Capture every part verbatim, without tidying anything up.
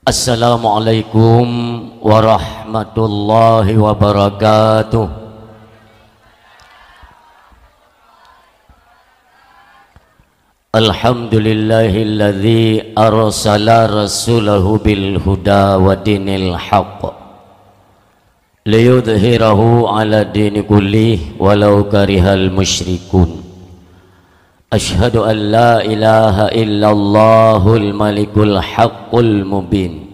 Assalamualaikum warahmatullahi wabarakatuh. Alhamdulillahilladzi arsala rasulahu bil huda wa dinil haqq liyudhhirahu ala dini kullih walau karihal musyrikun. Asyhadu an la ilaha illallahul malikul haqqul mubin.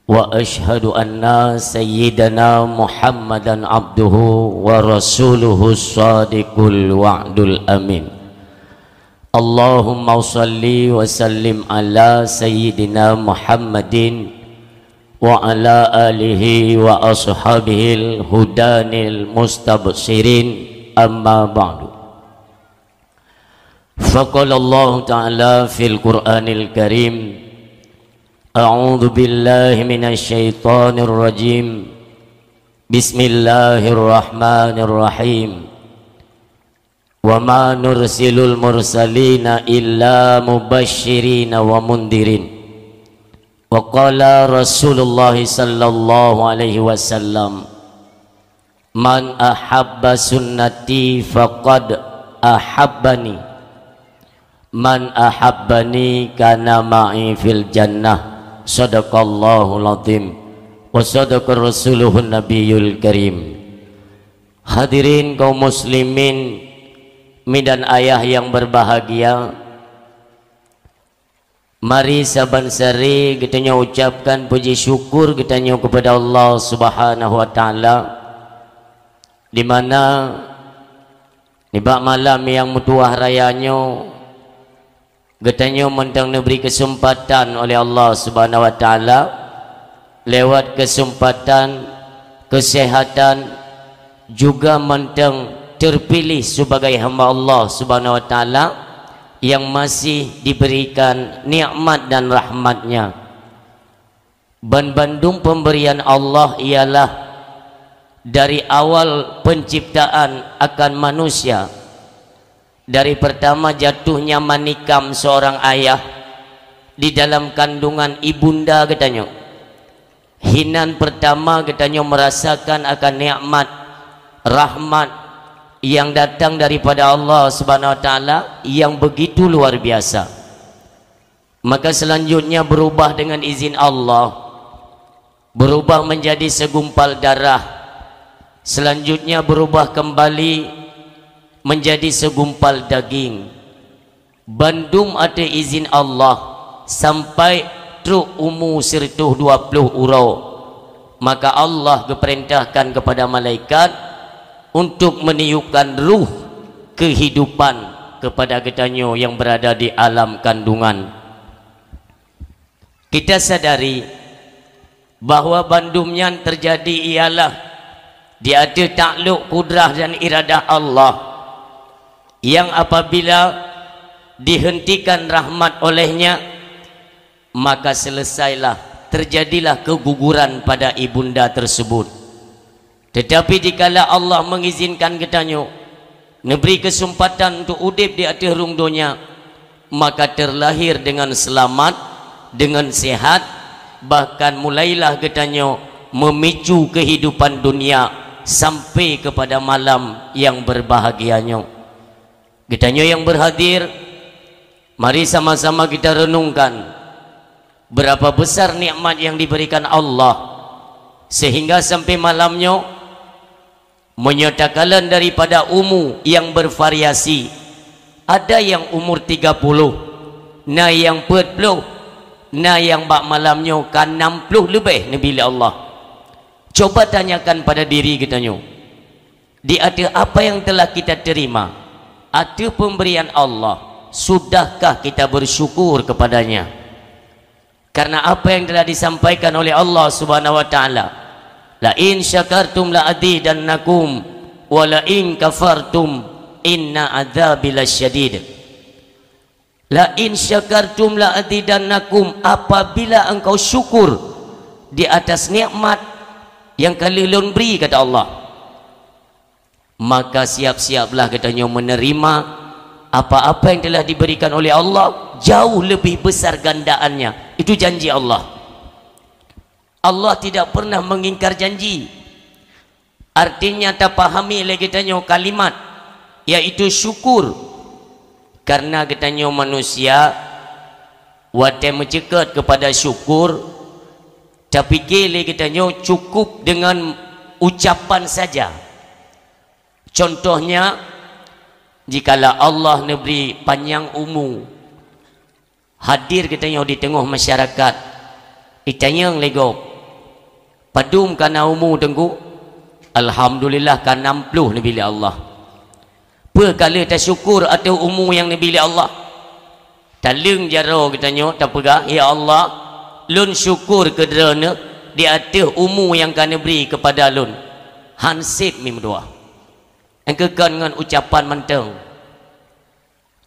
Wa asyhadu anna sayyidana Muhammadan abduhu wa rasuluhu shadiqul wa'dul amin. Allahumma shalli wa sallim ala sayyidina Muhammadin wa ala alihi wa ashabihil hudanil mustabshirin, amma ba'du. Faqala Allahu ta'ala fil Qur'anil Karim, a'udzu billahi minasy syaithanir rajim. Bismillahirrahmanirrahim. Wa ma nursilul mursalina illa mubasysyirina wa mundzirin. Wa qala Rasulullah sallallahu alaihi wasallam, "Man ahabba sunnati faqad ahabbani. Man ahabbani kana ma'i fil jannah." Sadaqallahul azim. Wa sadaqa rasuluhun nabiyul karim. Hadirin kaum muslimin, mi dan ayah yang berbahagia, mari saban sari geutanyoe ucapkan puji syukur geutanyoe kepada Allah Subhanahu wa Ta'ala, di mana nibak malam nyang meutuwah raya nyoe, geutanyoe mantong neubri keuseumpatan oleh Allah Subhanahu wa Ta'ala, lewat keuseumpatan, keuseuhatan, juga mantong teupiléh sibagai hamba Allah Subhanahu wa Ta'ala nyang masih diberikan nikmat dan rahmat-Nya. Banbandum pemberian Allah ialah dari awal penciptaan akan manusia, dari pertama jatuhnya manikam seorang ayah di dalam kandungan ibunda geutanyoe. Hinan pertama geutanyoe merasakan akan nikmat, rahmat yang datang daripada Allah Subhanahu wa Ta'ala yang begitu luar biasa. Maka selanjutnya berubah dengan izin Allah, berubah menjadi segumpal darah, selanjutnya berubah kembali menjadi segumpal daging. Bandum ateueh izin Allah sampai trok umu sireutoh dua ploh uroe, maka Allah geupeurintahkan kepada malaikat untuk meniupkan ruh kehidupan kepada geutanyoe yang berada di alam kandungan. Kita sadari bahwa bandum nyan terjadi ialah di ateueh takluk kudrah dan iradah Allah, yang apabila dihentikan rahmat oleh-Nya, maka selesailah, terjadilah keguguran pada ibunda tersebut. Tetapi dikala Allah mengizinkan geutanyoe neubri keuseumpatan untuk udeb di ateueh rhueng donya, maka terlahir dengan selamat, dengan sehat, bahkan mulailah geutanyoe memicu kehidupan dunia sampai kepada malam yang berbahagia nyoe. Geutanyoe yang berhadir, mari sama-sama kita renungkan berapa besar nikmat yang diberikan Allah, sehingga sampai malam nyoe, meunyoe takalon daripada umu yang bervariasi, ada yang umur tiga puluh, na yang peuet ploh, na yang bak malam nyoe ka nam ploh leubeh neubi lé Allah. Coba tanyakan pada diri geutanyoe, di ateueh apa yang telah kita terima, ateueh pemberian Allah, sudahkah kita bersyukur kepada-Nya? Karena apa yang telah disampaikan oleh Allah Subhanahu wa Ta'ala, "La in syakartum la azidannakum, wa la in kafartum inna adzabi lasyadid." "La in syakartum la azidannakum," apabila engkau syukur di atas nikmat yang ka lheueh Lôn bri, kata Allah, maka siap-siaplah geutanyoe menerima apa-apa yang telah diberikan oleh Allah, jauh lebih besar gandaannya. Itu janji Allah. Allah tidak pernah mengingkar janji. Artinya tapahami lé geutanyoe kalimat, yaitu syukur. Karena geutanyoe manusia, watée meuceukeut kepada syukur, tapike lé geutanyoe cukup dengan ucapan saja. Contohnya, jikalau Allah neubri panyang umu, hadir geutanyoe di teungoh masyarakat, itanyong lé gob, "Padum ka na umu, Teungku?" "Alhamdulillah, ka nam ploh neubri lé Allah." Peu ka lheueh tasyukur ateueh umu nyang neubri lé Allah? Taleueng jaroe geutanyoe tapeugah, "Ya Allah, lôn syukur keu Droeneuh di ateueh umu nyang ka neubri keupada lôn." Hanseb meudoá. Engkeu kon ngon ucapan mantong.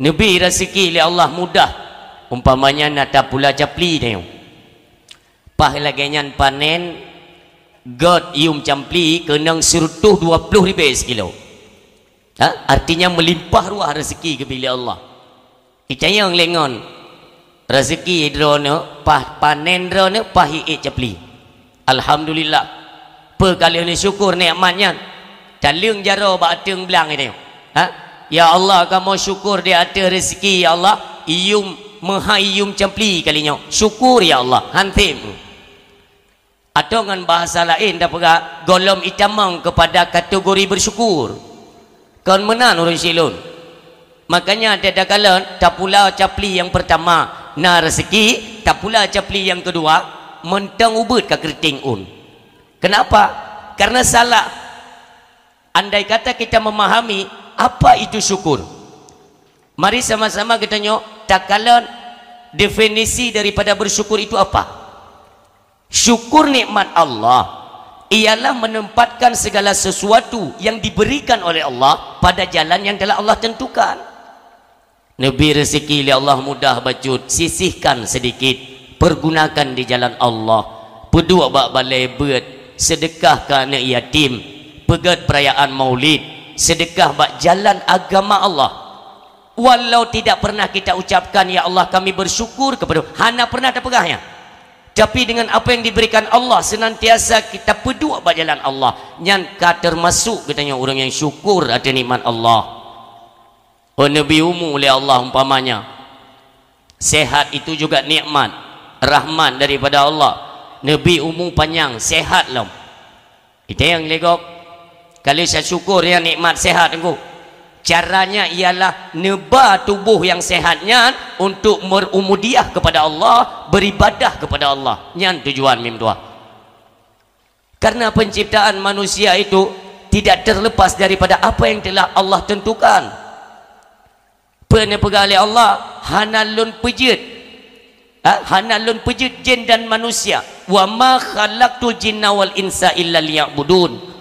Neubri raseuki lé Allah mudah, umpamanya na tapula capli tanyoe. Paih lagée nyan panen, gét yuem capli keunong sireutoh dua ploh ribée sikilo. Ha? Artinya meulimpah ruah raseuki geubri lé Allah. Itanyong lé ngon raseuki droeneuh, paih panen droeneuh, paih iék capli. Alhamdulillah. Peu ka lheueh neusyukur nikmat nyan? Taleueng jaroe bak ateueng blang geutanyoe. Ha? "Ya Allah, kamoe syukur di ateueh raseuki, ya Allah, yuem meuhai yuem capli kali nyoe. Syukur, ya Allah." Hanseb. Atau ngon bahasa laén tapeugah, gohlom itamong keupada kategori beusyukur. Kon meunan ureuëng syik lôn. Makanya, takalon tapula capli nyang peurtama na raseuki, tapula capli nyang keudua, mantong ubeuet ka keureuteng ôn. Kenapa? Karena salah. Andai kata kita memahami apa itu syukur, mari sama-sama geutanyoe takalon definisi daripada bersyukur itu apa. Syukur nikmat Allah ialah menempatkan segala sesuatu yang diberikan oleh Allah pada jalan yang telah Allah tentukan. Neubri raseuki lé Allah mudah bacut, sisihkan sedikit, pergunakan di jalan Allah. Peuduek bak balée beuet, seudeukah keu aneuëk yatim, peugét peurayaan Maulid, seudeukah bak jalan agama Allah. Walau tidak pernah kita ucapkan, "Ya Allah, kami bersyukur kepada," hana pernah tapeugah nyan. Tapi dengan apa yang diberikan Allah, senantiasa kita peuduek bak jalan Allah. Nyan ka termasuk geutanyoe ureuëng nyang syukur ateueh nikmat Allah. Oh, neubri umu lé Allah umpamanya. Sehat itu juga nikmat, rahmat daripada Allah. Neubri umu panyang, sehat lom. Itanyong lé gob, ka lheueh tasyukur ya nikmat sehat, Teungku? Caranya ialah neuba tuboh nyang sehat nyan untuk berubudiyah kepada Allah, beribadah kepada Allah. Nyan tujuan meudoá. Karena penciptaan manusia itu tidak terlepas daripada apa yang telah Allah tentukan. Peue neupeugah lé Allah, "Hana lôn peujeuet, ha, hana lôn peujeuet jin dan manusia. Wa ma khalaqtul jinna wal insa illa liya'budun."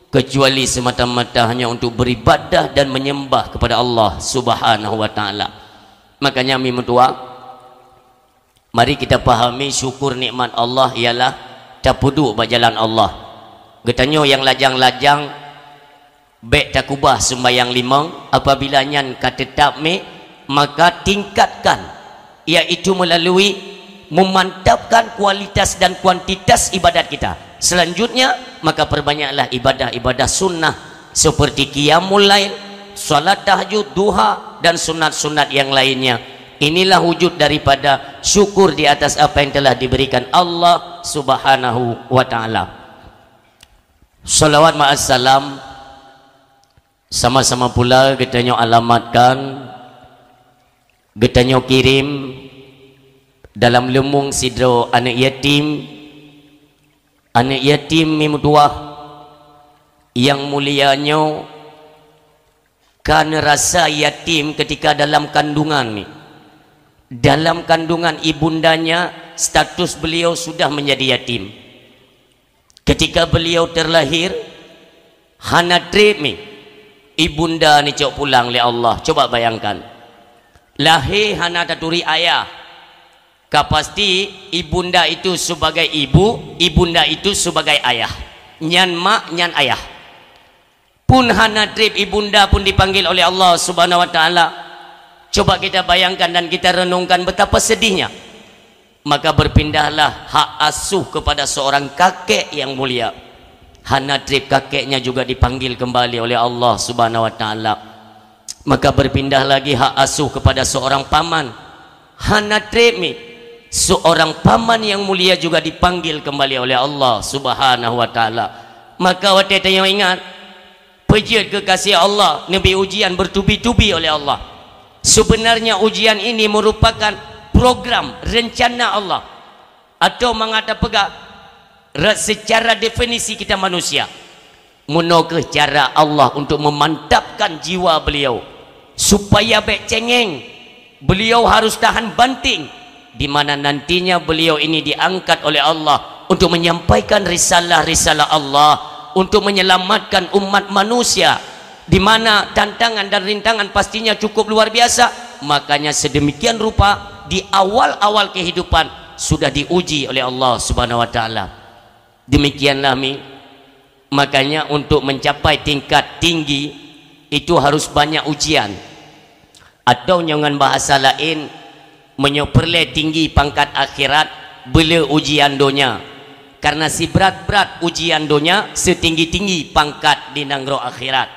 Kecuali semata-mata hanya untuk beribadah dan menyembah kepada Allah Subhanahu wa Ta'ala. Makanya, mi meutuah, mari kita pahami syukur nikmat Allah ialah tapeuduek bak jalan Allah. Geutanyoe nyang lajang-lajang, bék takubah sumbayang limong, apabila nyan ka teutab mi, maka tingkatkan, yaitu melalui memantapkan kualitas dan kuantitas ibadat kita. Selanjutnya, maka perbanyaklah ibadah-ibadah sunnah seperti qiyamul lail, salat tahajud, duha, dan sunat-sunat yang lainnya. Inilah wujud daripada syukur di atas apa yang telah diberikan Allah Subhanahu wa Ta'ala. Salawat ma'as salam sama-sama pula geutanyoe alamatkan, geutanyoe kirém dalam leumong sidroe aneuëk yatim. Aneuëk yatim mi meutuah nyang mulia nyoe ka neurasa yatim ketika dalam kandungan ni. Dalam kandungan ibundanya, status beliau sudah menjadi yatim. Ketika beliau terlahir, hana treb mi ibunda neucok pulang lé Allah. Coba bayangkan, lahé hana taturi ayah. Ka pasti ibunda itu sebagai ibu, ibunda itu sebagai ayah. Nyan mak, nyan ayah. Pun hana treb ibunda pun dipanggil oleh Allah Subhanahu wa Ta'ala. Coba kita bayangkan dan kita renungkan betapa sedihnya. Maka berpindahlah hak asuh kepada seorang kakek yang mulia. Hana treb kakeknya juga dipanggil kembali oleh Allah Subhanahu wa Taala. Maka berpindah lagi hak asuh kepada seorang paman. Hana treb mi, seorang paman yang mulia juga dipanggil kembali oleh Allah Subhanahu wa Taala. Maka watée tanyoe ingat, peujeuet keu kasih Allah, neubi ujian bertubi-tubi oleh Allah. Sebenarnya ujian ini merupakan program rencana Allah. Atau mangat tapeugah, ra-, secara definisi kita manusia. Meunoe kheueh cara Allah untuk memantapkan jiwa beliau, supaya bék cengeng. Beliau harus tahan banting, di mana nantinya beliau ini diangkat oleh Allah untuk menyampaikan risalah-risalah Allah, untuk menyelamatkan umat manusia, di mana tantangan dan rintangan pastinya cukup luar biasa. Makanya sedemikian rupa di awal-awal kehidupan sudah diuji oleh Allah Subhanahu wa Taala. Demikianlah mi. Makanya untuk mencapai tingkat tinggi itu harus banyak ujian. Atau nyoe ngon bahasa laén, meunyoe peureulée tinggi pangkat akhirat, beuleu ujian donya. Karena sibrat-brat ujian donya, setinggi-tinggi pangkat di nanggroe akhirat.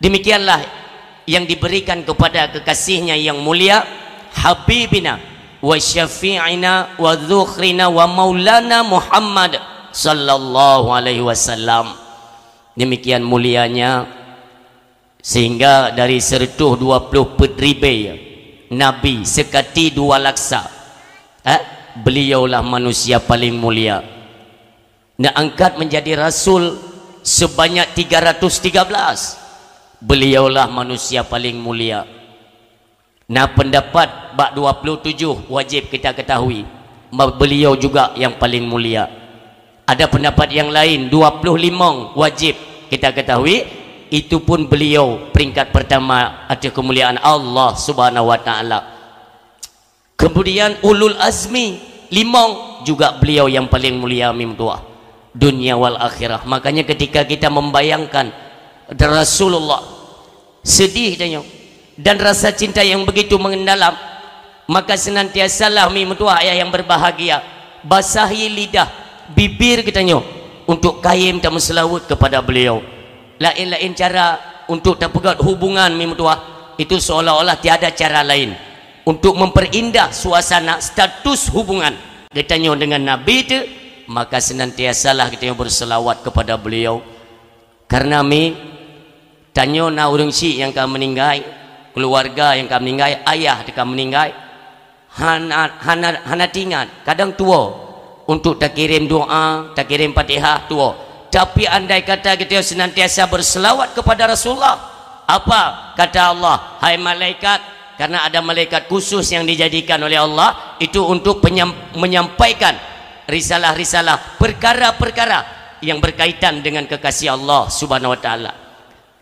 Demikianlah yang diberikan kepada kekasihnya yang mulia, habibina wa syafi'ina wa dzukhrina wa maulana Muhammad sallallahu alaihi wasallam. Demikian mulianya, sehingga dari seratus dua puluh peuet ribée nabi, seukati dua laksa, eh, beliaulah manusia paling mulia. Neuangkat menjadi rasul sebanyak tiga ratus tiga belas. Beliaulah manusia paling mulia. Na pendapat bak dua puluh tujoh wajib kita ketahui, ma-, beliau juga yang paling mulia. Ada pendapat yang lain, dua puluh limong wajib kita ketahui, itu pun beliau peringkat pertama ateueh kemuliaan Allah Subhanahu wa Taala. Kemudian ulul azmi, limong, juga beliau yang paling mulia, mi meutuah, dunia wal akhirah. Makanya ketika kita membayangkan Rasulullah, sedih tanyoe, dan rasa cinta yang begitu mendalam, maka senantiasalah, mi meutuah, ayah yang berbahagia, basahi lidah, bibir geutanyoe untuk kayém tameuseulaweuet kepada beliau. Laén-laén cara untuk tapeugét hubungan, mi meutuah, itu seolah-olah tiada cara lain untuk memperindah suasana status hubungan geutanyoe dengan Nabi teuh, maka senantiasalah geutanyoe berselawat kepada beliau. Karena mi, tanyoe na ureuëng syik nyang ka meuninggai, keuluwarga nyang ka meuninggai, ayah teuh ka meuninggai, hana, hana, hana teuingat, kadang tuwoe untuk takirém doa, takirém Fatihah, tuwoe. Tapi andai kata geutanyoe senantiasa berselawat kepada Rasulullah, apa kata Allah? "Hai malaikat," karena ada malaikat khusus yang dijadikan oleh Allah itu untuk penyam-, menyampaikan risalah-risalah, perkara-perkara yang berkaitan dengan kekasih Allah Subhanahu wa Taala.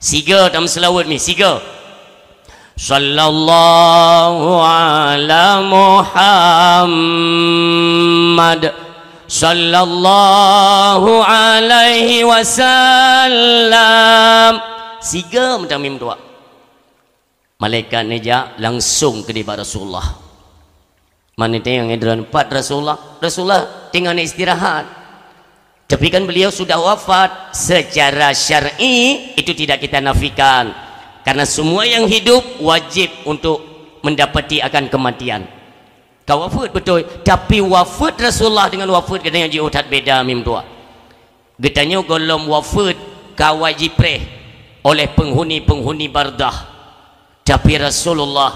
Siga tameuseulaweuet mi, siga. Sallallahu ala Muhammad, sallallahu alaihi wasallam. Siga meutamim dua. Malaikat neujak langsung keu nibak Rasulullah. Mani teuh nyang droeneuh pat Rasulullah, Rasulullah teungoh istirahat. Tapi kan beliau sudah wafat, secara syar'i itu tidak kita nafikan. Karena semua yang hidup wajib untuk mendapati akan kematian. Ka wafat betul, tapi wafat Rasulullah dengan wafat geutanyoe jiôh that beda, mi meutuah. Geutanyoe gohlom wafat ka wajib preh oleh penghuni-penghuni bardah. Tapi Rasulullah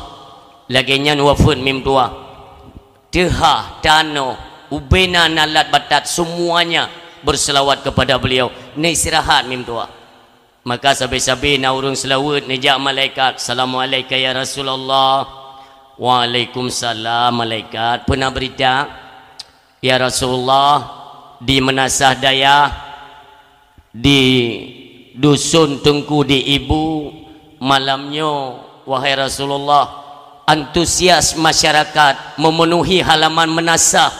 lagée nyan wafat, mi meutuah. Teuhah, tanoh, ubena, nalat, batat, semuanya berselawat kepada beliau. Neuistirahat, mi meutuah. Maka sabe-sabe na ureuëng seulaweuet, neujak malaikat, "Assalamualaika ya Rasulullah." "Waalaikumsalam, malaikat. Peue na beurita?" "Ya Rasulullah, di Meunasah Dayah, di Dusun Teungku di Ibu, malam nyoe, wahai Rasulullah, antusias masyarakat memenuhi halaman meunasah.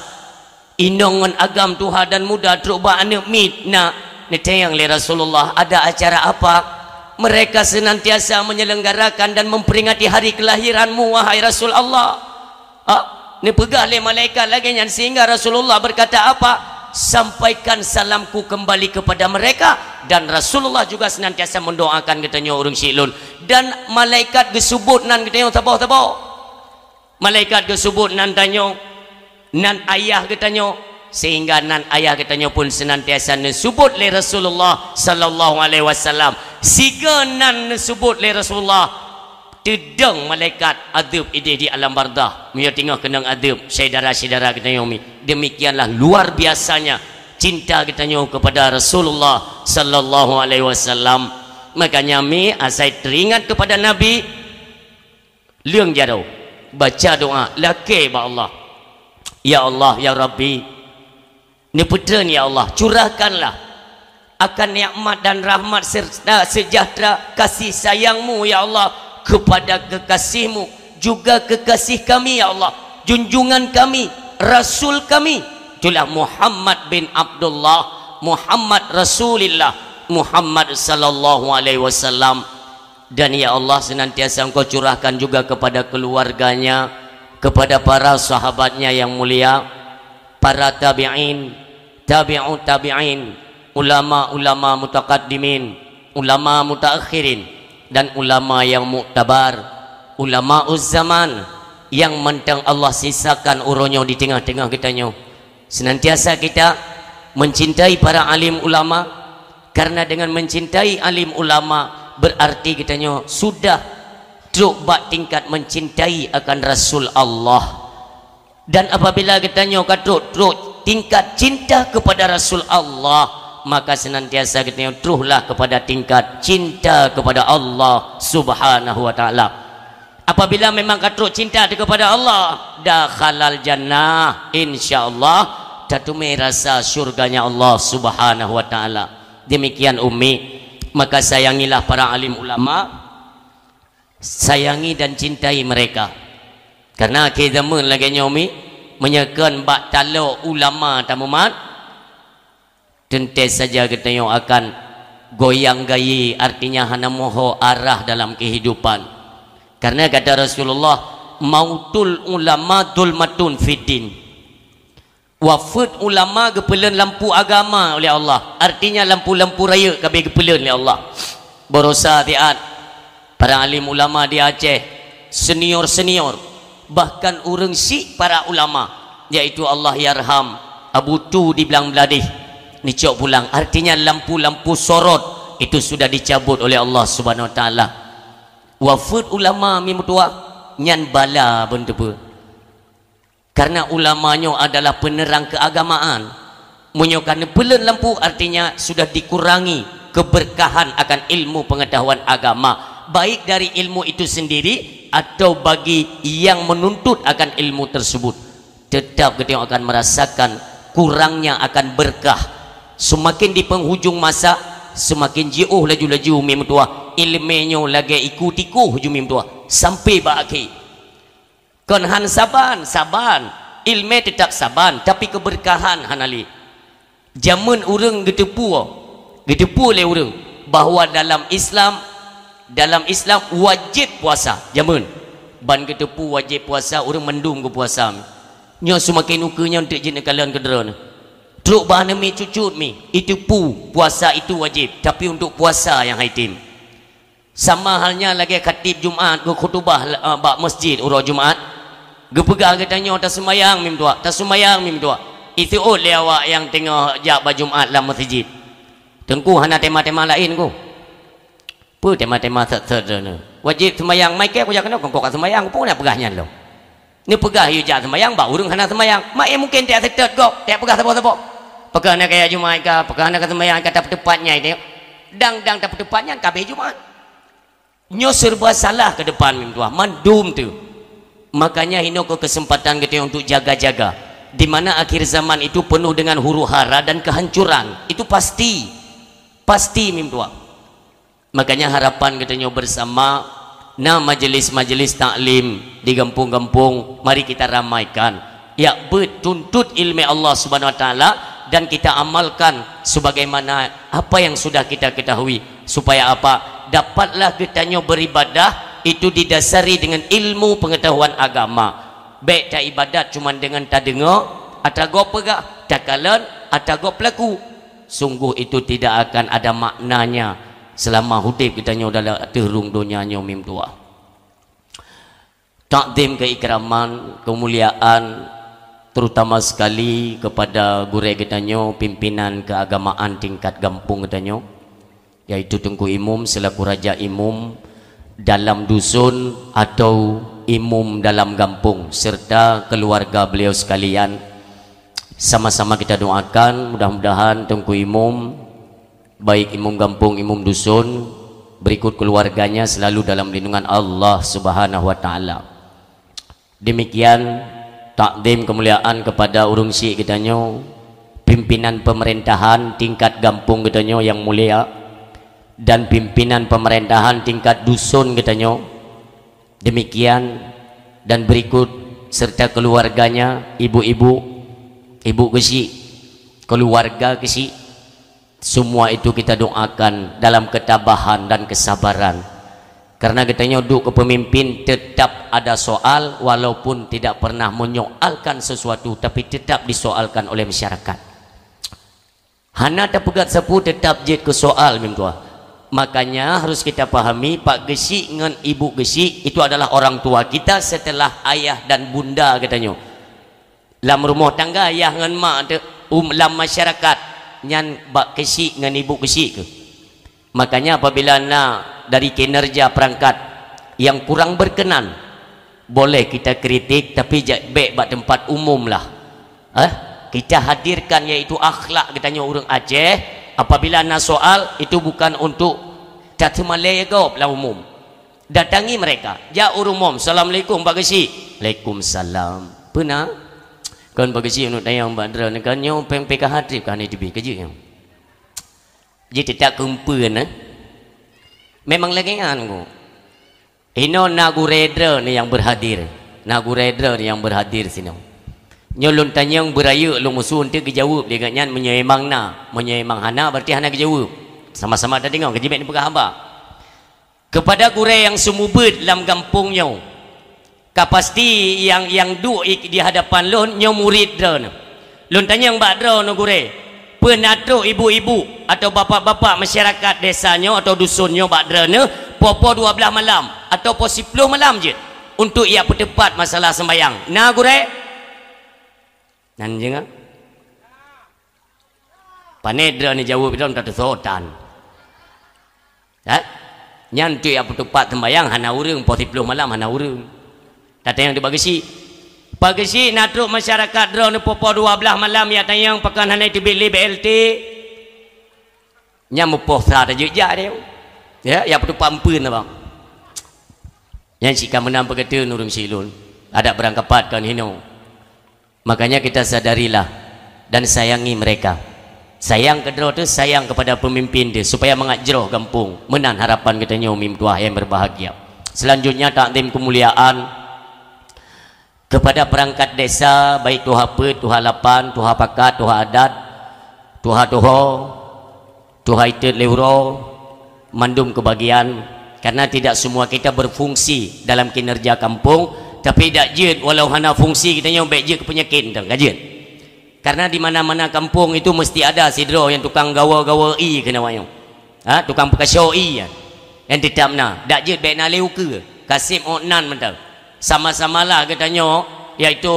Inong ngon agam tuha dan muda trok bak aneuëk miet na." Neutanyong lé Rasulullah, "Ada acara apa?" "Mereka senantiasa menyelenggarakan dan memperingati hari kelahiranmu, wahai Rasul Allah." Ha? Neupeugah lé malaikat lagée nyan sehingga Rasulullah berkata apa? "Sampaikan salamku kembali kepada mereka," dan Rasulullah juga senantiasa mendoakan geutanyoe ureuëng syiek lôn. Dan malaikat geusubut nan geutanyoe saboh-saboh. Malaikat geusubut nan tanyoe, nan ayah geutanyoe, sehingga nan ayah geutanyoe pun senantiasa neusubut lé Rasulullah sallallahu alaihi wasallam. Siga nan neusubut lé Rasulullah, teudong malaikat adeueb idéh di alam bardah. Meunyoe teungoh keunong adeueb, syedara-syedara geutanyoe mi. Demikianlah luar biasanya cinta geutanyoe kepada Rasulullah sallallahu alaihi wasallam. Makanya mi asai teringat kepada Nabi, leueng jaroe, baca doa, lakée bak Allah. Ya Allah, ya Rabbi, neupeutreun ya Allah, curahkanlah akan nikmat dan rahmat serta sejahtera kasih sayang-Mu ya Allah kepada kekasih-Mu, juga kekasih kami ya Allah, junjungan kami, rasul kami, itulah Muhammad bin Abdullah, Muhammad Rasulillah, Muhammad sallallahu alaihi wasallam. Dan ya Allah, senantiasa Engkau curahkan juga kepada keluarganya, kepada para sahabatnya yang mulia, para tabi'in, tabi'ut tabi'in, ulama-ulama mutaqaddimin, ulama mutaakhirin, dan ulama yang muktabar, ulama zaman yang mantong Allah sisakan uroe nyoe di tengah-tengah geutanyoe. Senantiasa kita mencintai para alim ulama, karena dengan mencintai alim ulama berarti geutanyoe sudah trok bak tingkat mencintai akan Rasul Allah. Dan apabila geutanyoe ka trok, trok tingkat cinta kepada Rasul Allah, maka senantiasa geutanyoe trohlah kepada tingkat cinta kepada Allah Subhanahu wa Ta'ala. Apabila memang ka trok cinta teuh kepada Allah, dakhalal jannah, insya Allah tateumé rasa syurganya Allah Subhanahu wa Ta'ala. Demikian Ummi, maka sayangilah para alim ulama, sayangi dan cintai mereka. Karena akhé zaman lagée nyoe Ummi, meunyoe kon bak taloe ulama tamumat, teuntée saja geutanyoe akan goyang gayi, artinya hana moho arah dalam kehidupan. Karena kata Rasulullah, "Mautul ulama zulmatun fiddin." Wafeuet ulama geupeulon lampu agama oleh Allah, artinya lampu-lampu rayeuk ka abéh geupeulon lé Allah. Barosa siat para alim ulama di Aceh, senior-senior, bahkan ureuëng syiek para ulama, yaitu Allahyarham Abu Tu di Blang Bladeh, neucok pulang. Artinya lampu-lampu sorot itu sudah dicabut oleh Allah Subhanahu Wa Taala. Wafeuet ulama mi meutuwah, nyan bala beuneuteupeu. Karena ulama nyoe adalah penerang keagamaan. Meunyoe ka neupeulon lampu, artinya sudah dikurangi keberkahan akan ilmu pengetahuan agama, baik dari ilmu itu sendiri atau bagi yang menuntut akan ilmu tersebut. Tetap geutanyoe akan merasakan kurangnya akan berkah. Semakin di penghujung masa, semakin jiôh laju-laju mi meutuwah. Iéleumé nyoe lagée iku tikoh ju mi meutuwah sampai bak akhé. Kon han saban, saban. Iéleumé teutab saban, tapi keubeurkahan hana lé. Jameun ureuëng geuteupeue, geuteupeue lé ureuëng bahwa dalam Islam, dalam Islam wajéb puasa. Jameun ban geuteupeue wajéb puasa, ureuëng mandum geupuasa. Nyoe seumaken ukeue nyoe teuk jeuet neukalon keu droeneuh. Trok bak aneuk miet cucut mi, iteupeue puasa itu wajéb, tapi untuk puasa nyang haitem. Sama halnya lagée khatib Jumat geukhutubah, eh, bak masjid uroe Jumat, geupeugah geutanyoe taseumayang mi meutuwah, taseumayang mi meutuwah. Iseuôt lé awak nyang teungoh jak bak Jumat lam masjid. Teungku hana tema-tema laén ku. Peue tema-tema sat-sat droeneuh? Wajéb seumayang, mai kée kujak keunoe kongkong ka seumayang, peue na peugah nyan lom? Neupeugah yue jak seumayang bak ureuëng hana seumayang. Mak, eh, mungken tiak seutôt gob, tiak peugah saboh-saboh. Peugah na kaya Jumaat ka, peugah na ka seumayang ka, tapeuteupat nyai teuh. Dang-dang tapeuteupat nyan ka abéh Jumaat. Nyoe serba salah ke depan mi meutuwah, mandum teuh. Makanya hinoe keu kesempatan geutanyoe untuk jaga-jaga. Di mana akhir zaman itu penuh dengan huru-hara dan kehancuran. Itu pasti. Pasti mi meutuwah. Makanya harapan geutanyoe bersama, na majelis-majelis taklim di gampông-gampông, mari kita ramaikan. Jak beuet tuntut iéleumé Allah Subhanahu Wa Taala dan kita amalkan sebagaimana apa yang sudah kita ketahui. Supaya apa? Dapatlah geutanyoe beribadah itu didasari dengan ilmu pengetahuan agama. Bék taibadat cuma deungon tadeungoe, atawa gob peugah, takalon, atawa gob peulaku. Sungguh itu tidak akan ada maknanya selama udeb geutanyoe dalam ateueh rhueng donya nyoe mim tuah. Takzim keikraman, kemuliaan, terutama sekali kepada gurée geutanyoe, pimpinan keagamaan tingkat gampông geutanyoe, yaitu Teungku Imum selaku raja imum dalam dusun atau imum dalam gampông, serta keluarga beliau sekalian. Sama-sama kita doakan, mudah-mudahan Teungku Imum, baik imum gampông, imum dusun, berikut keluarganya selalu dalam lindungan Allah Subhanahu wa Ta'ala. Demikian takzim kemuliaan kepada ureuëng syik geutanyoe, pimpinan pemerintahan tingkat gampông geutanyoe yang mulia, dan pimpinan pemerintahan tingkat dusun geutanyoe. Demikian dan berikut serta keluarganya, ibu-ibu, ibu geusyik, keluarga geusyik, semua itu kita doakan dalam ketabahan dan kesabaran. Karena geutanyoe duek keu pemimpin tetap ada soal, walaupun tidak pernah menyoalkan sesuatu, tapi tetap disoalkan oleh masyarakat. Hana tapeugah sapeue, tetap jeuet keu soal mim tuah. Makanya harus kita pahami, pak geusyik ngon ibu geusyik itu adalah orang tua kita setelah ayah dan bunda geutanyoe. Lam rumoh tangga ayah ngon mak teuh, um, lam masyarakat nyan bak geusyik ngon ibu geusyik keuh. Makanya apabila na dari kinerja perangkat yang kurang berkenan, boleh kita kritik, tapi ja-, bék bak tempat umum lah. Eh, kita hadirkan yaitu akhlak geutanyoe ureuëng Aceh. Apabila na soal, itu bukan untuk tateumalée gob lam umum. Datangi mereka. Jak ureuëng umum, "Assalamualaikum, Pak Geusyik." "Waalaikumsalam." "Peue na?" "Kon Pak Geusyik, neuk tanyong bak droeneuh, kan nyoe péng P K H trip ka hana teubiet keu jeuet nyoe." Jiteutak keumpeuen, eh? Memang lagée nyan, Guru. Inoe na gurée droeneuh nyang berhadir. Na gurée droeneuh nyang berhadir sinoe. Nyoe lôn tanyong beurayeuk lôn musoh eunteuk geujaweueb lé gobnyan meunyoe memang na. Meunyoe memang hana, berarti hana geujaweueb. Sama-sama tadeungoe, keujeuet neupeugah haba. Kepada gurée nyang seumeubeuet lam gampông nyoe, ka pasti nyang, nyang duek i-, di hadapan lôn nyoe murit droeneuh. Lôn tanyong bak droeneuh gurée, peue na trok ibu-ibu atau bapak-bapak masyarakat desa nyoe atau dusun nyoe bak droeneuh poh-poh dua blaih malam atau poh siploh malam jeuet untuk jak peuteupat masalah seumbahyang? Na gurée? Nyan jeuet ngon? Pané droeneuh jaweueb droeneuh tateusoe tan. Ha? Nyan tu jak peuteupat seumbahyang hana ureuëng, poh siploh malam hana ureuëng. Tatanyong di Pak Geusyik. Pak Geusyik, na trok masyarakat droeneuh poh-poh dua blaih malam jak tanyong pakon hana teubiet lé B L T. Nyan meupoh sa tajak jak dia. Ya, jak peuteupat eumpeuen abang. Nyan cit ka meunan peugeuteueng ureuëng syik lôn. Adak beurangkapat kon hinoe. Makanya kita sadarilah dan sayangi mereka. Sayang keudroe teuh, sayang kepada pemimpin teuh, supaya mangat jroh gampông. Meunan harapan geutanyoe mim tuah nyang berbahagia. Selanjutnya, takzim kemuliaan kepada perangkat desa, baik tuha peuet, tuha lapan, tuha pakat, tuha adat, tuha tuho, tuha itet lé uroe, mandum keubagian, karena tidak semua kita berfungsi dalam kinerja kampung, tapi dak jeuet walau hana fungsi geutanyoe bék jeuet keu peunyakét, entong ka jeuet. Karena di mana-mana kampung itu mesti ada sidroe nyang tukang gawa-gawa ie keunoe nyoe. Ha, tukang peukaso ie nyan. Nyang teutab na, dak jeuet bék na lé ukeue, ka seb ôk nan mantong. Sama-samalah geutanyoe, yaitu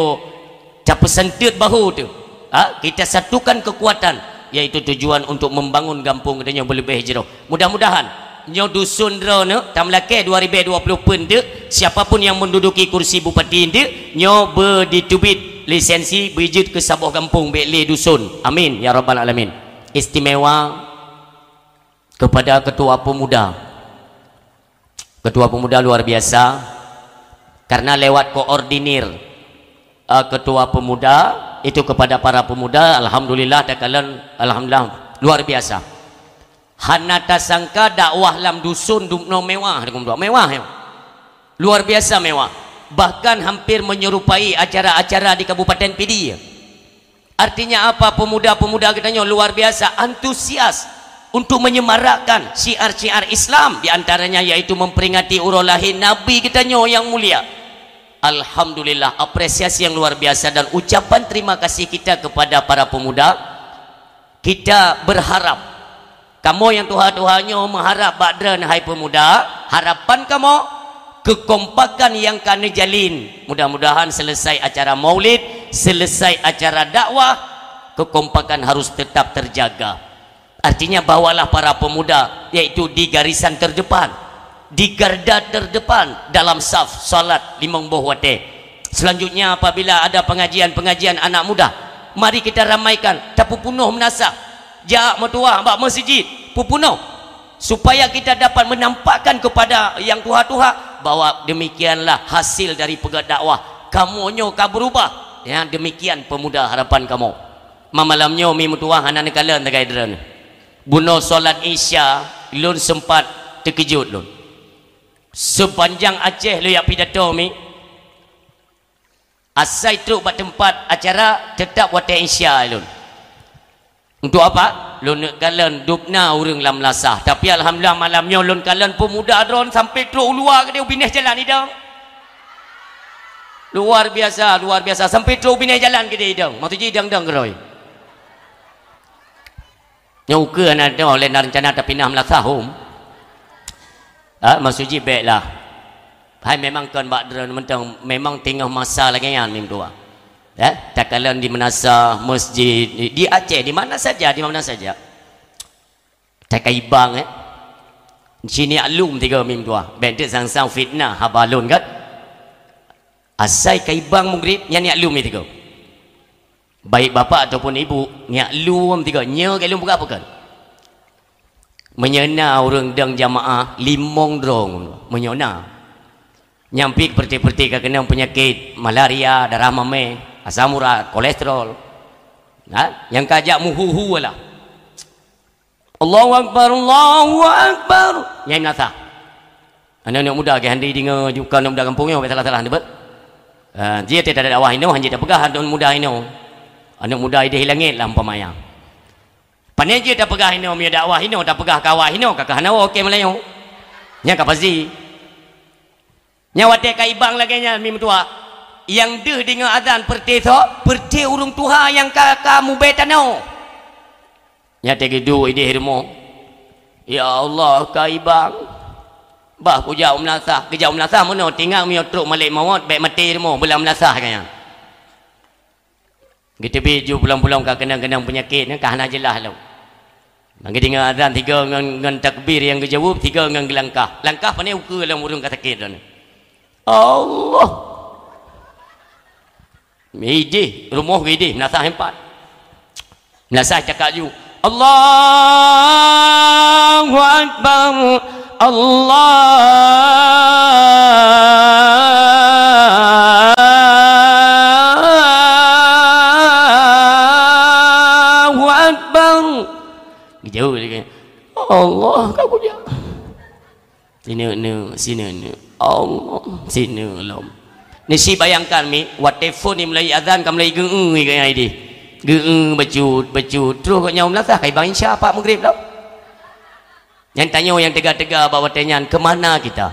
tapeuseunteuet bahu teuh. Ha, kita satukan kekuatan, yaitu tujuan untuk membangun gampông geutanyoe beuleubeh jroh. Mudah-mudahan nyoe dusun droeneuh tameulakée dua ribée dua puluh peuet teuk, siapapun yang menduduki kursi bupati teuk, nyoe beuditeubiet lisensi beujeuet keu saboh gampông bék lé dusun. Amin ya rabbal alamin. Istimewa kepada ketua pemuda. Ketua pemuda luar biasa, karena lewat koordinir, eh, ketua pemuda itu kepada para pemuda, alhamdulillah, takalon, alhamdulillah, luar biasa. Hana tasangka dakwah lam dusun dumnoe mewah, mewah, ya. Luar biasa mewah. Bahkan hampir menyerupai acara-acara di Kabupaten Pidie. Artinya apa? Pemuda-pemuda geutanyoe luar biasa antusias untuk menyemarakkan syiar-syiar Islam, di antaranya yaitu memperingati uroe lahé Nabi geutanyoe nyang mulia. Alhamdulillah, apresiasi yang luar biasa dan ucapan terima kasih kita kepada para pemuda. Kita berharap, kamoe nyang tuha-tuha nyoe meuharap bak droeneuh hai pemuda, harapan kamoe, keukompakan nyang ka neujalin, mudah-mudahan selesai acara maulid, selesai acara dakwah, keukompakan harus tetap terjaga. Artinya, bawalah para pemuda, yaitu di garisan terdepan, di garda terdepan dalam saf salat limong boh watée. Selanjutnya, apabila ada pengajian-pengajian anak muda, mari kita ramaikan, tapeupunoh meunasah. Jak meutuah bak meuseujid, peupunoh, supaya kita dapat menampakkan kepada yang tuha-tuha bahwa demikianlah hasil dari peugét dakwah. Kamoe nyoe ka berubah. Ya, demikian pemuda harapan kamoe. Ma malam nyoe mi meutuah hana neukalon tagai droeneuh. Bunoe salat Isya, lôn sempat teukeujot lôn. Sepanjang Aceh lôn jak pidato mi, asai trok bak teumpat acara, teutap watée Isya lôn. Untuk apa? Lôn neuk kalon dubna ureuëng lam meunasah. Tapi alhamdulillah, malam nyoe lôn kalon peumuda droen sampai trok u luwa keudeh u binéh jalan idong. Luar biasa, luar biasa. Sampai trok u binéh jalan keudeh idong. Maksud jih idong-dong keudroe. Nyoe ukeue hana teuh lé na reuncana tapinah meulasah hom. Ha, maksud jih bék lah. Hai memang kon bak droen mantong, memang teungoh masa lagée nyan mim dua. Eh, takalon di meunasah, masjid, di, di Aceh, di mana saja, di mana saja. Takai bang, eh. Sini aklum tiga mim dua. Bék teuk sang-sang fitnah haba lôn kan. Asai kai bang mugrib, nyan aklum tiga. Baik bapak ataupun ibu, nyak lom tiga, nyoe keu lôn peugah peue kon. Meunyoe na ureuëng dong jamaah limong droe, meunyoe na. Nyang pih peureuté-peureuté ka keunong peunyakét malaria, darah mamèh, asam urat, kolesterol. Ha? Nyang ka jak meuhu-hu lah. Allahu Akbar, Allahu Akbar. Nyai meunasah. Aneuk-aneuk muda geuh hana deungoe, jukon aneuk muda gampông nyoe, salah-salah neubat. Ah, jih teuh tadak dakwah inoe, hanjeuet tapeugah aneuk muda inoe. Aneuk muda idéh langét lah umpama nyan. Pane jeuet tapeugah inoe, meunyoe dakwah inoe, tapeugah keu awak inoe, ka keuh hana woe, oke Meulayu. Nyan ka pasti. Nyan watée ka ibang lagée nyan mi meutuah. Nyang deuh deungoe azan peureuté soe, peureuté ureuëng tuha nyang ka, ka mubée tanoh. Nyan watée geuduek idéh rumoh. Ya Allah, ka ibang. Bah kujak u meulasah, geujak u meulasah meunoe, tingat meunyoe trok malek mawöt, bék maté rumoh, beulam meulasah ka nyan. Geuteubiet ju pulang-pulang ka keunong-keunong peunyakét nyan ka hana jeulaih lom. Mangke deungoe azan tiga ngon, ngon takbir nyang geujaweueb, tiga ngon geulangkah. Langkah pane ukeue lom ureuëng ka sakét droeneuh. Allah. Idéh, rumoh idéh, meunasah empat. Meunasah cakak ju. Allahu Akbar. Allahu Akbar. Geujaweueb lagi. Allah ka kujak. Sineuk-neuk, sineuk-neuk. Allah, sineuk lom. Ni si bayangkan mi, watée phon ni mulai azan ka mulai geu-eu geuh nyang idéh. Geu-eu bacut, bacut. Terus geuh nyan u meulasah, ka ibang Isya pat Maghrib lom. Nyang tanyoe nyang teuga-teuga bak watée nyan, keu mana kita?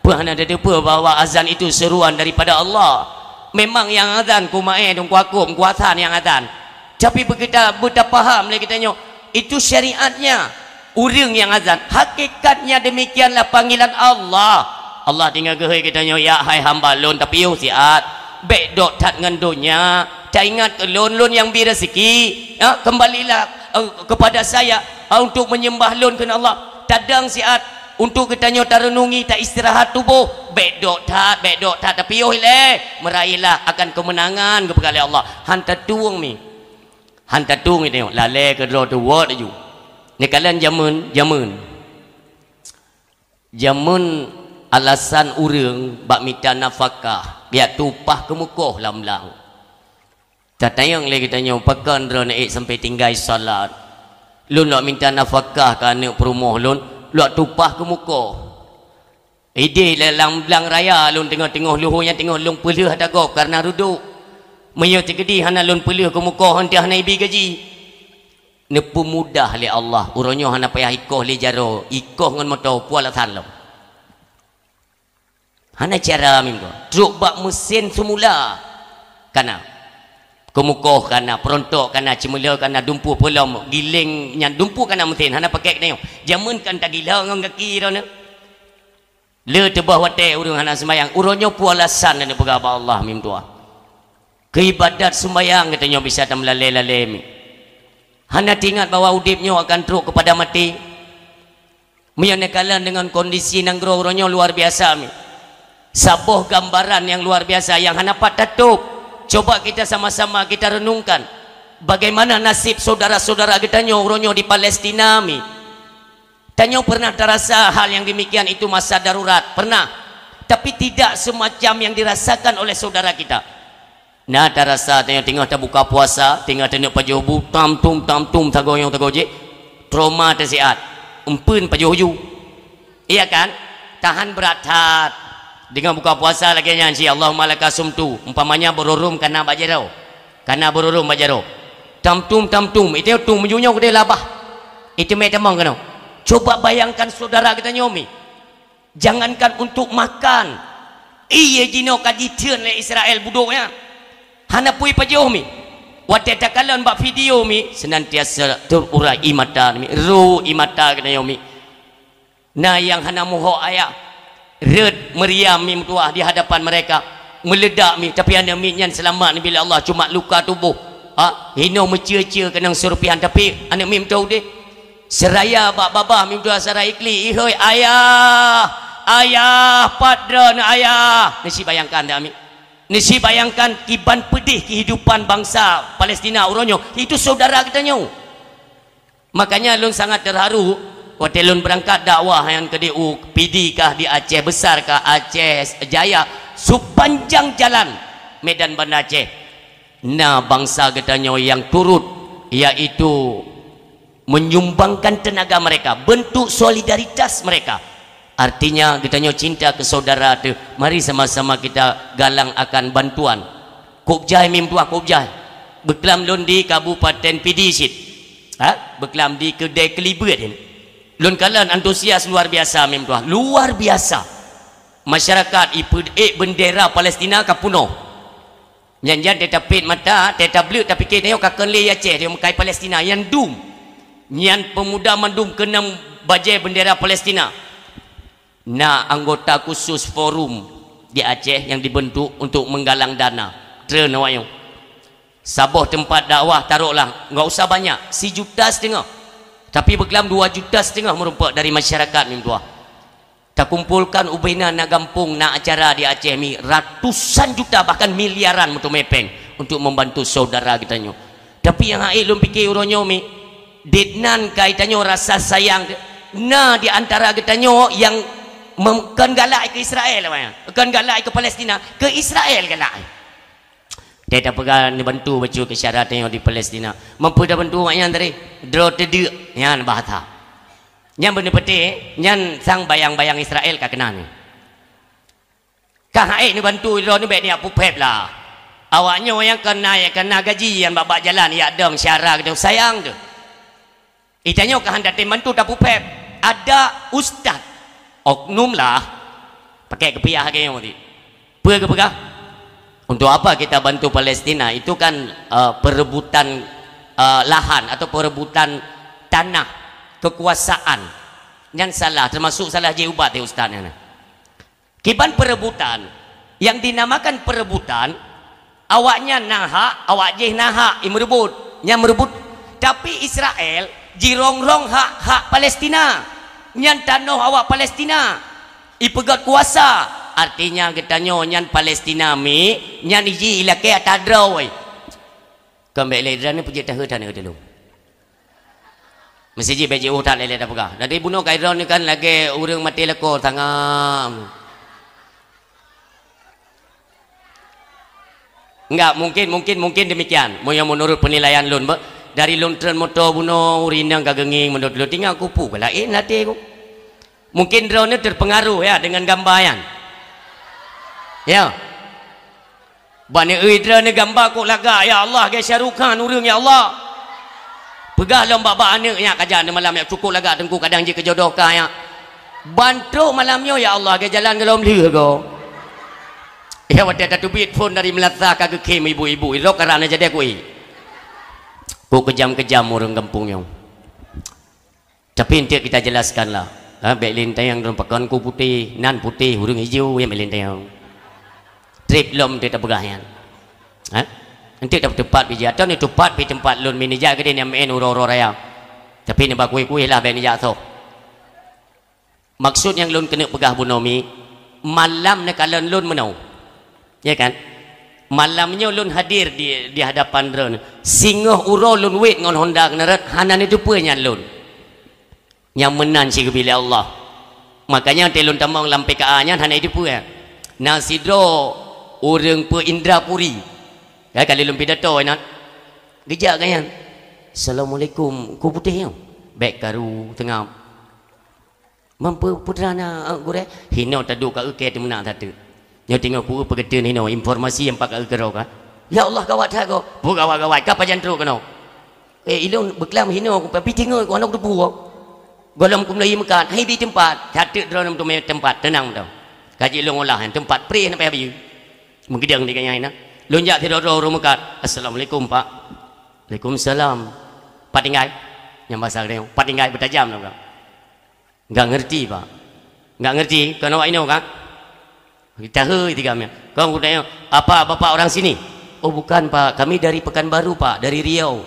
Peue hana tateupeue bahwa azan itu seruan daripada Allah? Memang nyang azan ku maé dong kuakôm kuasa nyang azan. Tapi beukita beutapaham lé geutanyoe, itu syariatnya. Ureuëng nyang azan, hakikatnya demikianlah panggilan Allah. Allah tinggai geuhôi geutanyoe, "Ya hai hamba Lôn, tapiôh siat. Bék dok that ngon donya. Taingat keu Lôn, Lôn nyang bi raseuki. Ya, kembalilah, eh, kepada Saya, eh, untuk menyembah Lôn," kheun Allah. Tadong siat untuk geutanyoe tareunungi, taistirahat tuboh. Bék dok that, bék dok that, tapiôh ilée. Meuraihlah akan keumeunangan geupeugah lé Allah. Han tatueng mi. Han tatueng geutanyoe, lalée keudroe teuh wot laju. Neukalon jameun, jameun. Jameun alasan ureuëng bak mita nafakah, biak tueng upah keumeukoh lam blang. Tatanyong lé geutanyoe, pakon droeneuh ék sampai tinggai salat? Lôn lok mita nafakah keu aneuk peurumoh lôn, lok tueng upah keumeukoh. Idéh lé lam blang raya lôn teungoh-teungoh luho nyan teungoh lôn peulheueh ata gob kareuna rudok. Meunyoe teukeudi hana lôn peulheueh keumeukoh, han teuh hana ibi gaji. Neupeumudah lé Allah, uroe nyoe hana payah ikoh lé jaroe, ikoh ngon moto, peue alasan lom. Hana cara meunan. Trok bak meusén seumula. Kana. Keumukoh kana, peurontok kana, ceumeuleu kana, dumpeue peulom, giléng nyan dumpeue kana meusén, hana pakék geutanyoe. Jameun kan tagila ngon gaki droeneuh. Le teubah watée ureuëng hana seumayang, uroe nyoe peue alasan dan peugah bak Allah meutuah. Keu ibadat seumayang geutanyoe bisa tameulalée-lalée mi. Hana teuingat bahwa udeb nyoe akan trok keupada maté. Meunyoe neukalon deungon kondisi nanggroe uroe nyoe luar biasa mi. Saboh gambaran nyang luar biasa nyang hana pat tatôb. Coba kita sama-sama kita renungkan bagaimana nasib saudara-saudara geutanyoe uroe nyoe di Palestina mi. Tanyoe pernah tarasa hal yang demikian itu masa darurat, pernah. Tapi tidak semacam yang dirasakan oleh saudara kita. Na tarasa tanyoe teungoh tabuka puasa, teungoh taneuk pajoh bu, tam tum, tam tum, tagoyong tagojeuk, trauma tasiat, empeuen pajoh ju. Iya kan? Tahan brat that. Deungon buka puasa lagée nyan si Allahumma laka sumtu, umpamanya beururôm kana bak jaroe. Kana beururôm bak jaroe. Tam tum, tam tum, itu tum meunyoe keudeh labah. Itu mé tamong keunoe. Coba bayangkan saudara geutanyoe mi. Jangankan untuk makan. Ié jinoe ka jitheun lé Israel budok nyan. Hana pui pajoh mi. Watée takalon bak video mi, senantiasa terurai ie mata mi, ru ie mata geutanyoe mi. Na nyang hana muhok ayah. Rot meriam mi meutuah di hadapan mereka. Meuledak mi, tapi aneuk miet nyan seulamat neubi lé Allah, cuma luka tuboh. Ha, hinoe meucue-cue keunong seurupihan, tapi aneuk miet meutuah udeh. Seuraya bak babah mi meutuah sarai kli, "Ihôi ayah, ayah, pat droeneuh ayah?" Neusi bayangkan dak mi? Neusi bayangkan kiban peudeh kehidupan bangsa Palestina uroe nyoe. Itu saudara geutanyoe. Makanya lôn sangat terharu watée lôn beurangkat dakwah nyan keudeh u Pidie kah di Aceh Besar kah, Aceh Jaya, sepanjang jalan Medan Banda Aceh. Na bangsa geutanyoe nyang turut, yaitu menyumbangkan tenaga mereka, bentuk solidaritas mereka. Artinya, geutanyoe cinta keu saudara teuh, mari sama-sama kita galang akan bantuan. Kôb jai mi meutuah, kôb jai. Beuklam lôn di Kabupaten Pidie cit. Ha? Beuklam di keudée keulibeuet nyan. Lôn kalon antusias luar biasa mi meutuah, luar biasa. Masyarakat ipeuék bendera Palestina ka peunoh. Nyan-nyan teuh tapét mata, teuh tableuek, tapike tanyoe ka kon lé Aceh, tanyoe meukai Palestina, nyan dum. Nyan peumuda mandum keunong bajée bendera Palestina. Na anggota khusus forum di Aceh nyang dibentuk untuk menggalang dana. Treun awak nyoe. Saboh teumpat dakwah, taroklah, enggak usah banyak, sijuta siteungoh. Tapi beuklam dua juta siteungoh meurumpok dari masyarakat mi meutuah. Takumpolkan ubena na gampông, na acara di Aceh mi, ratusan juta, bahkan miliaran meuteumé péng untuk membantu saudara geutanyoe. Tapi nyang hak ék lôn pike uroe nyoe mi, dit nan kai tanyoe rasa sayang, na di antara geutanyoe nyang mem-, kon galak keu Israel, awaknyan. Kon galak keu Palestina, keu Israel galak. Teuh tapeugah neubantu bacut keu syedara tanyoe di Palestina. Mampu tabantu awaknyan tadi, droe teudeuk, nyan bahasa. Nyan beuneupeuteh, nyan sang bayang-bayang Israel ka keunan. Ka hak ék neubantu droeneuh, bék neujak puphép lah. Awaknyoe nyang ka na, ka na gaji nyan bak-bak jalan, jak dong syedara geutanyoe sayang teuh. Geutanyoe ka han tatem bantu tapuphép. Ada ustaz, oknum lah, pakai keupiah lagée nyoe tadi. Peue geupeugah? Untuk apa kita bantu Palestina? Itu kan, eh, perebutan, eh, lahan atau perebutan tanah, kekuasaan. Nyan salah, termasuk salah jih ubat ya ustaz nyan. Kiban perebutan. Yang dinamakan perebutan, awaknyan na hak, awak jih na hak, i meureubot. Nyan meureubot. Tapi Israel jirongrong hak-hak Palestina. Nyan tanoh awak Palestina. Ipeugét kuasa. Artinya geutanyoe nyan Palestina mi, nyan iji ilakée ata droe. Kon bék lé droeneuh peujeuet tahe-tahe dulu. Meuseujid bék jiôh that lé-lé tapeugah. Jadi bunoe keu droeneuh kan lagée ureuëng maté lakoe tanggam. Enggak, mungkin, mungkin, mungkin demikian. Meunyoe meunurot peunilaian lôn, be, dari lôn treun moto bunoe, ureuëng inong ka geungieng meunurot lôn, tinggai kupu ka laén até ku. Mungkin droeneuh terpengaruh ya dengan gamba nyan. Ya. Bak neueu droeneuh gamba kok lagak, ya Allah, lagée Shah Rukh Khan ureuëng, ya Allah. Peugah lom bak-bak aneuëk nyak kajak neumalam nyak, cukôp lagak teungku, kadang jikeujodoh kah nyak. Ban trok malam nyoe, ya Allah, lagée jalan golom lheueh goe. Ya, watèe tateubiet phôn dari meulasah ka geukhém ibu-ibu, idroe karana jadi kui. Kok keujam-keujam ureueng gampông nyoe. Tapi eunteuk kita jelaskan lah. Ha, bèk lé tanyong droe pakon ku putéh, nan putéh, ureueng ijo nyang bèk lé tanyong. Trép lom eunteuk tapeugah nyan. Ha? Eunteuk tapeuteupat bijéh. Atau ni teupat pi teumpat lôn mi neujak keudéh nyang meu'en uroe-uroe raya. Tapi neuba kueh-kueh lah bèk neujak soh. Maksud nyang lôn keuneuk peugah bunoe mi, malam neukalon lôn meunoe. Ya kan? Malam nyoe lôn hadir di, di hadapan droeneuh. Singoh uroe lôn wét ngon honda keuneurot, hana neuteupeue nyan lôn. Nyang meunan sigeubri lé Allah. Makanya watèe lôn tamong lam P K A nyan hana jiteupeue. Na sidroe ureueng peuindra puri. Ya, kali lôn pidato inan. Geujak gobnyan. "Assalamualaikum, ku putéh nyoe." Bèk karu teungab. "Mampu putra na, eh, gurèe?" Hinoe taduek ka eukée teumeunak tateuk. Nyoe teungoh ku peugeuteueng hinoe informasi nyang pat ka eukée droe ka. Ya Allah, gawat that goe. Peue gawat-gawat, ka pajan trok keunoe. Eh, ilôn beuklam hinoe ku, tapi teungoh ku hana kuteupeue. Gohlom ku meulayeue meukat, hai bi teumpat. Tateuk droeneuh meuteumé teumpat, teunang mantong. Ka jeuet lôn olah nyan, teumpat preh hana payah bayeue. Meugeudong di gobnyan na. Lôn jak sidroe-droe ureueng meukat. "Assalamualaikum, Pak." "Waalaikumsalam." "Pat tinggai?" Nyang basa geutanyoe, "Pat tinggai?" Beutajam lom ka. "Enggak ngerti, Pak." "Enggak ngerti? Kon awak inoe kan?" Tahe tiga mia. Kon geutanyoe, "Apa Bapak orang sini?" "Oh, bukan, Pak. Kami dari Pekanbaru, Pak. Dari Riau."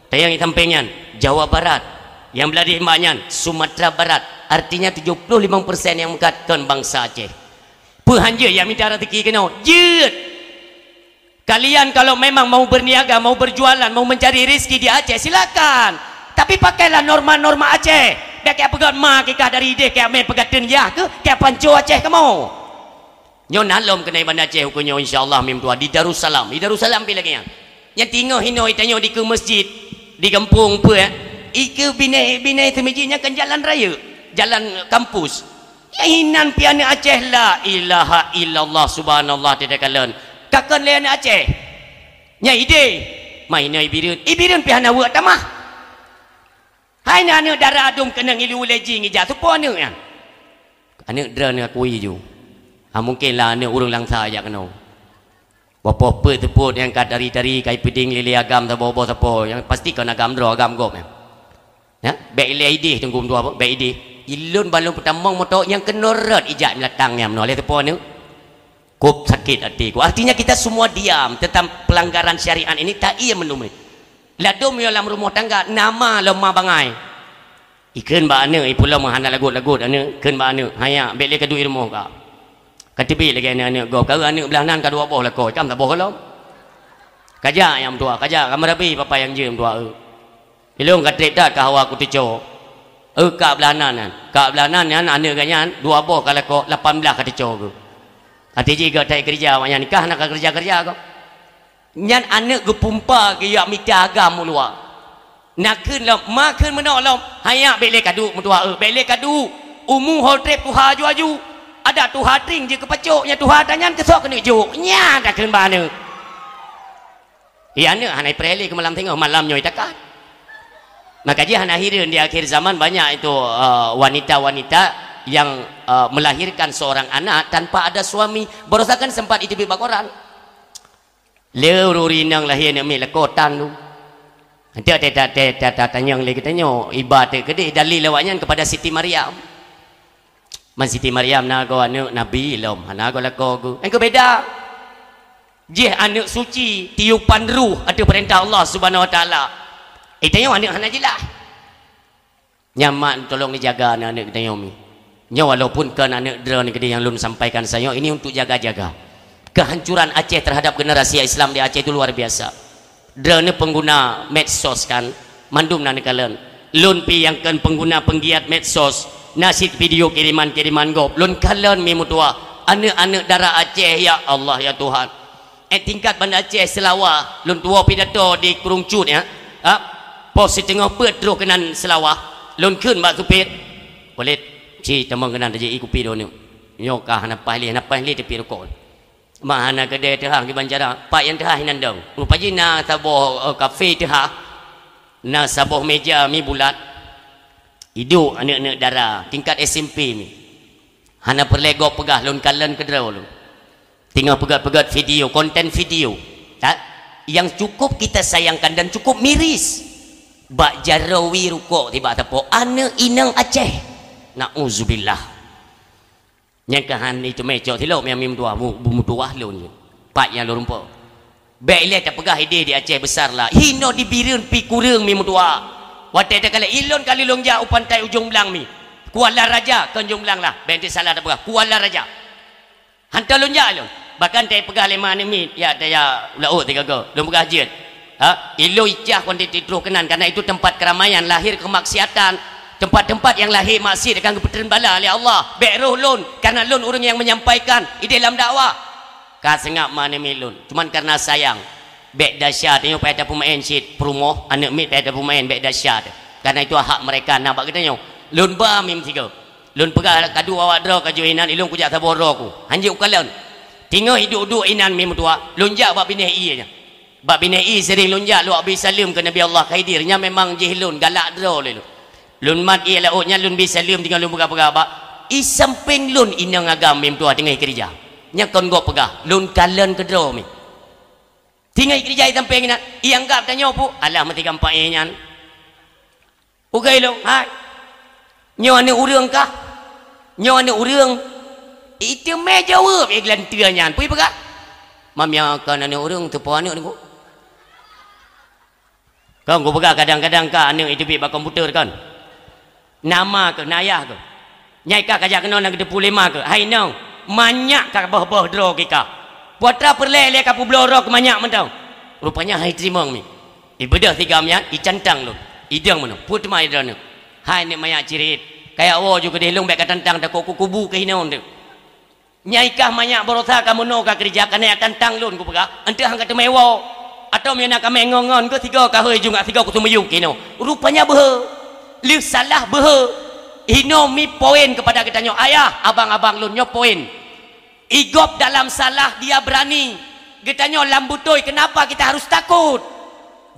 Tanyong di sampéng nyan, "Jawa Barat." Nyang blah di mak nyan, "Sumatera Barat." Artinya tujuh puluh lima persen nyang meukat kon bansa Aceh. "Peue han jeuet jak mita raseuki keunoe?" "Jeuet!" Kalian kalau memang mau berniaga, mau berjualan, mau mencari rezeki di Aceh, silakan. Tapi pakailah norma-norma Aceh. Bèk kajak peugöt ma kikah dari idéh, kajak mé peugateun yah keuh, kajak panco Aceh kamoe. Nyoe na lom keunoe Banda Aceh ukeue nyoe, insya Allah, mim tuha di Darussalam. Di Darussalam pi lagèe nyan. Nyan teungoh hinoe tanyoe dikeue masjid, di gampông peue, eh? Ikeue binéh-binéh teumiji nyan kan jalan raya, jalan kampus. Nyan hinan pi aneuk Aceh, la ilaha illallah, subhanallah, teuka kalon. Ka kon lé aneuk Aceh. Nyan idéh, ma hinoe Ibireuen. Ibireuen pi hana weuek tamah. Hai na aneuk dara dum keunong ilu lé jih ngijak, soe po aneuk nyan? Aneuk droeneuh akui ju. Ha, mungken lah aneuk ureueng langsa jak keunoe. Bapoh peuet seupôt nyang ka tari-tari, ka ipeuding lé-lé agam saboh-boh sapo, nyang pasti kon agam droe, agam gob nyan. Ya, bèk ilèe idéh teungku meutuah, bèk idéh. Ilôn ban lôn peutamong moto nyang keunoe rot ijak meulatang nyan meunoe lé teupeu aneuk. Kop sakét até ku. Artinya kita semua diam tentang pelanggaran syariat ini, ta-ie meunumé. Ladôm nyoe lam rumoh tangga, nama lom ma bangai. Ikheun bak aneuk, ipeulom hana lagot-lagot aneuk, kheun bak aneuk, "Haya, bèk lé kaduek i rumoh ka." Ka teubiet lagèe aneuk-aneuk gob, ka aneuk blah nan ka dua boh lakoe, ikam saboh gohlom. Kajak nyang meutuah, kajak, ka meurabi papa nyang jeuet meutuah eu. Ilôn ka trép that ka hawa kuteuco. Eu, ka blah nan nyan. Ka blah nan nyan aneuk geuh nyan dua boh ka lakoe, lapan blah ka teuco geuh. Até jih geuh that keureuja awak nyan, nikah hana ka keureuja-keureuja gob. Nyan aneuk geupumpa geujak mita agam u luwa. Na kheun lom, ma kheun meunoe lom, "Haya, bèk lé kaduek meutuah eu, bèk lé kaduek. Umu ho trép tuha aju-aju. Adak tuha tring jeuet keu pacok, nyan tuha tanyan keusoe keuneuk jok." Nyan takheun bak aneuk. Iya, aneuk hana ipreh lé keu malam singoh, malam nyoe itakat. Maka jih hana hireuen di akhir zaman banyak itu, eh, wanita-wanita yang, eh, melahirkan seorang anak tanpa ada suami. Barosa kan sempat iteubiet bak koran. Lé ureueng inong lahé aneuk miet lakoe tan tu. Eunteuk ta-, ta-, ta-, ta-, tatanyong lé geutanyoe, iba teuk keudeh dalil awak nyan kepada Siti Maryam. Man Siti Maryam na goe aneuk nabi lom, hana goe lakoe geuh. Nyang keuh beda. Jih aneuk suci, tiupan ruh ateueh peurintah Allah Subhanahu Wa Taala. Eh, tanyoe aneuk hana jeulaih. Nyan mak tolong neujaga aneuk-aneuk geutanyoe mi. Nyoe walaupun kon aneuk droeneuh keudeh nyang lôn sampaikan sayoe, ini untuk jaga-jaga. Kehancuran Aceh terhadap generasi Islam di Aceh itu luar biasa. Droeneuh pengguna medsos kan, mandum na neukalon. Lôn pi nyang kon pengguna penggiat medsos, na cit video kiriman-kiriman gob. Lôn kalon mi meutuah, aneuk-aneuk dara Aceh, ya Allah, ya Tuhan. Eh, tingkat Banda Aceh Seulawah, lôn tuwoe pidato di Krueng Cut, ya. Ha? Pos siteungoh peuet troh keunan Seulawah, lôn kheun bak supet, "Polét, ci tamong keunan tajak ié kupi droeneuh. Nyoe ka hana paih lé, hana paih lé tapi rukok. Ma hana keudè teuhah kiban cara, pat nyang teuhah inan dong." Rupa jih na saboh, eh, kafe teuhah, na saboh meja mi bulat. Iduek aneuk-aneuk dara, tingkat S M P mi. Hana peureulèe gob peugah, lôn kalon keudroe lôn. Teungoh peugét-peugét video, konten video. Tak? Yang cukup kita sayangkan dan cukup miris. Bak jaroe wie rukok tibak teupok aneuk inong Aceh. Nauzubillah. Nyang keuhan itu mecok silop nyang meutuah, bu-, bu-, meutuah lôn. Pat nyang lôn rumpok. Bék ilée tapeugah idéh di Aceh besar lah. Hino di Bireuen pi kureueng mi meutuah. Watée takalon ilôn kali lôn jak u pantai Ujong Blang mi. Kuala Raja kon Ujong Blang lah. Bék salah tapeugah. Kuala Raja. Hantom lôn jak lôn. Bahkan tapeugah lé ma aneuk miet, ya, ya, laôt tiga go. Lôn peugah jeuet. Ha? Ilôn icah kuantiti troh keunan, karena itu tempat keramaian, lahir kemaksiatan. Tempat-tempat yang lahir maksiat akan geupeutreun bala lé Allah. Bék roh lôn, karena lôn ureuëng yang menyampaikan idéh lam dakwah. Ka seungab ma aneuk miet lôn. Cuman karena sayang. Bék desya tanyoe payah tapeumaén cit peurumoh, aneuk miet payah tapeumaén, bék desya teuh. Karena itu hak mereka na bak geutanyoe. Lôn ba mi meusigoe. Lôn peugah ka duek awak droe ka jeuet inan, ilôn kujak saboh droe ku. Hanjeuet kukalon. Teungoh iduek-duek inan mi meutuah, lôn jak bak binéh ie nyan. Bak binéh ie sering lôn jak lôn bi saleuem keu Nabi Allah Khidir, nyan memang jih lôn galak droe lé lôn. Lôn mat ie laôt nyan lôn bi saleuem teungoh lôn peugah-peugah bak i sampéng lôn inong agam mi meutuah teungoh ikeurija. Nyan kon gob peugah, lôn kalon keudroe mi. Teungoh ikeurija i sampéng inan, ianggap tanyoe pu, alah meuti gampang ie nyan. Ugai lôn, hai. Nyoe aneuk ureuëng kah? Nyoe aneuk ureuëng. Iteumé jaweueb ie geulanteue nyan. Peue peugah? Mam nyoe kon aneuk ureuëng teupo aneuk niko. Kon kupeugah kadang-kadang ka aneuk iteubiet bak komputer kon. Nama keuh, nayah keuh. Nyai ka kajak keunoe na geuteupeue lé ma keuh. Hai nong, manyak ka boh-boh droe kika. Putra peureulée lé ka peubloe droe keu manyak mantong. Rupanya hai teurimong mi. Ibeudôh sigam nyan, icantang lôn. Idong meunoe, peue teuma idong nyoe? Hai aneuk manyak cirit, kajak woe ju keudeh lôn bék katantang takot kukubu keuhinoe teuh. Nyai kah manyak baroesa ka meunoe ka keurija ka neujak tantang lôn kupeugah, eunteuk han ka teumé woe. Atawa meunyoe na kamé ngon-ngon keuh sigoe ka hôi ju ngat sigoe kuteumiyueb keuhinoe. Rupanya beuhe. Lheueh salah beuhe. Hinoe mi poin keupada geutanyoe ayah, abang-abang lôn nyoe poin. Igob dalam salah dia berani. Geutanyoe lam beutôi, kenapa kita harus takut?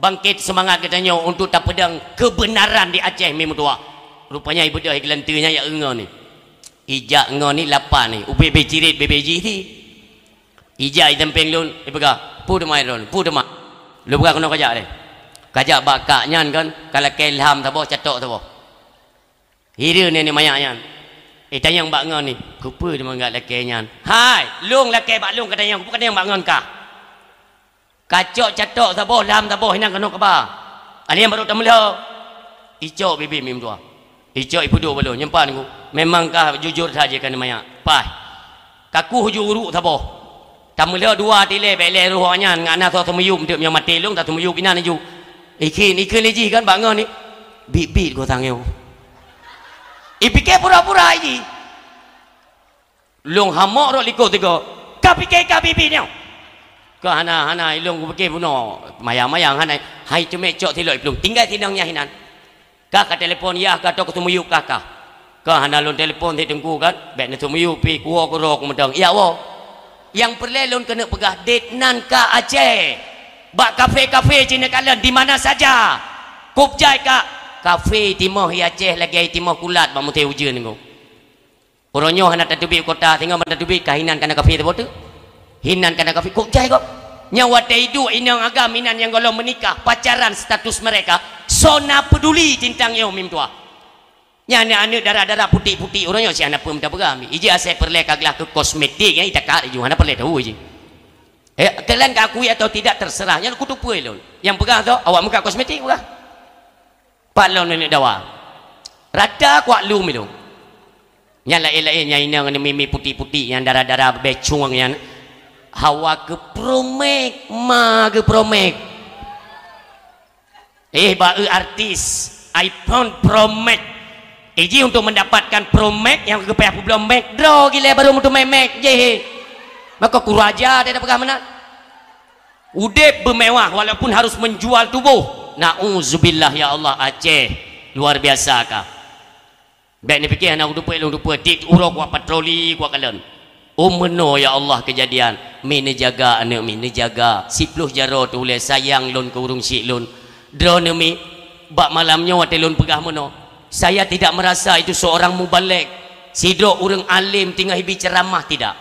Bangkit semangat geutanyoe untuk tapeudong keubeunaran di Aceh mi meutuah. Rupanya ibeudôh i geulanteue nyan ya ngon ni. Ijak ngon ni lapan ni. Ubé-bé cirit bébé jih ni. Ijak i sampéng lôn, ipeugah, "Peue teuma lôn, peue teuma?" Lôn peugah keunoe kajak deh. Kajak bak kak nyan kan, ka lakée lham saboh, catok saboh. Hireuen nenek manyak nyan. Eh, tanyong bak ngon ni. Keupeue teuma gak lakée nyan? Hai, lôn lakée bak lôn katanyong, keupeue katanyong bak ngon kah? Kacok catok saboh, lham saboh, inan keunoe kaba. Alien baru tameulhö. Icok bibit mi meutuah. Icok ipeuduek bak lôn, nyimpan ku. Memang kah jujur saja kan manyak. Paih. Kaku ju uruk saboh. Tameulhö dua tilé, bék lé roh nyan, ngan na soe seumiyueb, deuek nyoe maté lôn, ta seumiyueb inan laju. Ikheun, ikheun lé jih kan bak ngon ni. Bit-bit go tangieu. Ipike pura-pura jih. Lôn hamok rot likot tiga. Ka pike ka bit-bit nyoe. Ka hana, hana, ilôn kupike bunoe. Mayang-mayang hana. Hai ceumek cok silop iplueng. Tinggai sidang nyah inan. Ka, ka telepon yah ka tok seumiyueb kah, kah. Ka hana lôn telepon si teungku kan, bék neusuk miyueb pih kuwoe keudroe kumeudong. Iya woe. Nyang peureulée lôn keuneuk peugah, det nan ka Aceh. Bak kafe-kafe cina kalon di mana saja. Kub jai ka kafe timoh i Aceh lagée timoh kulat bak musém ujeuen nyoe. Uroe nyoe hana tateubiet kota, singoh ban tateubiet ka hinan kana kafe saboh teuk. Hinan kana kafe, kok jai kok? Nyang watée iduek inong agam inan nyang gohlom meunikah, pacaran status mereka, soe na peduli tintang nyoe mi meutuah. Nyan aneuk-aneuk dara-dara putik-putik uroe nyoe si hana peue mita peugah mi. Iji asai peureulée ka glah keu kosmetik nyan itakat iju hana peureulée tahu iji. Eh, kalian ka akui atau tidak terserah. Nyan kutu peue lôn. Nyang peugah tu awak muka kosmetik peugah. Pat lôn nenek dawa. Rata kuak lum ilung. Nyan laén-laén nyang inong ngon mimi putik-putik nyang dara-dara becung nyan. Hawa geupromek, ma geupromek. Eh, ba eu artis iPhone Pro Max. Iji untuk mendapatkan Pro Max nyang geupayah peuet ploh Max droe gilée baru meuteumé Max jih. Maka kuraja dia peugah meunan. Udeb beumewah walaupun harus menjual tuboh. Nauzubillah ya Allah, Aceh luar biasa ka. Bék neupike hana udeupeue lôn dupeue, dit uroe kuat patroli kuat kalon. Oh meunoe ya Allah keujadian, mi neujaga aneuk mi neujaga, siploh jaroe teuh ulée sayang lôn keu ureuëng syiek lôn. Droeneuh mi, bak malam nyoe watée lôn peugah meunoe, saya tidak merasa itu seorang mubalek, sidroe ureuëng alem tinggai bi ceuramah tidak.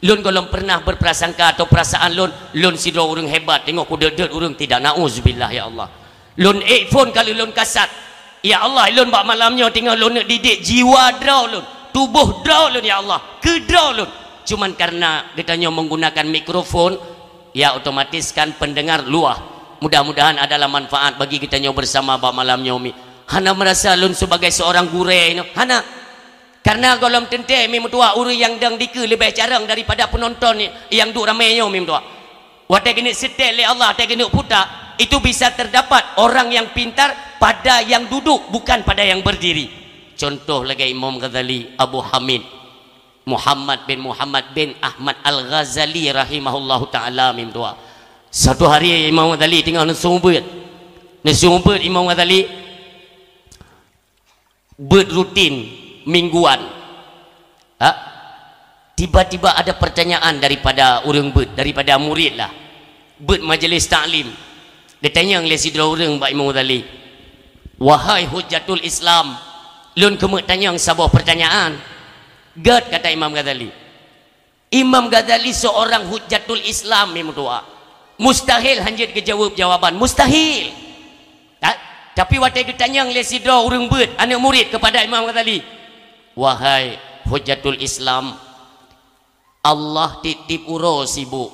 Lôn gohlom pernah berprasangka atau perasaan lôn, lôn sidroe ureuëng hebat, teungoh kudeuet-deuet ureuëng tidak, nauzubillah ya Allah. Lôn ék phon ka lheueh lôn kasat. Ya Allah, lôn bak malam nyoe teungoh lôn neuk didik jiwa droe lôn, tuboh droe lôn ya Allah, keu droe lôn. Cuman karena geutanyoe menggunakan mikrofon, ya otomatis kan pendengar luah. Mudah-mudahan adalah manfaat bagi geutanyoe bersama bak malam nyoe mi. Hana merasa lôn sebagai seorang gurée nyoe, hana. Karena gohlom teuntée mi meutuah ureuëng nyang dong dikeue leubeh carông daripada penonton nyang duek ramé nyoe mi meutuah. Watée geuneuk seutét lé Allah, watée geuneuk puta, itu bisa terdapat orang yang pintar pada yang duduk, bukan pada yang berdiri. Contoh lagée Imam Ghazali, Abu Hamid, Muhammad bin Muhammad bin Ahmad Al-Ghazali rahimahullahu taala mi meutuah. Satu hari Imam Ghazali teungoh neuseumeubeuet. Neuseumeubeuet Imam Ghazali, beuet rutin mingguan. Ha? Tiba-tiba ada pertanyaan daripada ureuëng beuet, daripada murid lah. Beuet majlis taklim. Geutanyong lé sidroe ureuëng bak Imam Ghazali, "Wahai Hujjatul Islam," lôn keumeuk tanyong saboh pertanyaan. "Gét," kata Imam Ghazali. Imam Ghazali seorang Hujjatul Islam mi meutuah. Mustahil hana jeuet geujaweueb jawaban, mustahil. Ta-, tapi watée geutanyong lé sidroe ureuëng beuet, aneuëk murid kepada Imam Ghazali, "Wahai Hujjatul Islam, Allah tieb-tieb uroe sibuk.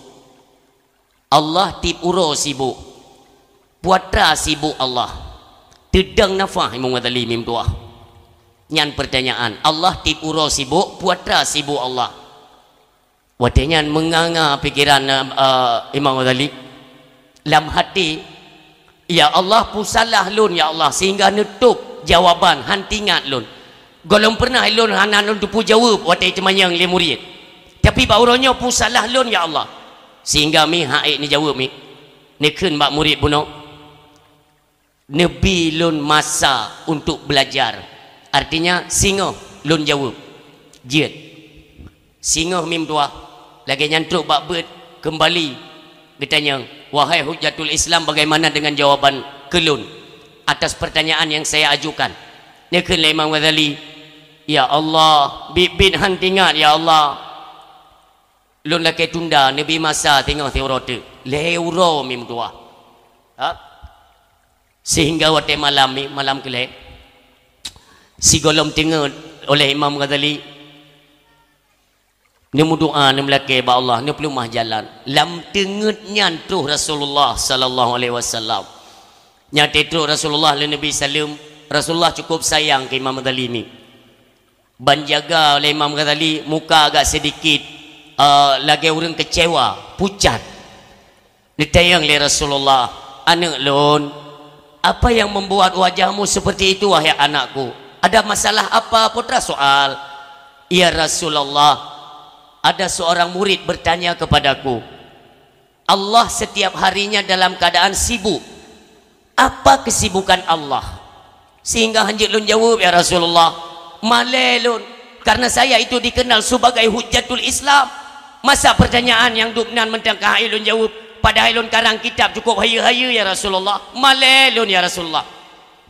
Allah tieb uroe sibuk. Peue atra sibuk Allah? Teudong nafah Imam Ghazali mi meutuah." Nyan pertanyaan, Allah tieb uroe sibuk, peue atra sibuk Allah? Watée nyan meunganga pikiran, eh, Imam Ghazali. Lam hati, "Ya Allah, peue salah lôn, ya Allah, sehingga neutôb jawaban, hana teuingat lôn. Gohlom pernah lôn hana lôn teupeu jaweueb watée teumanyong lé murid. Tapi bak uroe nyoe peue salah lôn, ya Allah, sehingga mi han ék neujaweueb mi?" Neukheun bak murid bunoe, "Neubi lôn masa untuk belajar. Artinya, singoh lôn jaweueb." Jeuet. Singoh mi meutuah, lagée nyan trok bak beuet, keumbali geutanyong, "Wahai Hujjatul Islam, bagaimana dengan jawaban keu lôn atas pertanyaan yang saya ajukan?" Neukheun lé Imam Ghazali, "Ya Allah, biet-biet hana teuingat, ya Allah. Lôn lakée tunda, neubi masa singoh siuroe teuk." Lhée uroe mi meutuah. Ha? Sehingga watée malam mi, malam keulhée, sigohlom teungeut oleh Imam Ghazali, neumeudoá, neumeulakée bak Allah, neupeuleumah jalan. Lam teungeut nyan troh Rasulullah sallallahu alaihi wasallam. Nyang troh Rasulullah lé Nabi saleuem, Rasulullah cukup sayang keu Imam Ghazali mi. Ban jaga oleh Imam Ghazali, muka agak sedikit, eh, lagée ureuëng keucewa, pucat. Neutanyong lé Rasulullah, "Aneuëk lôn, apa yang membuat wajahmu seperti itu, wahai anakku? Ada masalah apa, putra?" "Soal, ya Rasulullah, ada seorang murid bertanya kepadaku, Allah setiap harinya dalam keadaan sibuk. Apa kesibukan Allah sehingga hana jeuet lôn jaweueb, ya Rasulullah? Malée lôn, karena saya itu dikenal sebagai Hujjatul Islam. Masa pertanyaan nyang dum nan mantong ka han ék lôn jaweueb, padahai lôn karang kitab cukup hayeue-hayeue, ya Rasulullah. Malée lôn, ya Rasulullah."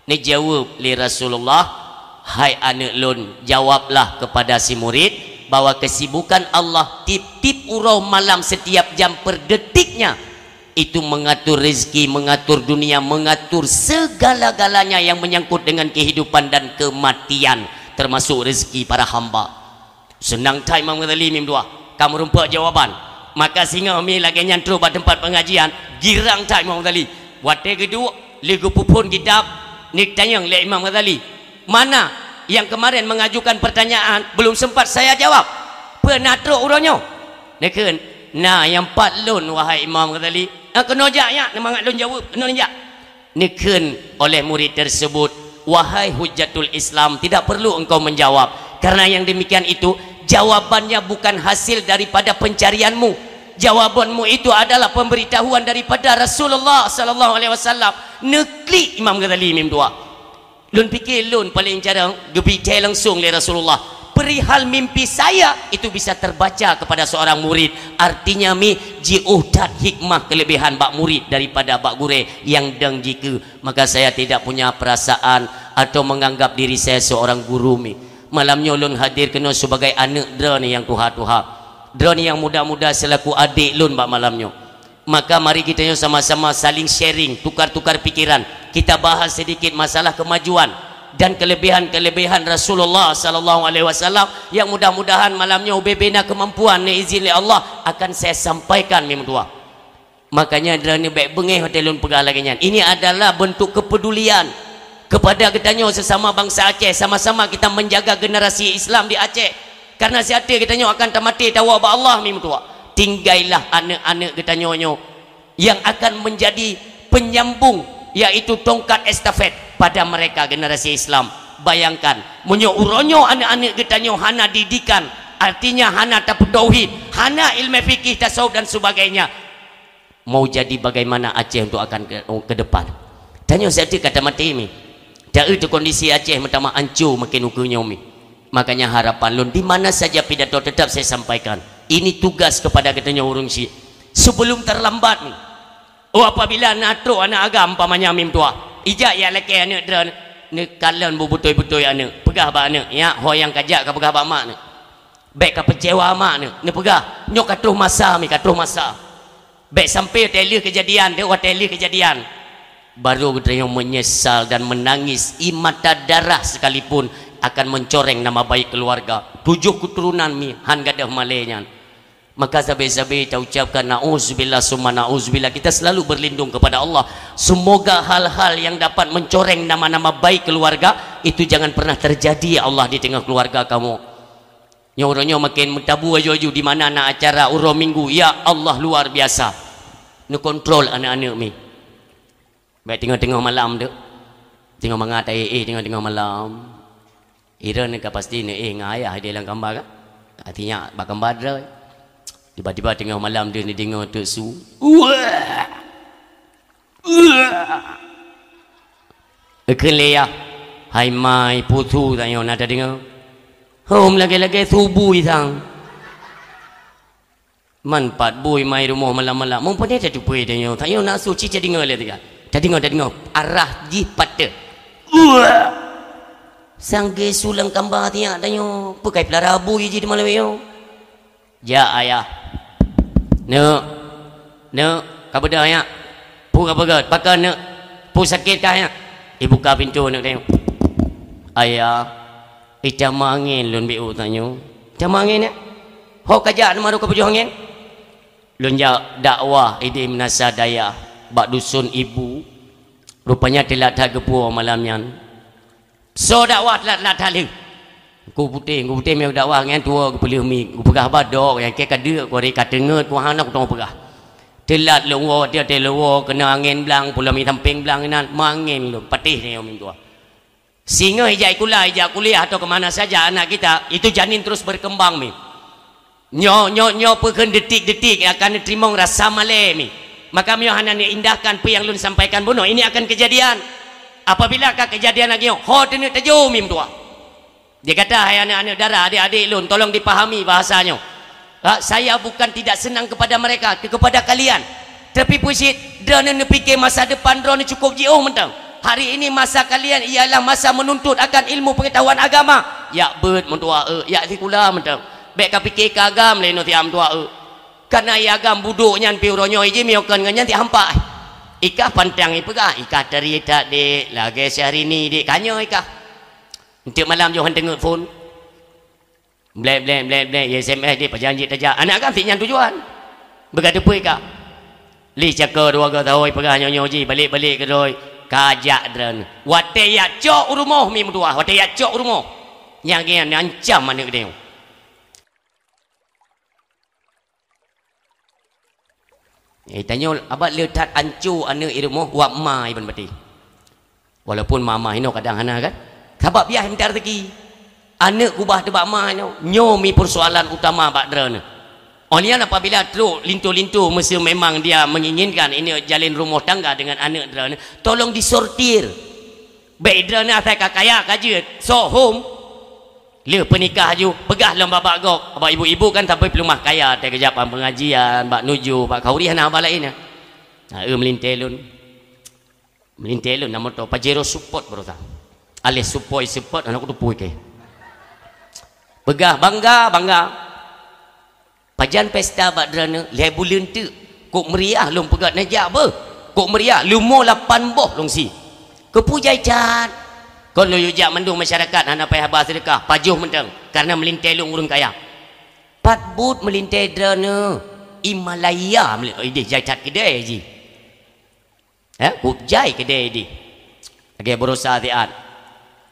Neujaweueb lé Rasulullah, "Hai aneuëk lôn, jawablah kepada si murid bahwa kesibukan Allah tieb-tieb uroe malam, setiap jam per detiknya, itu mengatur rezeki, mengatur dunia, mengatur segala-galanya yang menyangkut dengan kehidupan dan kematian, termasuk rezeki para hamba." Seunang that Imam Ghazali mi meutuah, ka meurumpok jawaban. Maka singoh mi lagée nyan troh bak teumpat pengajian, girang that Imam Ghazali. Watée geuduek, lheueh geupeuphon kitab, neutanyong lé Imam Ghazali, "Mana yang kemarin mengajukan pertanyaan belum sempat saya jawab? Peue na trok uroe nyoe?" Neukheun, "Na nyang pat lôn, wahai Imam Ghazali." "Ah, keunoe jak nyan, mangat lôn jaweueb, keunoe jak." Neukheun oleh murid tersebut, "Wahai Hujjatul Islam, tidak perlu engkau menjawab, karena yang demikian itu jawabannya bukan hasil daripada pencarianmu. Jawabanmu itu adalah pemberitahuan daripada Rasulullah sallallahu alaihi wasallam." Neuklik Imam Ghazali mi meutuah. Lôn pike lôn paleng carông geubri thée langsong lé Rasulullah. Perihal mimpi saya, itu bisa terbaca kepada seorang murid. Artinya mi jiôh that hikmah kelebihan bak murid daripada bak gurée nyang dong jikeue. Maka saya tidak punya perasaan atau menganggap diri saya seorang guru mi. Malam nyoe lôn hadir keunoe sebagai aneuëk droeneueh nyang tuha-tuha. Droeneuh nyang muda-muda selaku adék lôn bak malam nyoe. Maka mari geutanyoe sama-sama saling sharing, tukar-tukar pikiran. Kita bahas sedikit masalah kemajuan dan kelebihan-kelebihan Rasulullah sallallahu alaihi wasallam yang mudah-mudahan malam nyoe ubé-bé na keumampuan, neuizin lé Allah, akan saya sampaikan, mi meutuah. Makanya droeneuh bèk beungéh watèe lôn peugah lagèe nyan. Ini adalah bentuk kepedulian kepada geutanyoe sesama bangsa Aceh. Sama-sama kita menjaga generasi Islam di Aceh. Karena siaté geutanyoe akan tamaté tawoe bak Allah, mi meutuah. Tinggailah aneuk-aneuk geutanyoe nyoe yang akan menjadi penyambung, yaitu tongkat estafet pada mereka generasi Islam. Bayangkan, meunyoe uroe nyoe aneuk-aneuk geutanyoe hana didikan, artinya hana tapeutauhid, hana ilmu fikih, tasawuf dan sebagainya, mau jadi bagaimana Aceh untuk akan ke, ke depan? Tanyoe siaté ka tamaté mi. Taeu tu kondisi Aceh meutamah anco makin ukeue nyoe mi. Makanya harapan lôn di mana saja pidato tetap saya sampaikan. Ini tugas kepada geutanyoe ureueng syiek. Sebelum terlambat mi. Oh, apabila na trok aneuk agam umpamanya mi meutuah, ijak jak lakèe aneuk droeneuh, neukalon beubeutôi-beutôi aneuk. Peugah bak aneuk, "Nyak, ho nyang kajak kapeugah bak mak neuh. Bèk kapeucewa mak neuh." Neupeugah, "Nyoe ka troh masa mi, ka troh masa." Bèk sampai watèe lheueh keujadian, deuh watèe lheueh keujadian. Baru geutanyoe menyesal dan menangis, i mata darah sekalipun akan mencoreng nama baik keluarga. Tujoh keuturonan mi han gadôh malèe nyan. Maka sabe-sabe taucapkan nauzubillah summa nauzubillah. Kita selalu berlindung kepada Allah. Semoga hal-hal yang dapat mencoreng nama-nama baik keluarga itu jangan pernah terjadi, ya Allah, di tengah keluarga kamoe. Nyoe uroe nyoe makin meutabu aju-aju di mana na acara uroe Minggu. Ya Allah, luar biasa. Neukontrol aneuk-aneuk mi. Bèk teungoh-teungoh malam tu. Teungoh mangat taéh-éh teungoh-teungoh malam. Droeneuh ka pasti neuéh ngon ayah di lam kamba kan? Artinya bak kamba droe. Tiba-tiba teungoh malam deuh neudeungoe teuk su. Uah! Uah! Ikheun lé yah, "Hai mai, peue su tanyoe na tadeungoe?" "Hom lagèe-lagèe su bui sang." Man pat bui mai rumoh malam-malam. Muphom teupeue tanyoe, tanyoe na su cit tadeungoe lé teuka. Tadeungoe, tadeungoe. Arah jih pat teuh. Uah! Sang geusu lam kamba tiyak tanyoe. Peue kai peulara bui jih di malam nyoe. Jak ayah. Neuk. Neuk, ka beudôh nyak. Peue ka peugah? Pakon neuk? Peue sakét kah nyak? Ibuka pintoe neuk tanyoe. Ayah. Itamah angén lôn beu tanyoe. Itamah angén, ya? Ho kajak teuma ka peujoh angén? Lôn jak dakwah ideh meunasah dayah bak dusun Ibu. Rupanya teulat that geupuwoe malam nyan. Soe dakwah teulat-teulat that lheueh? Teungku Putéh, Teungku Putéh meunyoe dakwah ngon tuwoe geupeuleueh mi, geupeugah haba dok nyang keu ka deuk, ku hari ka teungeut, ku hana kuteungoh peugah. Teulat lôn woe, tiep-tiep lôn woe, keunoe angén blang, pulo mi sampéng blang inan, mangén lôn, patéh tanyoe mintoe. Singoh ijak sikula, ijak kuliah atau ke mana saja anak kita, itu janin terus berkembang mi. Nyoe, nyoe, nyoe peue kheun detik-detik akan neuteurimong rasa malèe mi. Maka meunyoe hana neuindahkan peue nyang lôn sampaikan bunoe, ini akan kejadian. Apabila ka kejadian lagèe nyoe, ho teuneuk tajô mi meutuah. Dia kata, "Hai aneuk-aneuk dara, adik-adik lôn, tolong dipahami bahasa nyoe. Ha, saya bukan tidak senang kepada mereka, ke-, kepada kalian. Tapi peue cit, droeneuh neupike masa depan droeneuh cukup jiôh mantong. Hari ini masa kalian ialah masa menuntut akan ilmu pengetahuan agama." Jak beuet meutuah, eh, jak sikula mantong. Bèk kapike keu agam lé nyoe siat meutuah, eh. Karena i agam budok nyan pih uroe nyoe iji miyokon ngon nyan siat hampa. Ikah pantang ipeugah, ikah tari that, Dek, lagèe Syahrini, Dek, ka nyoe ikah. Enteuk malam jih han teungeut phon. Blek, blek, blek, blek, S M S deh, pajan jih tajak. Aneuk agam sit nyan tujuan. Beuka teupeu ikah. Lé cakô dua go sahoe peugah nyoe-nyoe jih, balek-balek keudroe. Kajak droeneuh. Watèe jak cok u rumoh mi meutuah, watèe jak cok u rumoh. Nyang nyan ancam aneuk geutanyoe. Eh, tanyoe abat le that anco aneuk i rumoh wak ma iban patéh. Walaupun ma-ma inoe kadang hana kan? Sabab biah mita rezeki. Aneuk kubah teuh bak ma inoe, nyoe mi persoalan utama bak droeneuh. Óh lheueh nyan apabila trok linto-linto meuseu memang dia menginginkan ini jalin rumoh tangga dengan aneuk droeneuh, tolong disortir. Bèk droeneuh asai ka kaya ka jeuet, sohom. Lheueh peunikah aju, peugah lom bak-bak gob. Bak ibu-ibu kan sampai peuleumah kaya, teukeujak bak pengajian, bak nuju, bak khauri hana haba laén nyan. Na eu meulintèe lôn. Meulintèe lôn na moto Pajero Sport baroesa. Aléh Supoi Sport hana kuteupeu keu. Peugah bangga, bangga. Pajan pesta bak droeneuh? Lhée buleuen teuk. Kok meuriah lôn peugah neujak beuh. Kok meuriah, leumo lapan boh lôn sie. Keupeue jai that? Kon lôn yue jak mandum masyarakat hana payah ba seudeukah, pajoh mantong, kareuna meulintée lôn ureuëng kaya. Pat buet meulintée droeneuh? I Malaya meuli-, ideh jai that keudée jih. Eh, kok jai keudée ideh. Lagée Burosa siat.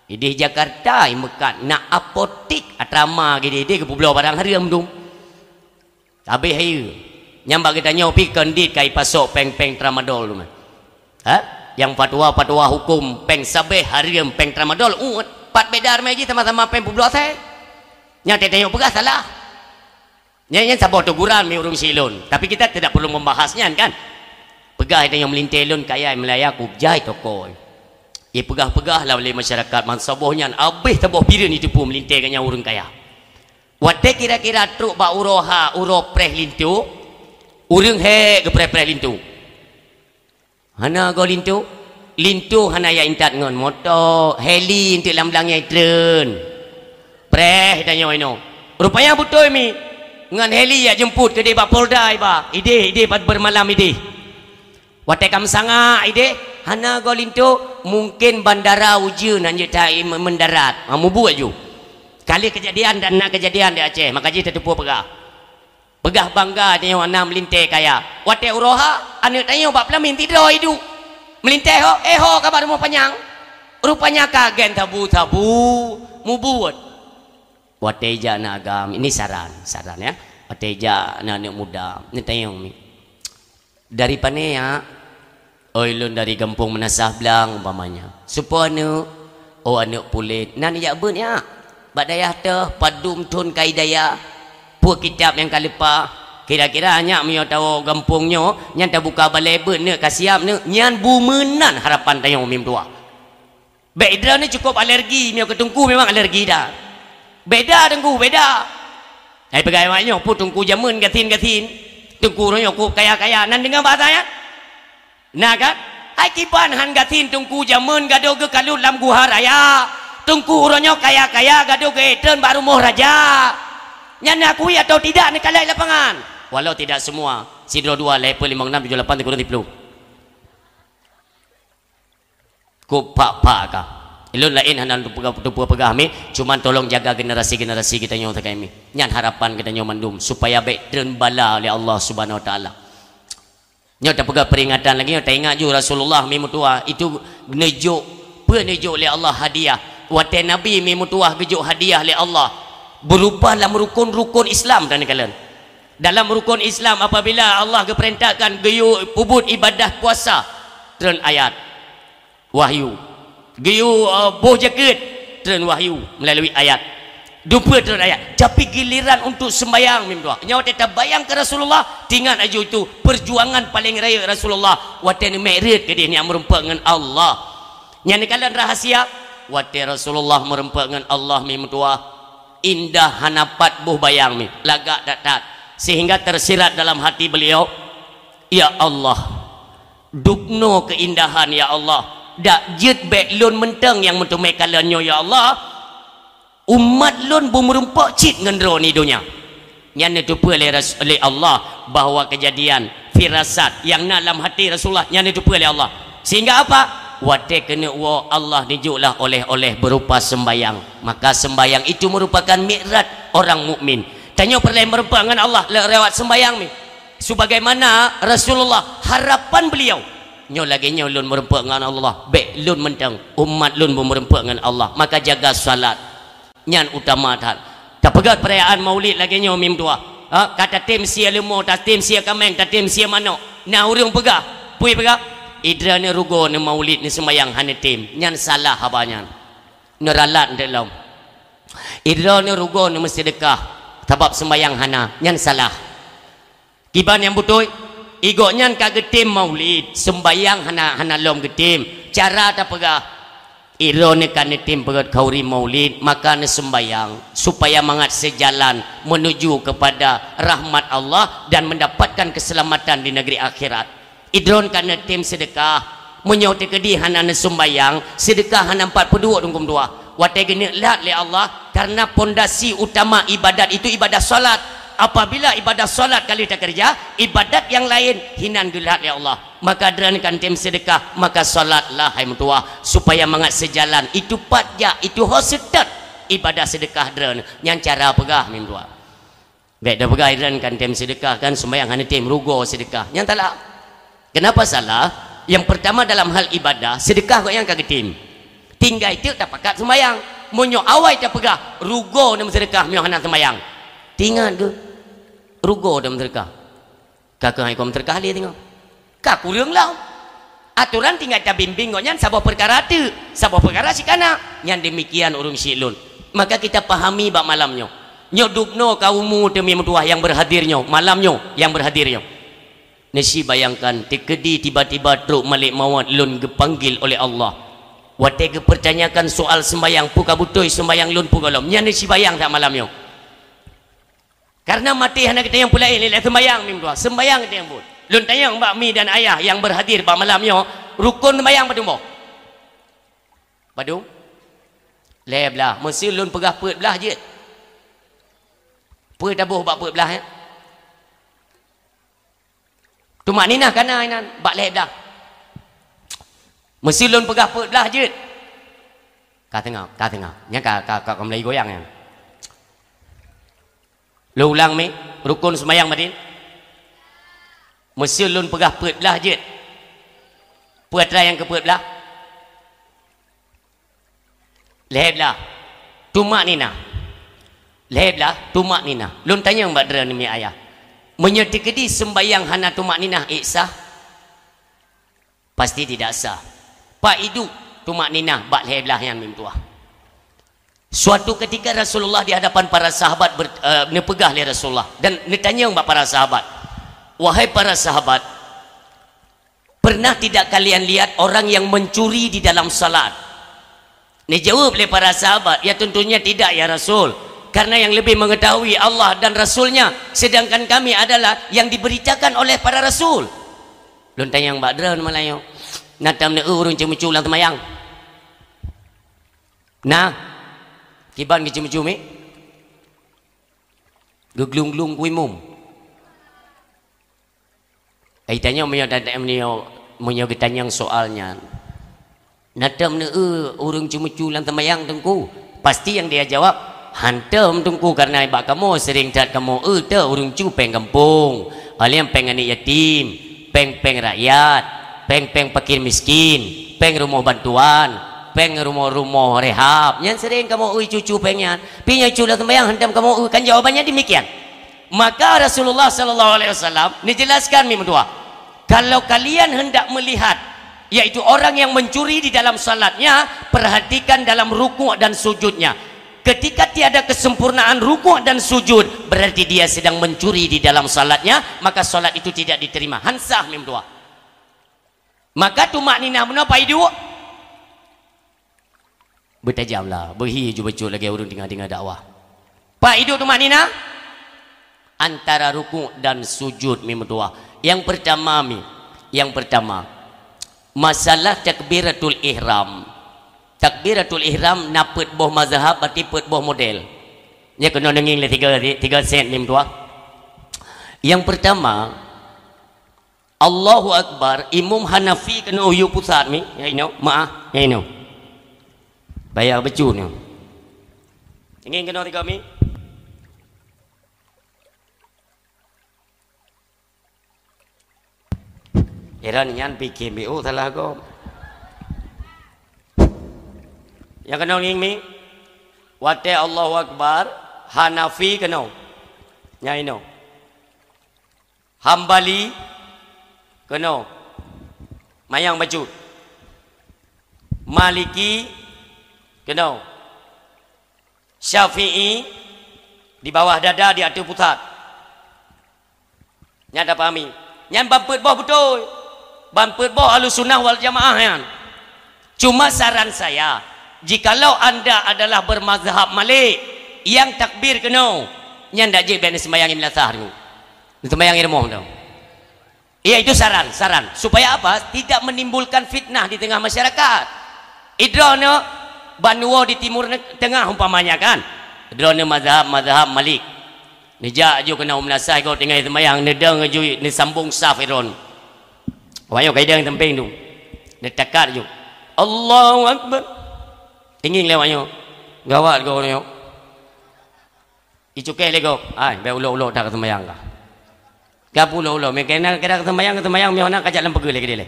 Ideh Jakarta, i meukat, na apotik, atra ma geuideh-ideh geupubloe barang hareuem dum. Habéh hayeue. Nyang bak geutanyoe pih kon dit ka ipasok péng-péng tramadol tu mah. Ha? Nyang fatwa-fatwa huköm péng sabeh hareuem péng tramadol, uet. Pat beda ramé jih sama-sama péng publoe asai. Nyang teutanyoe peugah salah. Nyan, nyan saboh teguran mi ureuëng si lôn. Tapi kita tidak perlu membahas nyan kan. Peugah tanyoe meulintée lôn kaya meulaya kok jai toko. Ipeugah-peugah lah lé masyarakat bansaboh nyan habéh saboh pireuen iteupeue meulintée geuh nyan ureuëng kaya. Watée kira-kira trok bak uroe ha, uroe preh linto, ureuëng hék geupreh-preh linto. Hana goe linto, linto hana ya intat ngon moto, heli enteuk lam blang nyang treun. Preh tanyoe inoe. Rupanya beutôi mi, ngon heli ya jemput keudeh bak Polda iba. Ideh, ideh pat beurmalam ideh. Watée ka meusangak ideh, hana goe linto, mungken bandara ujeuen hanjeuet that mendarat. Ha, mubuet ju. Kali keujadian dan na keujadian di Aceh, maka jih tateupeue peugah. Peugah bangga tanyoe na meulintée kaya. Watée uroe ha, aneuëk tanyoe bak peulamin tidroe iduek. Meulintée ho, eh ho ka bak rumoh panyang. Rupanya ka gen sabu-sabu mubuet. Watée jak na agam, ini saran, saran ya. Watée jak na aneuëk muda, neutanyong mi. Dari pane ya? Oi, lôn dari gampông Meunasah Blang umpamanya. Soe po aneuëk? Oh, aneuëk puléh. Nan jak beuet nyak? Bak dayah teuh, padum thon ka idayah. Peue kitab nyang ka leupah? Kira-kira nyak meunyoe tawoe gampông nyoe, nyan tabuka balée beuet neuk ka siab neuk, nyan bu meunan harapan tanyoe mim tuah. Bék droeneuh cukôp alergi, meunyoe keu teungku memang alergi dah. Beda teungku, beda. Hai peugah awak nyoe, peue teungku jameun gasien-gasien. Teungku uroe nyoe kok kaya-kaya, nan deungoe bahasa nyan? Na kan? Hai kiban han gasien teungku jameun gadôh geukalut lam guha raya. Teungku uroe nyoe kaya-kaya gadôh geuék treun bak rumoh raja. Nyan neukui atawa tidak neukalon lapangan? Walau tidak semua, sidroe dua, lhée peuet, limong, nam, tujoh, lapan, sikureueng, siplôh. Kok pak-pak ka. Ulôn laén hana teupeugah, teupeugah mi, cuman tolong jaga generasi-generasi geutanyoe sakai mi. Nyan harapan geutanyoe mandum, supaya bék treun bala lé Allah Subhanahu Wa Taala. Nyoe tapeugah peringatan lagée nyoe, taingat ju Rasulullah mi meutuah, itu neujok, peue neujok lé Allah hadiah. Watée Nabi mi meutuah geujok hadiah lé Allah, berupa lam rukon-rukon Islam dan kalon. Dalam rukon Islam, apabila Allah geupeurintahkan geuyue peubuet ibadah puasa, treun ayat wahyu. Geuyue, eh, boh jakeuet, treun wahyu meulalu ayat. Dupeue treun ayat. Tapi giliran untuk sembahyang mim tuah. Nyoe watée tabayang keu Rasulullah, tingat aju itu perjuangan paléng rayeuk Rasulullah watée neumi'raj keudeh nyan meurumpok ngon Allah. Nyan neukalon rahasia, watée Rasulullah meurumpok ngon Allah mim tuah. Indah hana pat boh bayang mi, lagak that-that, sehingga tersirat dalam hati beliau, "Ya Allah, dubnoe keuindahan, ya Allah, dak jeuet bék lôn mantong nyang meuteumé kalon nyoe, ya Allah. Umat lôn beumeurumpok cit ngon droeneuh donya." Nyan neuteupeue lé Ras-, lé Allah bahwa keujadian firasat nyang na lam hati Rasulullah nyan neuteupeue lé Allah. Sehingga apa? Watée keuneuk woe Allah neujok lah oleh-oleh berupa sembahyang. Maka sembahyang itu merupakan mi'raj orang mukmin. Tanyoe peureulée meurumpok ngon Allah le-, lewat sembahyang mi. Sebagaimana Rasulullah harapan beliau, "Nyoe lagée nyoe lôn meurumpok ngon Allah, bék lôn mantong, umat lôn beumeurumpok ngon Allah, maka jaga salat." Nyan utama that. Tapeugah perayaan Maulid lagée nyoe mim tuah. Ha, ka tatem sie leumo, tatem sie kaméng, tatem sie manok. Na ureuëng peugah, peue peugah? Idroeneuh rugoe neumaulid neuseumbahyang hana tem. Nyan salah haba nyan. Neuralat nteuk lom. Idroeneuh rugoe neumeuseudekah sabab seumbahyang hana. Nyan salah. Kiban nyang beutôi, i gobnyan ka geutem maulid, seumbahyang hana, hana lom geutem. Cara tapeugah, idroeneuh ka neutem peugét khauri maulid, maka neuseumbahyang, supaya mangat seujalan menuju kepada rahmat Allah dan mendapatkan keselamatan di negeri akhirat. Idroeneuh ka neutem seudeukah, meunyoe teukeudi hana neuseumbahyang, seudeukah hana pat peuduek dungkum dua. Watée geuneuk lat lé Allah, karena pondasi utama ibadat itu ibadah salat. Apabila ibadah salat ka lheueh takeureuja, ibadat nyang laén hinan geulhat lé Allah. Maka droeneuh kan tem seudeukah, maka salatlah hai meutuwah, supaya mangat seujalan. Itu pat jak, itu ho seutôt ibadah seudeukah droeneuh. Nyan cara peugah mi meutuwah. Bèk tapeugah droeneuh kan tem seudeukah, kan seumayang hana tem, rugoe seudeukah. Nyan salah. Kenapa salah? Yang pertama, dalam hal ibadah, seudeukah gobnyan ka geutem. Tinggai teuk tapakat seumayang. Meunyoe awai tapeugah, rugoe neumeuseudekah meunyoe hana seumayang. Teuingat geuh, rugoe neumeuseudekah. Ka keuh hai kong meuseudeukah lé teungoh. Ka kureueng lom. Atoran tinggai tabimbéng gobnyan saboh peukara teuk, saboh peukara sikana. Nyan demikian ureueng syik lôn. Maka kita pahami bak malam nyoe. Nyoe dubnoe ka umu teumi meutuwah nyang beurhadir nyoe, malam nyoe, nyang beurhadir nyoe. Neusibayangkan, teukeudi tiba-tiba trok malaikat maut lôn geupanggil oleh Allah. Watèe geupeutanyakan soal seumayang, peue ka beutôi seumayang lôn peue gohlom. Nyan neusibayang that malam nyoe. Karena maté hana geutanyong peue laén, ilèe seumayang mi meutuwah. Seumayang geutanyong buet. Lôn tanyong bak mi dan ayah nyang beurhadir bak malam nyoe, rukon seumayang padum boh? Padum? Lhèe blah. Meuseu lôn peugah peuet blah jeuet. Peue taboh bak peuet blah, ya? Tumakninah ka na inan bak lhèe blah. Meuseu lôn peugah peuet blah jeuet. Ka teungoh, ka teungoh. Nyan ka, ka, ka, ka mulai goyang nyan. Lôn ulang mi, rukon seumayang madin. Meuseu lôn peugah peuet blah jeuet. Peue atra nyang keu peuet blah? Lhèe blah, tumakninah. Lhèe blah, tumakninah. Lôn tanyong bak droeneuh mi ayah. Meunyoe teukeudi seumbayang hana tumakninah, ék sah? Pasti tidak sah. Pak idup tumakninah bak lhèe blah nyan mi meutuwah. Suatu ketika Rasulullah di hadapan para sahabat ber-, eh, neupeugah lé Rasulullah dan neutanyong bak para sahabat, "Wahai para sahabat, pernah tidak kalian lihat orang yang mencuri di dalam salat?" Dijawab lé para sahabat, "Ya, tentunya tidak, ya Rasul, karena yang lebih mengetahui Allah dan Rasul-Nya, sedangkan kami adalah yang diberitakan oleh para rasul." Lôn tanyong bak droeneuh malam nyoe, na tam neu ureueng ceumeucue lam seumayang? Na? Kiban geuceumeucue mi? Geuglung-glung ku imum. Ai tanyoe meunyoe, meunyoe, meunyoe geutanyong soal nyan, na tam neu ureueng ceumeucue lam seumayang, Teungku? Pasti nyang dia jawab, "Hántom, Teungku, karena bak kamoe sering that kamoe eu teuh ureueng cue péng gampông, alèh péng aneuk yatim, péng-péng rakyat, péng-péng fakir miskin, péng rumoh bantuan, péng rumoh-rumoh rehab. Nyan sering kamoe eu cue-cue péng nyan. Pi nyoe cue lam seumayang hántom kamoe eu." Kan jawabannya demikian. Maka Rasulullah sallallahu alaihi wasallam neujelaskan mi meutuwah, "Kalau kalian hendak melihat, yaitu orang yang mencuri di dalam salatnya, perhatikan dalam rukuk dan sujudnya. Ketika tiada kesempurnaan rukuk dan sujud, berarti dia sedang mencuri di dalam salatnya, maka salat itu tidak diterima." Hán sah mi meutuwah. Maka tumakninah meunoe, Pak idup. Beutajam lah, beuhi ju bacut lagèe ureueng teungoh-teungoh dakwah. Pak idup tumakninah antara rukuk dan sujud mi meutuwah. Nyang peurtama mi, nyang peurtama, masalah takbiratul ihram. Takbiratul ihram na peuet boh mazhab, berarti peuet boh model. Nyan keunoe neungieng lé tiga, tiga set mi meutuwah. Nyang peurtama, Allahu Akbar, imum Hanafi keunoe yue pusat mi, nyan inoe, meu'ah, nyan inoe. Baya bacut nyoe. Ngieng keunoe tiga mi. Heran nyan pike mi, oh, salah gob. Nyang keunoe ngieng mi. Watèe Allahu Akbar, Hanafi keunoe. Nyan inoe. Hambali keunoe, manyang bacut. Maliki keunoe. Syafi'i di bawah dada, di ateueh pusat. Nyan tapahami. Nyan ban peuet boh beutôi. Ban peuet boh Ahlussunnah wal Jamaah nyan. Cuma saran saya, jikalau anda adalah bermazhab Malik, nyang takbir keunoe, nyan dak jeuet bèk neuseumayang i meulasah teungku. Neuseumayang i rumoh teungku. Iya, itu saran, saran. Supaya apa? Tidak menimbulkan fitnah di tengah masyarakat. Idroeneuh banua di Timur ne-, Tengah umpamanya kan. Idroeneuh mazhab, mazhab Malik. Neujak ju keunan u meunasah gob tinggai seumayang, neudong ju neusambong saf iron. Awak nyoe ka idong sampéng tu. Neutakat ju. Allahu Akbar. Ingieng lé awak nyoe. Gawat gob nyoe. Icukéh lé gob. Ai, bèk ulok-ulok that ka seumayang kah. Ka peuulok-ulok, meukeuna kadang seumayang, seumayang meuhana kajak lam peugeuh lé keudeh lé.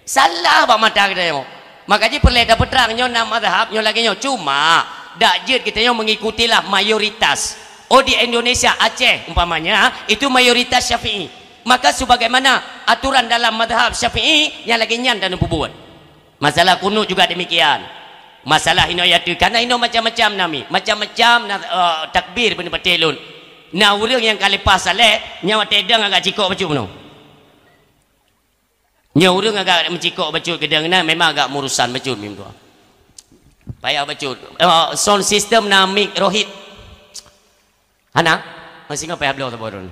Salah bak mata geutanyoe. Maka jih peureulèe tapeutrang nyoe na mazhab nyoe lagèe nyoe. Cuma, dak jeuet geutanyoe mengikutilah mayoritas. Oh, di Indonesia, Aceh umpamanya, itu mayoritas Syafi'i. Maka sebagaimana aturan dalam mazhab Syafi'i, nyang lagèe nyan tanyoe peubuet. Masalah kunut juga demikian. Masalah inoe yatu, karena inoe macam-macam nami, macam-macam na, eh, takbir beuneuk patéh lôn. Na ureueng nyang ka leupah saleh, nyan watèe dong agak cikok bacut bunoe. Nyoe ureueng agak meucikok bacut keudong na memang agak murusan bacut mim tuan. Payah bacut. Eh, sound system na mik rohit. Hana? Masih ngapa hablo saboh droen?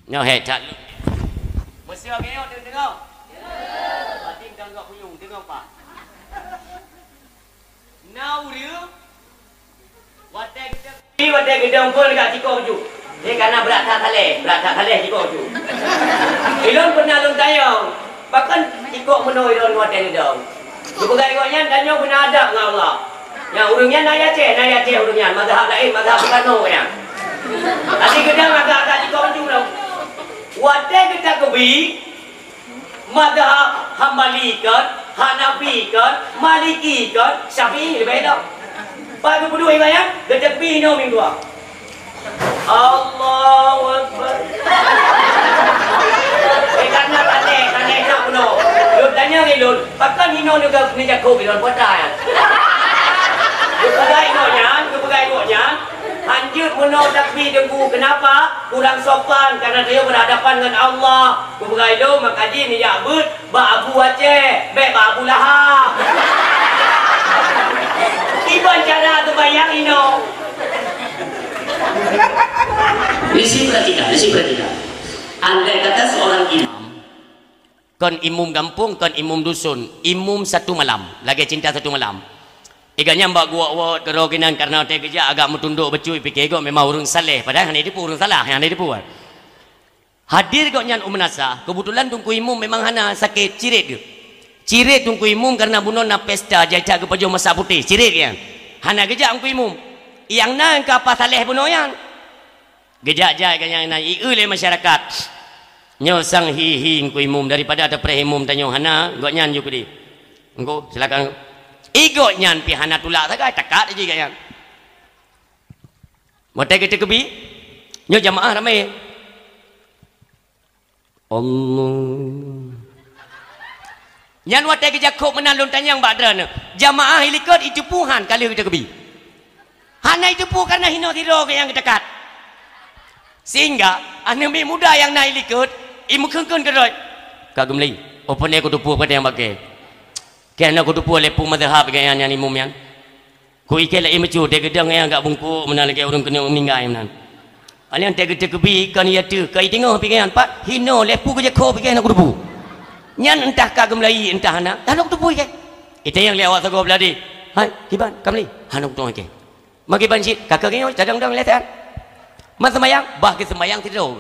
Nyoe he that. Meuseu geuyok deungoe. Batin tanggap puyung deungoe pa. Na ureueng watèe geudong, watèe geudong pun gak cikok ju. Ni karena berat that saleh, berat that saleh cikok ju. Ilôn pernah lôn tanyong, pakon cikok meunoe ilôn watèe geudong. Geupeugah gobnyan, tanyoe beuna adab ngon Allah. Nyang ureueng nyan na Aceh, na Aceh ureueng nyan, mazhab laén, mazhab Soekarno nyan. Tapi geudong agak-agak jikok ju lom. Watèe geutakeubi, mazhab Hambali kon, Hanafi kon, Maliki kon, Syafi'i leubeh lom. Pat geupeuduek ibadat, geutakeubi inoe minggu. Allahu Akbar. Eh, karena tadeh, tadeh nak bunoe. Lôn tanyong lé lôn, pakon hinoe neuga-, neujakok lôn, peue atra nyan? Geupeugah gobnyan, geupeugah gobnyan, hanjeuet meunoe takbir teungku. Kenapa? Kurang sopan, karena dia berhadapan dengan Allah. Geupeugah lôn, maka jih neujak beuet, bak Abu Aceh, bèk bak Abu Lahab. Kiban cara teubayang inoe. Isi perhatikan, isi perhatikan. Andai kata seorang imam, kon imum gampông, kon imum dusun, imum satu malam, lagèe cinta satu malam. Iga nyan bak guwot-wot keudroe keunan karena watèe geujak agak meutundok bacut, pike gob memang ureueng saleh, padahai hana jiteupeue ureueng salah, hana jiteupeue. Hadir gobnyan u meunasah, keubeutulan Teungku Imum memang hana sakét, cirét geuh. Cirét Teungku Imum kareuna bunoe na pesta, jai that geupajoh masa putéh, cirét geuh nyan. Hana geujak Teungku Imum. Nyang na ka apa saleh bunoe nyan. Geujak jai gobnyan na ié lé masyarakat. Nyoe sang hi-hi Teungku Imum, daripada tapreh imum tanyoe hana, gobnyan ju keudeh. Teungku, silakan. Ié gobnyan pih hana tulak sagai, takat jih gobnyan. Watèe geutakeubi, nyoe jamaah ramé. Allah. Nyan watèe geujakok meunan lôn tanyong bak droeneuh, jamaah ilikot iteupeue han ka lheueh geutakeubi? Hana iteupeue kareuna hinoe sidroe geuh nyang geutakat. Sehingga aneuk miet muda nyang na ilikot, imeukheun-kheun keudroe, "Ka geumeuli, oh peureulèe kuteupeue peue nyang bak kèe. Kèe na kuteupeue lé peue mazhab geuh nyan, nyan imum nyan." Ku ié kèe laén bacut, deh geudong nyang agak bungkôk meunan lagèe ureueng keuneuk meuninggai meunan. Alèh watèe geutakeubi kon ié teuh, ka iteungoh pikiran, pat hinoe lé peue geujakok pikiran hana kuteupeue. Nyan entah ka geumeulayi, entah hana, hana kuteupeue kèe. Itanyong lé awak sagoe blah deh, "Hai, kiban, ka meuli?" "Hana kuteupeue kèe." "Ma kiban cit?" "Ka keuh nyoe, cadang dong lé tan." "Ma seumayang?" "Bah geuseumayang sidroe."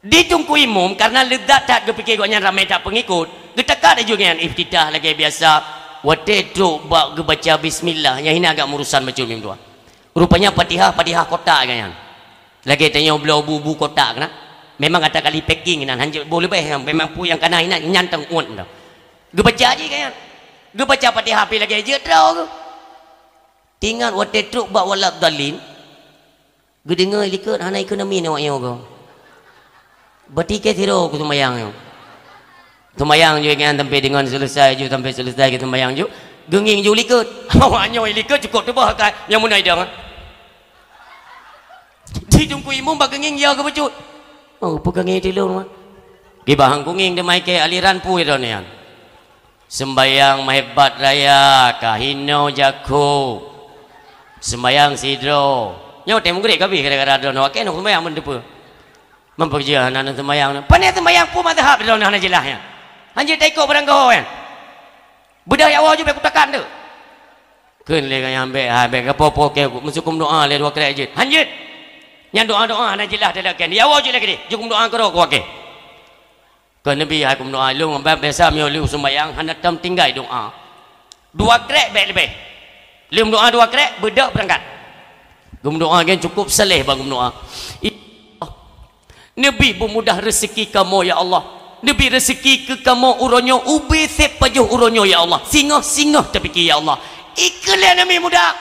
Di Teungku Imum, kareuna leuzat that geupike gobnyan ramé that peungikot, geutakat laju gobnyan iftitah lagèe biasa, watèe trok bak geubaca bismillah, nyan hina agak murusan bacut mim tuan. Rupanya Fatihah, Fatihah kotak gobnyan. Lagèe tanyoe bloe bu-bu kotak keunan. Memang ata kali packing nan, hanjeuet boh leubeh, memang peue nyang kana inan, nyan teuh uet mantong. Geubaca jih gobnyan. Geubaca Fatihah pih lagèe jeuet droe geuh. Teuingat watèe trok bak waladdallin, geudeungoe ilikot hana ikheun amin awak nyoe goe. Berarti kèe sidroe ku seumayang nyoe. Seumayang ju nyan sampai deungon selesai ju, sampai selesai geuseumayang ju. Geungieng ju likot. Awak nyoe ilikot cukôp teuboh akai nyang meunoe idong. Di Teungku Imum bak geungieng ya geuh bacut. Oh, peue ka ngieng tilôn, Mak? Kiban han kungieng teuma ikèe aliran peue droeneuh nyan. Seumbayang meuhebat raya, ka hinoe jako. Seumbayang sidroe. Nyoe watèe meugreb ka abéh gara-gara droeneuh, wakèe nyoe seumbayang meuteupeue. Meupeujeuet hana seumbayang. Pane seumbayang peue mazhab droeneuh hana jeulaih nyan. Hanjeuet taikot barang gaho nyan. Beudôh ya Allah ju bèk kutakan tu. Kheun lé gobnyan bèk, ha, bèk gapo-po kèe, meusukon doa lé dua kali jeuet. Hanjeuet. Nyang doa-doa hana jeulaih teuh lagèe nyan. Ya Allah, jeuet lagèe nyoe. Jeuet kumeudoa keudroe kuakèe. Kheun Nabi, hai kumeudoa, lôn biasa meunyoe lôn sumbayang hana tom tinggai doa. Dua krek bèk leubeh. Lôn meudoa dua krek, beudôh beurangkat. Geumeudoa gèt cukôp saléh ban geumeudoa. Ya Allah, neubi beumudah reuseuki kamoe ya Allah. Neubi reuseuki keu kamoe uroe nyoe, ubé sép pajoh uroe nyoe ya Allah. Singoh-singoh tapike ya Allah. Ikeu lé Nabi muda,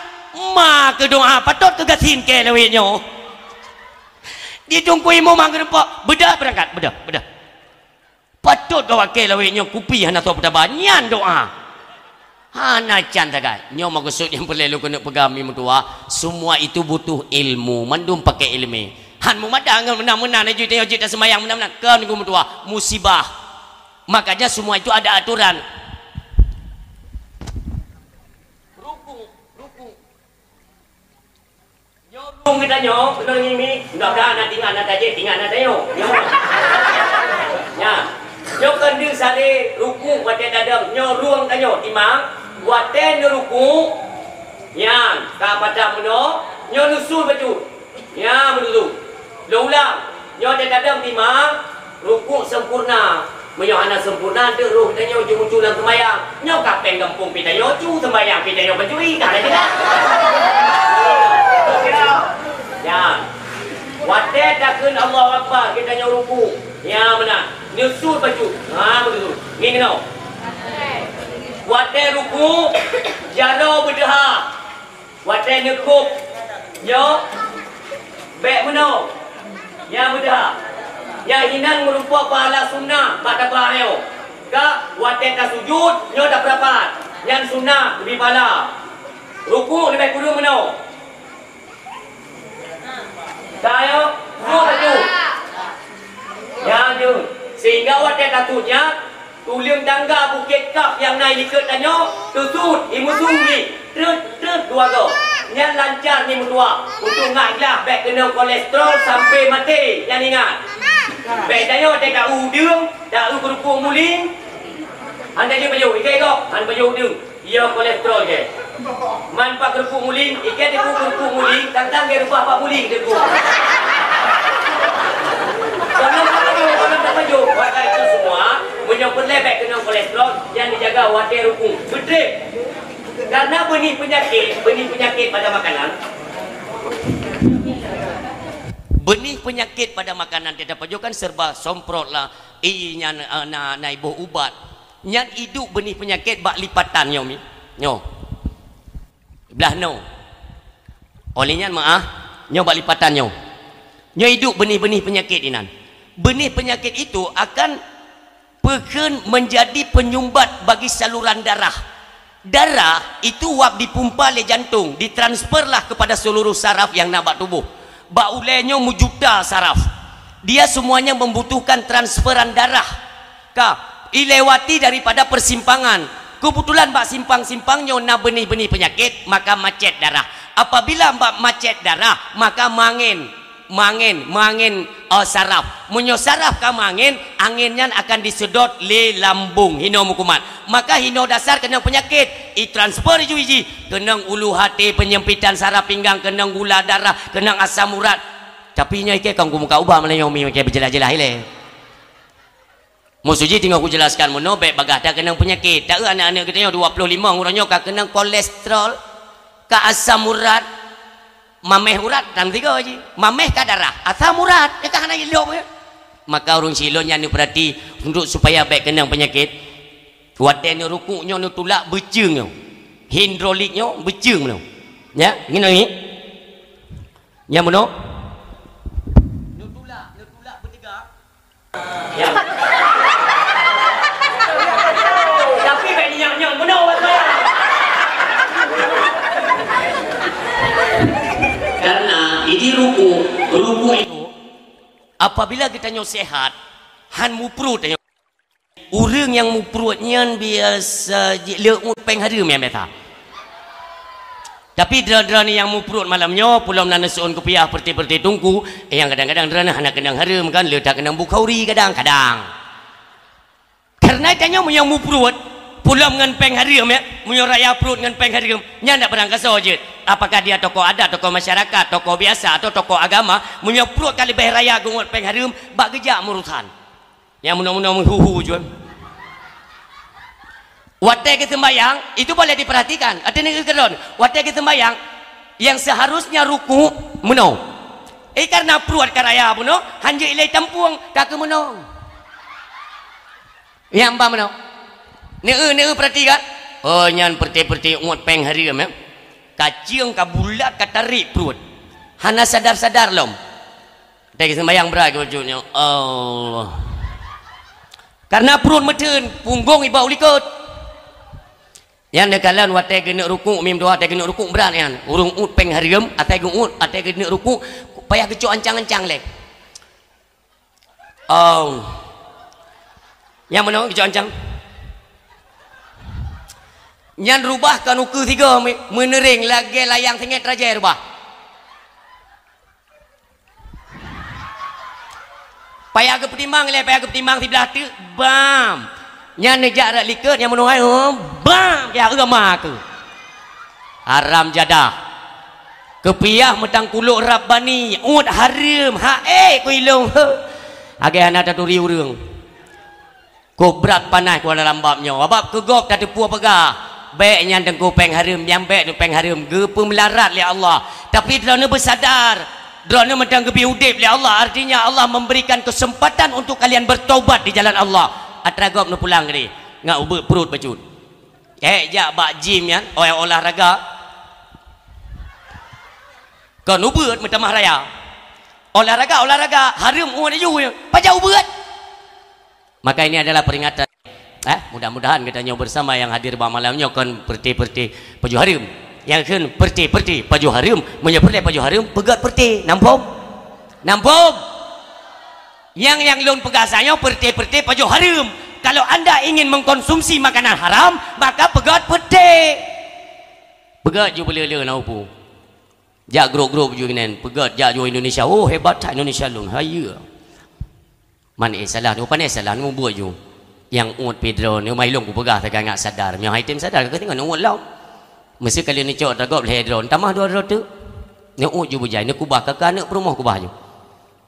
ma keu doa patot keu gasien keu lawét nyoe. Di Teungku Imum han geureumpok, beudôh beurangkat, beudôh, beudôh. Patot gawakèe lawét nyoe kupi hana soe peutaba, nyan doa. Hana can sagai. Nyoe meukeusut nyang peureulèe lôn keuneuk peugah mi meutuwah, semua itu butuh ilmu, mandum pakè ileumèe. Han meumadah ngon meunan-meunan, jeuet tanyoe jeuet taseumayang meunan-meunan, kon geuh meutuwah, musibah. Makanya semua itu ada aturan. Rukuk, rukuk. Nyoe rueng geutanyoe, keunoe ngieng mi, mudah-mudahan na tingat na tajép, tingat na tanyoe. Nyoe. Nya. Nyoe keuneuk saléh rukuk watèe tadong, nyoe rueng tanyoe, timang, watèe neurukuk, nyan, ka patah meunoe, nyoe neusul bacut. Nya, meududu. Lôn ulang. Nyoe watèe tadong timang, rukuk sempurna. Meunyoe hana sempurna, deuh roh tanyoe jeuet muncul lam seumayang. Nyoe ka péng gampông pih tanyoe cu, seumayang pih tanyoe pencuri, ka lagèe nyan. Nyan. Watèe takheun Allahu Akbar, geutanyoe rukuk. Nya meunan. Neusul bacut. Ha, meududu. Ngieng keunoe. Watèe rukuk, jaroe beudeuha. Watèe neukôb, nyoe, bèk meunoe. Nyang beudeuha. Nyang inan meurumpok pahala sunnah bak tapeurah nyoe. Ka watèe tasujut, nyoe tapeurapat. Nyan sunnah leubeh pahala. Rukuk leubeh kureueng meunoe. Ka nyoe, sujut laju. Nyan jeuet. Sehingga watèe tasujut nyan, tuleueng tangga Bukét Kaf nyang na i likôt tanyoe, teusut, i musu ngieng, treut-treut dua goe. Nyan lancar ngieng meutuah, untuk ngat glah bèk keunong kolesterol sampai maté, nyan ingat. Bèk tanyoe teuka u udeueng, ta u keurupuk muling, han tajeuet pajoh, ikei gob, han pajoh udeueng. Iya kolesterol jih. Man pat keurupuk muling, ikei teuku keurupuk muling, tantang geureubah pat muling teuku. Konon tapajoh, konon tapajoh. Maka itu semua, meunyoe peureulèe bèk keunong kolesterol, nyan dijaga watèe rukuk. Beutôi. Karena benih penyakit, benih penyakit pada makanan. Benih penyakit pada makanan, teuka tapajoh kan serba semprot lah. Ih, nyan, eh, na, na iboh ubat. Nyan iduek benih peunyakét bak lipatan nyoe mi. Nyoe. Blah nyoe. Oleh nyan meuah, nyoe bak lipatan nyoe. Nyoe iduek benih-benih peunyakét inan. Benih penyakit itu akan peukheun menjadi penyumbat bagi saluran darah. Darah itu wab dipumpa lé jantong, ditransferlah kepada seluruh saraf yang na bak tuboh. Bak ulèe nyoe meujuta saraf. Dia semuanya membutuhkan transferan darah. Ka, ilewati daripada persimpangan. Kebetulan bak simpang-simpang nyoe na benih-benih penyakit, maka macet darah. Apabila bak macet darah, maka mangén, mangén, mangén, eh, saraf. Meunyoe saraf ka mangén, angén nyan akan disedot lé lambung, hino meukumat. Maka hino dasar keunong penyakit, itransfer iju-iji, keunong ulu hati, penyempitan saraf pinggang, keunong gula darah, keunong asam urat. Tapi nyoe ikei kon kumuka ubat malam nyoe mi ikei beujeulaih-jeulaih ilèe. Meusuji teungoh kujelaskan meunoe, bèk bagaih takeunong peunyakét. Taeu aneuk-aneuk geutanyoe dua ploh limong uroe nyoe ka keunong kolesterol, ka asam urat, mamèh urat tam tiga ji. Mamèh ka darah, asam urat, nyan ka hana ilop nyan. Maka ureueng sileuen nyan neupeurati untuk supaya bèk keunong peunyakét. Watèe neurukuk nyoe neutulak beuceung nyoe. Hidrolik nyoe beuceung nyoe. Ya, ngieng nyoe. Nyang meunoe. Neutulak, neutulak beuteugah. Ya. Tapi bèk nyak-nyak meunoe, Wan Maya. Karena ini rukuk, rukuk itu, apabila geutanyoe sehat, han mupruet tanyoe. Ureueng nyang mupruet nyan biasa jih le ngon péng hareuem nyang biasa. Tapi droeneuh-droeneuh nyang mupruet malam nyoe, peulom na neuseuôn kupiah peureute-peureute teungku, nyang kadang-kadang droeneuh hana keunong hareuem kan, le that keunong Bukhari kadang-kadang. Karena tanyoe meunyoe mupruet, peulom ngon péng hareuem ya, meunyoe raya pruet ngon péng hareuem, nyan dak barang kasoe jeuet. Apakah dia tokoh adat, tokoh masyarakat, tokoh biasa, atau tokoh agama, meunyoe pruet ka leubeh raya geunguet péng hareuem, bak geujak meurusan. Nyang meunoe-meunoe meuhu-hu jeuet. Watée geuseumbayang, itu boleh diperhatikan. Artinya, keudroe, watée geuseumbayang, yang seharusnya ruku' meunoe. Eh, karena pruet ka raya bunoe, hanjeuet ilée tampueng, ka keu meunoe. Nyang ba meunoe. Neu-eu, neu-eu perhatikan. Oh, nyan peureute-peureute uet péng hareuem, ya. Kaceueng ka bulat, ka tarék pruet. Hana sadar-sadar lom. Teuka seumbayang brat keu bacut nyoe. Allah. Karena pruet meutheun, punggong iba u likot. Nyan neukalon watée geuneuk ruku', mim dua watée geuneuk ruku' brat nyan. Ureuëng uet péng hareuem, watée geuuet, watée geuneuk ruku', payah geucok ancang-ancang lé. Oh. Nyang meunoe geucok ancang. Nyan rubah kon ukeue sigoe, me-, meuneuréng lagée layang singét rajée rubah. Payah geupeutimang lé, payah geupeutimang siblah teuk, bam. Nyan neujak rot likot, nyang meunoe hai, oh, bam, ya, eu ma keu. Haram jadah. Keupiah meutangkulok Rabbani, uet hareuem, haé ku ilong, he. Agée hana taturi ureuëng. Kobrat panas ku lam bab nyoe. Bab keu gob tateupeue peugah. Bék nyan teungku péng hareuem, nyang bék nu péng hareuem. Geupeumeularat lé Allah. Tapi droeneuh beusadar. Droeneuh mantong geubri udeb lé Allah. Artinya Allah memberikan kesempatan untuk kalian bertobat di jalan Allah. Atra gob neupulang geude. Ngat ubeuet pruet bacut. Eh, jak bak gym nyan, oh, olahraga. Kon ubeuet meutamah raya. Olahraga, olahraga, hareuem uet laju. Pajan ubeuet. Maka ini adalah peringatan. Eh, mudah-mudahan geutanyoe bersama yang hadir bak malam nyoe kon peureute-peureute pajoh hareuem. Nyang kheun peureute-peureute pajoh hareuem, meunyoe peureulée pajoh hareuem, peugét peureute. Nampôm? Nampôm? Nyang, nyang lôn peugah sanyoe peureute-peureute pajoh hareuem. Kalau anda ingin mengkonsumsi makanan haram, maka peugét peureute. Peugét ju beuleu-leu na upu. Jak grup-grup ju geunen, peugét jak ju Indonesia. Oh, hebat that Indonesia lôn. Hayeue. Man, eh, salah, nyoe pane salah, nyoe buet ju. Nyang uet pih droeneuh, mai lôn kupeugah teuka ngat sadar. Meunyoe hai tem sadar, ka teuka neuuet lom. Meuseu kali neucok tagop lhée droe, tamah dua droe teuk. Neuuet ju beujai, neukubah, ka keu aneuëk peurumoh kubah ju.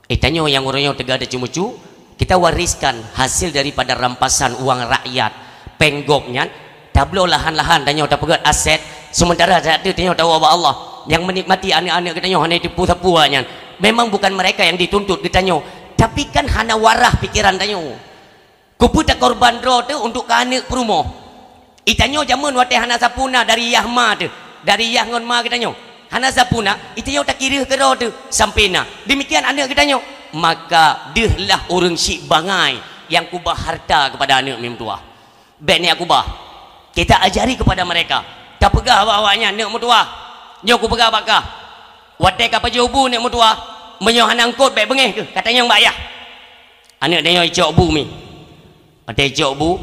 Eh, tanyoe nyang uroe nyoe teuga tacumucu, kita wariskan hasil daripada rampasan uang rakyat, péng gob nyan, tabloe lahan-lahan tanyoe tapeugét aset, sementara saat tu tanyoe tawoe bak Allah. Nyang menikmati aneuëk-aneuëk geutanyoe hana teupeu sapeue nyan. Memang bukan mereka yang dituntut geutanyoe, tapi kan hana warah pikiran tanyoe. Keupeue takorban droe teuh untuk keu aneuëk peurumoh? Geutanyoe jameun watée hana sapeue na dari yah ma teuh, dari yah ngon ma geutanyoe. Hana sapeue na, geutanyoe takireuh keudroe teuh sampoe na. Demikian aneuëk geutanyoe. Maka deuhlah ureuëng syiek bangai nyang kubah hareuta keupada aneuëk meutuwah. Bék neukubah. Kita ajari keupada mereka. Tapeugah bak awaknyan, "Neuëk meutuwah, nyoe kupeugah bak kah. Watée ka pajoh bu neuëk meutuwah, meunyoe hana eungkôt bék beungéh keuh, ka tanyong bak yah." Aneuëk tanyoe icok bu mi. Watée icok bu,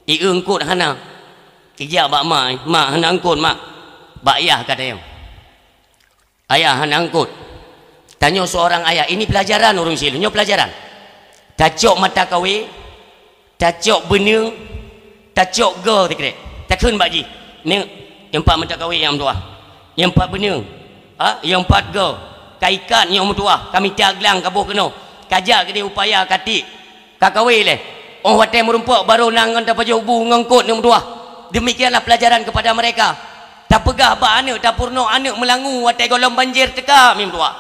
i eungkôt hana. Ijak bak ma, "Mak, hana eungkôt, Mak." Bak yah ka tanyong. Ayah hana eungkôt. Tanyoe seorang ayah, ini pelajaran ureuëng syiek lôn, nyoe pelajaran. Tacok mata kawé, tacok beuneung, tacok goe sikrek. Takheun bak jih, "Neuk, nyang pat mata kawé nyang meutuwah. Nyang pat beuneung, ha, nyang pat goe. Ka ikat nyang meutuwah, ka mita glang ka boh keunoe. Ka jak keudeh upaya ka tiek." Ka kawé lé. Óh watée meurumpok barô na ngon tapajoh bu ngon eungkôt neuëk meutuwah. Demikianlah pelajaran kepada mereka. Tapeugah bak aneuëk, tapeurunoe aneuëk meulangue watée gohlom banjir teuka meutuwah.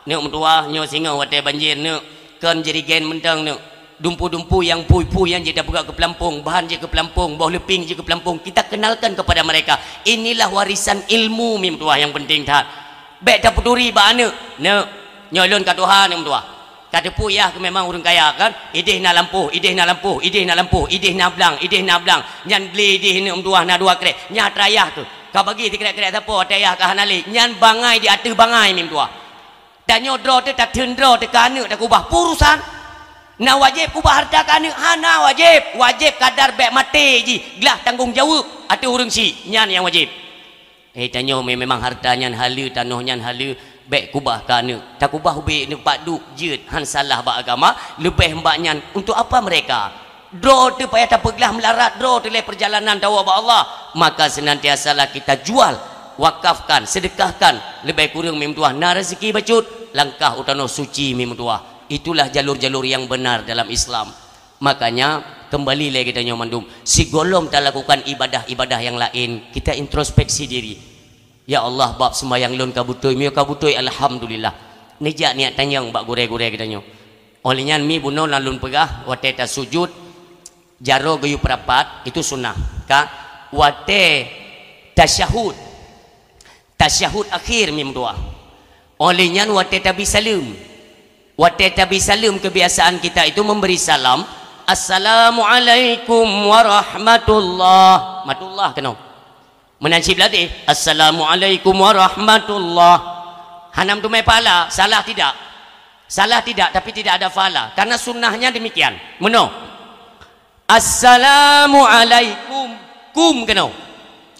"Neuëk meutuwah, nyoe singoh watée banjir neuëk, kon jirigen mantong neuëk. Dumpu-dumpu nyang pui-pui nyan jeuet tapeugah keu peulampong, bahan jeuet keu peulampong, boh leuping jeuet keu peulampong." Kita kenalkan kepada mereka. Inilah warisan ilmu meutuwah nyang penting that. Bék tapeuturi bak aneuëk, "Neuëk, nyoe lôn ka tuha neuëk meutuwah. Ka teupeue yah keuh memang ureuëng kaya kan? Ideh na lampôh, ideh na lampôh, ideh na lampôh, ideh na blang, ideh na blang. Nyan glé ideh neuëk meutuwah na dua krek. Nyan atra yah keuh. Ka bagi sikrek-krek sapo, atra yah ka hana lé." Nyan bangai di ateueh bangai meutuwah. Tanyoe droe teuh tatheun droe teuh keu aneuëk takubah. Peue urusan? Na wajéb kubah hareuta keu aneuëk? Hana wajéb. Wajéb kadar bék maté jih, glah tanggong jaweueb ateueh ureuëng syiek. Nyan nyang wajéb. Eh, tanyoe me-, memang hareuta nyan haleue, tanoh nyan haleue, bék kubah keu aneuëk. Takubah ubé neupat duek jeuet, han salah bak agama, leubeh bak nyan untuk apa mereka? Droe teuh payah tapeuglah meularat droe teuh lé peurjalanan tawoe bak Allah. Maka senantiasalah kita jual Wakafkan, sedekahkan, leubeh kureueng mi meutuah na rezeki bacut, langkah u tanoh suci mi meutuah. Itulah jalur-jalur yang benar dalam Islam. Makanya, kembali lé geutanyoe mandum, sigohlom talakukan ibadah-ibadah yang laén, kita introspeksi diri. Ya Allah, bab seumayang lôn ka beutôi, meunyoe ka beutôi, alhamdulillah. Neujak niat tanyong bak gurée-gurée geutanyoe. Óh lheueh nyan mi bunoe na lôn peugah, watée tasujud, jaroe geuyue peurapat, itu sunnah. Ka, watée tasyahud, tasyahud akhir mi meutuah. Óh lheueh nyan watée tabi saleuem. Watée tabi saleuem, kebiasaan kita itu memberi salam, "Assalamualaikum warahmatullah." Matullah keunoe. Meunan cit beulatéh, "Assalamualaikum warahmatullah." Hana meuteumé pahala, salah tidak? Salah tidak, tapi tidak ada pahala. Karena sunnahnya demikian. Meunoe. "Assalamualaikum." Kum keunoe.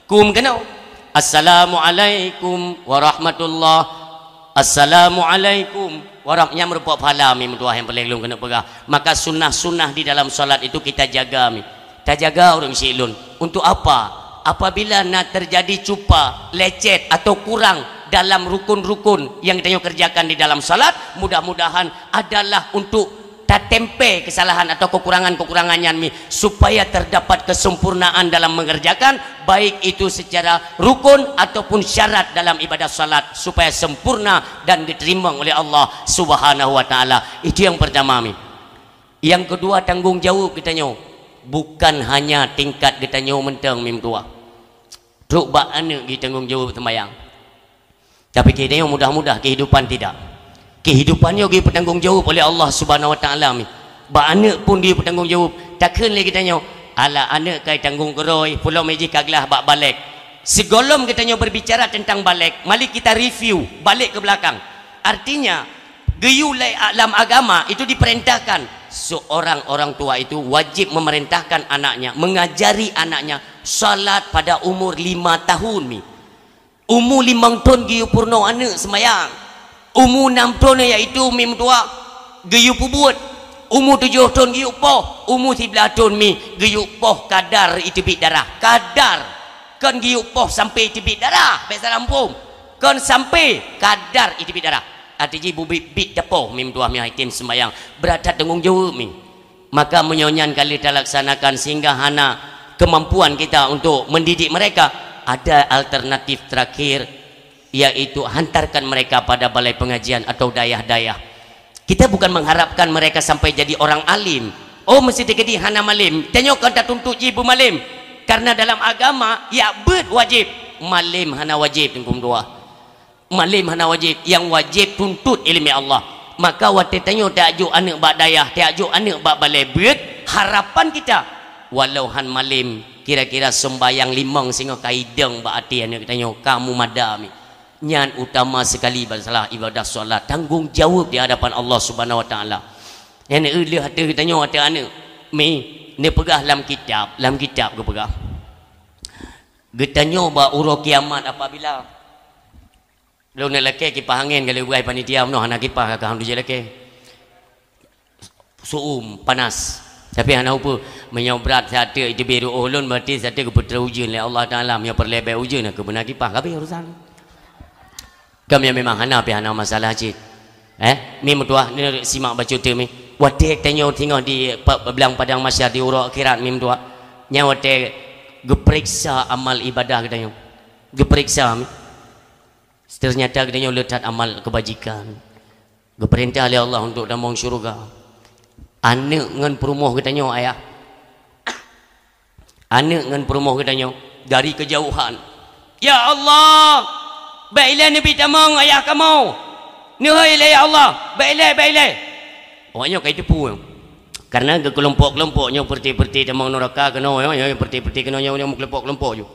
Kum keunoe. "Assalamualaikum warahmatullah. Assalamualaikum warah-," nyan meurumpok pahala mi meutuah nyang paléng lôn keuneuk peugah. Maka sunnah-sunnah di dalam salat itu kita jaga mi. Tajaga ureuëng siklon. Untuk apa? Apabila na terjadi cupa, lecet atau kurang dalam rukun-rukun yang geutanyoe kerjakan di dalam salat, mudah-mudahan adalah untuk tatempé kesalahan atau kekurangan-kekurangan nyan mi, supaya terdapat kesempurnaan dalam mengerjakan, baik itu secara rukun ataupun syarat dalam ibadah salat, supaya sempurna dan diterima oleh Allah Subhanahu wa Taala. Itu yang pertama mi. Yang kedua, tanggung jawab geutanyoe. Bukan hanya tingkat geutanyoe mantong mi meutuah. Trok bak aneuëk geutanggong jaweueb seumayang. Tapi geutanyoe mudah-mudah, kehidupan tidak. Kehidupan nyoe geupeutanggong jaweueb oleh Allah Subhanahu Wa Taala mi. Bak aneuëk pun geupeutanggong jaweueb. Takheun lé geutanyoe, "Alah, aneuëk ka tanggong keurôi, pulo miji ka glah bak balek." Sigohlom geutanyoe berbicara tentang balek, mari kita review, balik ke belakang. Artinya, geuyue lé lam agama itu diperintahkan. Seorang orang tua itu wajib memerintahkan anaknya, mengajari anaknya salat pada umur lima tahun mi. Umu limong thon geuyue peurunoe aneuëk seumayang. Umu nam thon, yaitu mi meutuah, geuyue peubuet. Umu tujoh thon geuyue poh. Umu siblaih thon mi geuyue poh kadar iteubiet darah. Kadar. Kon geuyue poh sampai iteubiet darah. Bék salah muphom. Kon sampai kadar iteubiet darah. Arti jih bubit-bit tapoh mi meutuah mi item seumayang. Brat that tanggong jaweueb mi. Maka meunyoe nyan ka lheueh talaksanakan sehingga hana kemampuan kita untuk mendidik mereka, ada alternatif terakhir, yaitu hantarkan mereka pada balai pengajian atau dayah-dayah. Kita bukan mengharapkan mereka sampai jadi orang alim. Oh, meusti teukeudi hana malem. Tanyoe kon tatuntut jih beumalem. Karena dalam agama, jak beuet wajéb. Malem hana wajéb, Teungku meutuah. Malem hana wajéb, nyang wajéb tuntut ileumèe Allah. Maka watèe tanyoe tajok aneuëk bak dayah, tajok aneuëk bak balè beuet, harapan kita, walau han malem, kira-kira seumbayang limong singoh ka idong bak até aneuëk tanyoe, ka mumada mi. Nyan utama sekali masalah ibadah solat, tanggong jaweueb di hadapan Allah Subhanahu Wa Taala. Nyan lheueh ateueh geutanyoe ateueh aneuëk, mi, neupeugah lam kitab, lam kitab geupeugah. Geutanyoe bak uroe kiamat apabila Lôn neuk lakèe kipah angén ka lheueh beuet panitia meunoe hana kipah ka, ka han jeuet lakèe. Su'um, panas. Tapi hana upeue, meunyoe brat siat teuk iteubiet ru'oh lôn, berarti siat teuk geupeutrön ujeuen lé Allah Taala. Meunyoe peureulèe bèk ujeuen, keubeuna kipah, ka habéh urusan. Ka meunyoe memang hana, pih hana masalah cit. Eh, mi meutuah, ni simak bacut teuk mi. Watèe tanyoe singoh di pa-, blang padang mahsyar di uroe akhirat mi meutuah. Nyan watèe geupeuriksa amal ibadah geutanyoe. Geupeuriksa mi. Ternyata geutanyoe le that amal keubajikan. Geupeurintah lé Allah untuk tamong syeuruga. Aneuëk ngon peurumoh geutanyoe, ayah. Aneuëk ngon peurumoh geutanyoe dari keujauhan. "Ya Allah, bèk ilèe neubi tamong ayah kamoe. Neuhôi ilèe, ya Allah, bèk ilèe, bèk ilèe." Awaknyoe ka jiteupeue. Karena geukeulumpok-keulumpok nyoe, peureuté-peureuté tamong nuraka keunoe, nyoe, nyoe, peureuté-peureuté keunoe, nyoe, nyoe, meukeulumpok-keulumpok ju.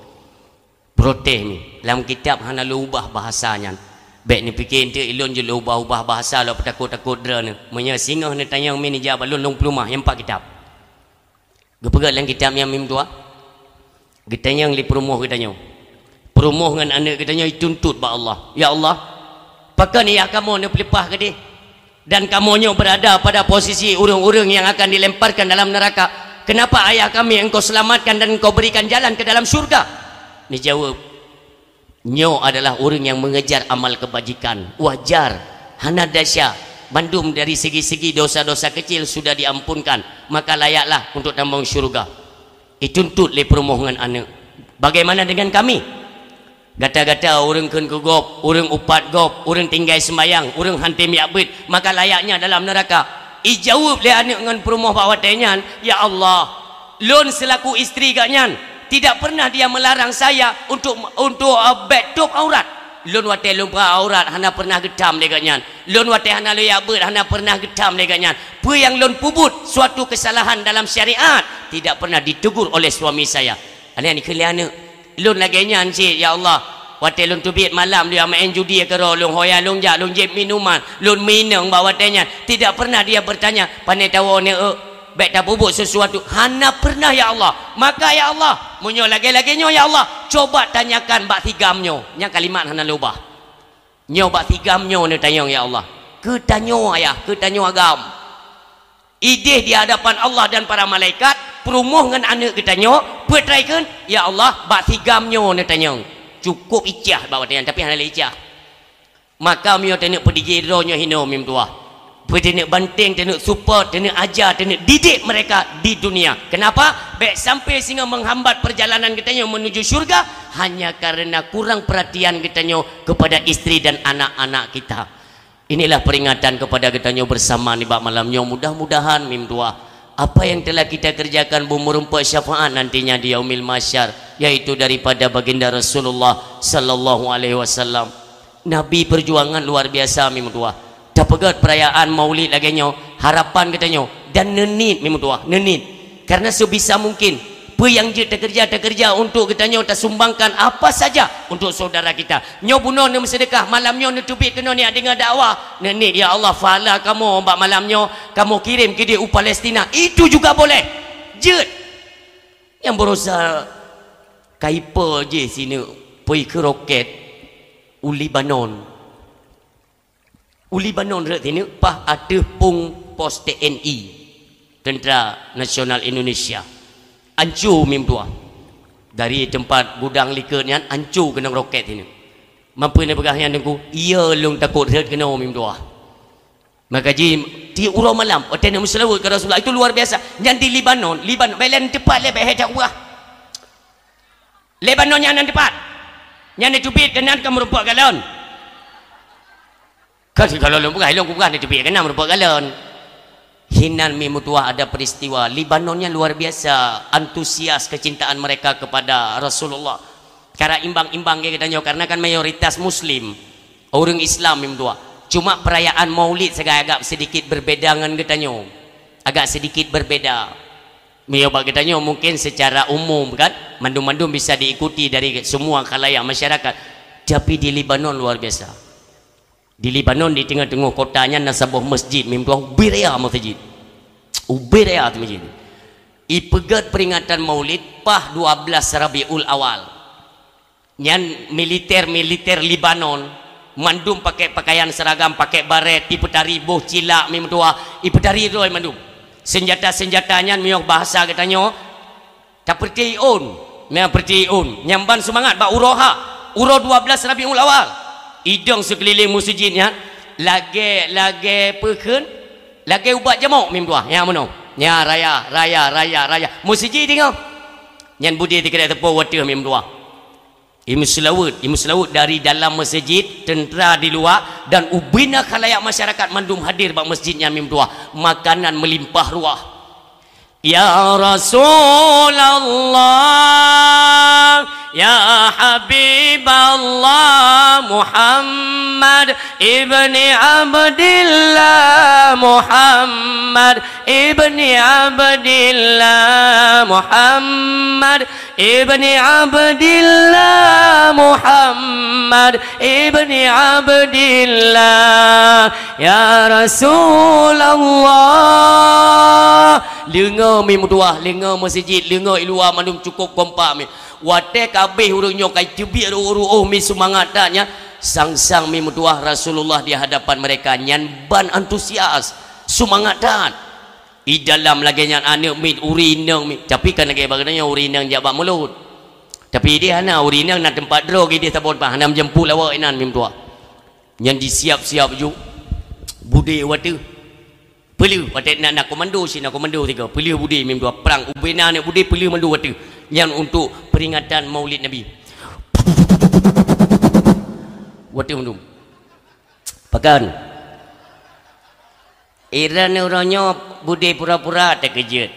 Protes mi. Lam kitab hana lôn ubah bahasa nyan. Bèk neupike eunteuk ilôn jeuet lôn ubah-ubah bahasa lôn peutakot-takot droeneuh. Meunyoe singoh neutanyong mi neujak bak lôn, lôn peuleumah nyang pat kitab. Geupeugah lam kitab nyan mi meutuah. Geutanyong lé peurumoh geutanyoe. Peurumoh ngon aneuëk geutanyoe jituntut bak Allah. "Ya Allah, pakon ayah kamoe neupeuleupah keudeh?" Dan kamoe nyoe berada pada posisi ureuëng-ureuëng nyang akan dilemparkan dalam neraka. Kenapa ayah kami Engkau selamatkan dan Engkau berikan jalan ke dalam syurga? Neujaweueb, Nyoe adalah ureuëng nyang mengejar amal kebajikan. Wajar, hana desya, bandum dari segi-segi dosa-dosa kecil sudah diampunkan, maka layaklah untuk tamong syurga. Dituntut lé peurumoh ngon aneuëk. Bagaimana dengan kami? Gata-gata ureuëng kheun keu gob, ureuëng upat gob, ureuëng tinggai seumbayang, ureuëng han tem jak beuet, maka layaknya dalam neuraka. Ijaweueb lé aneuëk ngon peurumoh bak watée nyan, "Ya Allah, lôn seulaku istri geuh nyan, tidak pernah dia melarang saya untuk, untuk, eh, bék tôb aurat. Lôn watée lôn buka aurat hana pernah geutam lé geuh nyan. Lôn watée hana lôn jak beuet hana pernah geutam lé geuh nyan. Peue nyang lôn peubuet suatu kesalahan dalam syariat, tidak pernah ditegur oleh suami saya." Aneuëk nikheun lé aneuëk, "Lôn lagée nyan cit, ya Allah. Watée lôn teubiet malam, lôn maén judi keudroe, lôn hoya, lôn jak, lôn jieb minuman, lôn minong bak watée nyan. Tidak pernah dia bertanya, 'Pane tawoe neuëk, bék tapeubuet sesuatu.' Hana pernah, ya Allah. Maka, ya Allah, meunyoe lagée-lagée nyoe, ya Allah, coba tanyakan bak sigam nyoe." Nyang kalimat hana lôn ubah. "Nyoe bak sigam nyoe neutanyong, ya Allah. Keu tanyoe ayah, keu tanyoe agam. Ideh di hadapan Allah dan para malaikat, peurumoh ngon aneuëk geutanyoe, peue trai kheun, 'Ya Allah, bak sigam nyoe neutanyong.'" Cukup icah bak watée nyan, tapi hana lé icah. Maka meunyoe taneuk peudijih droe nyoe hinoe meutuah. Peue taneuk banting, taneuk support, taneuk aja, taneuk didik mereka di dunia. Kenapa? Bék sampai singoh menghambat perjalanan geutanyoe menuju syurga hanya karena kurang perhatian geutanyoe kepada istri dan anak-anak kita. Inilah peringatan kepada geutanyoe bersama nibak malam nyoe. Mudah-mudahan meutuah apa yang telah kita kerjakan beumeureumpok syafaat nantinya di Yaumil Mahsyar, yaitu daripada Baginda Rasulullah sallallahu alaihi wasallam. Nabi perjuangan luar biasa meutuah. Tapeugét perayaan Maulid lagée nyoe, harapan geutanyoe dan neuniet meutuah, neuniet. Karena sebisa mungkin, peue nyang jeuet takeureuja, takeureuja untuk geutanyoe, tasumbangkan apa saja untuk saudara kita. Nyoe bunoe neumeuseudeukah, malam nyoe neuteubiet keunoe neujak deungoe dakwah. Neuniet, "Ya Allah, pahala kamoe bak malam nyoe, kamoe kirém keudeh u Palestina." Itu juga boleh. Jeuet. Nyang beurasa Kuiper jih sineuk peue keu roket u Lebanon. U Lebanon rot sineuk paih ateueh pong pos T N I, Tentara Nasional Indonesia. Anco meutuah. Dari teumpat gudang likot nyan anco keunong roket sineuk. Mampu neupeugah nyan Teungku, "Iya lôn takot rot keunoe meutuah." Maka jih tiep uroe malam, watée neumeuseulaweuet keu Rasulullah, itu luar biasa. Nyan di Lebanon, Lebanon, bék lé teupat lé bék hai that ubah. Lebanon nyan nan teupat. Nyan neuteubiet keunan ka meurumpok galon. Kan kalau lôn peugah, lôn peugah neuteubiet keunan meurumpok galon. Hinan meutuah ada peristiwa. Lebanon nyan luar biasa antusias kecintaan mereka kepada Rasulullah. Cara imbang-imbang geutanyoe, karena kan mayoritas muslim. Ureuëng Islam meutuah. Cuma perayaan Maulid sagai agak sedikit berbeda ngon geutanyoe. Agak sedikit berbeda. Meunyoe bak geutanyoe mungkin secara umum kan, mandum-mandum bisa diikuti dari semua khalayak masyarakat. Tapi di Lebanon luar biasa. Di Lebanon, di teungoh-teungoh kota nyan na saboh masjid, meutuah ubé raya masjid. Ubé raya tu masjid. Ipeugét peringatan Maulid paih dua belas Rabiul Awal. Nyan militer-militer Lebanon, mandum pakai pakaian seragam, pakai baret, ipeutari boh cilak meutuah, ipeutari droe mandum. Senjata-senjata nyan meunyoe bahasa geutanyoe, tapeurti ôn, meupeurti ôn. Nyan ban seumangat bak uroe ha, uroe dua belas Rabiul Awal. Idong seukeulileng meuseujid nyan, lagée, lagée peukheun, lagée ubat jamok meutuah. Nyan meunoe. Nyan raya, raya, raya, raya. Meuseujid deungoe. Nyan budi tikeudeh teupeu watée meutuah. Imeuseulaweuet, imeuseulaweuet dari dalam masjid, teuntara di luwa, dan ubina khalayak masyarakat mandum hadir bak masjid nyan meutuah. Makanan meulimpah ruah. Ya Rasulullah, ya Habiballah, Muhammad ibni Abdillah, Muhammad ibni Abdillah, Muhammad ibni Abdillah, Muhammad ibni Abdillah, ya Rasulullah. Leungoe meutuah, leungoe masjid, leungoe i luwa mandum cukup kompak meutuah. Watée ka abéh ureuëng nyoe ka teubiet ruôh-ruôh meusemangat that nyan, sang-sang meutuah Rasulullah di hadapan mereka nyan ban antusias, seumangat that. I dalam lagée nyan aneuëk miet, ureuëng inong miet, tapi kan lagée bagaimana ureuëng inong jak bak mulod. Tapi idéh hana, ureueng inong na teumpat droe idéh saboh teumpat, hana meujampu lawak inan mim tuha. Nyan jisiap-siap ju, budé u ateueh. Peuleueh, watèe na, na komando, si na komando sigoe. Peuleueh budé mim tuha, prang ubé na aneuk budé, peuleueh mandum u ateueh. Nyan untuk peringatan Maulid Nabi. U ateueh mandum. Pakon? Iran uroe nyoe budé pura-pura teukeujeuet.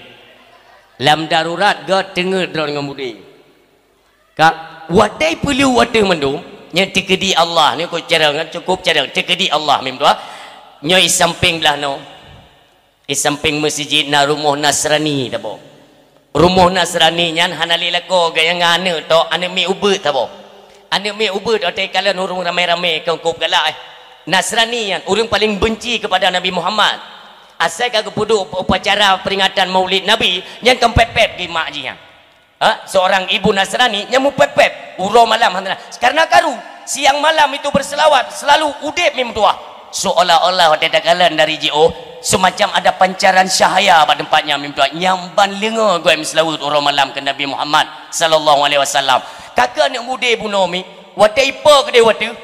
Lam darurat göt teungeut droe ngon budé. Ka, watèe peuleueh u ateueh mandum, nyan teukeudi Allah, nyoe cukôp carông, cukôp carông, teukeudi Allah mim tuha. Nyoe i sampéng blah noe, i sampéng meuseujid na rumoh Nasrani saboh. Rumoh Nasrani nyan hana lé lakoe, gobnyan ngon aneuk tok, aneuk miet ubeut saboh. Aneuk miet ubeut watèe kalon ureueng ramé-ramé keu kôp galak, eh. Nasrani nyan ureueng paléng beunci keupada Nabi Muhammad. Asai ka geupeuduek upacara peringatan Maulid Nabi, nyan ka pép-pép di mak jih nyan. Ha? Seorang ibu Nasrani nyang mupép-pép uroe malam hana, karena karu, siang malam itu berselawat, selalu udép mim tuha. Seolah-olah watèe takalon dari jiôh, semacam ada pancaran cahaya bak teumpat nyan mim tuha. Nyan ban leungoe geuh meuseulaweuet uroe malam keu Nabi Muhammad sallallahu alaihi wasallam. Ka keuh aneuk budé bunoe mi, watèe ipo keudéh u ateueh,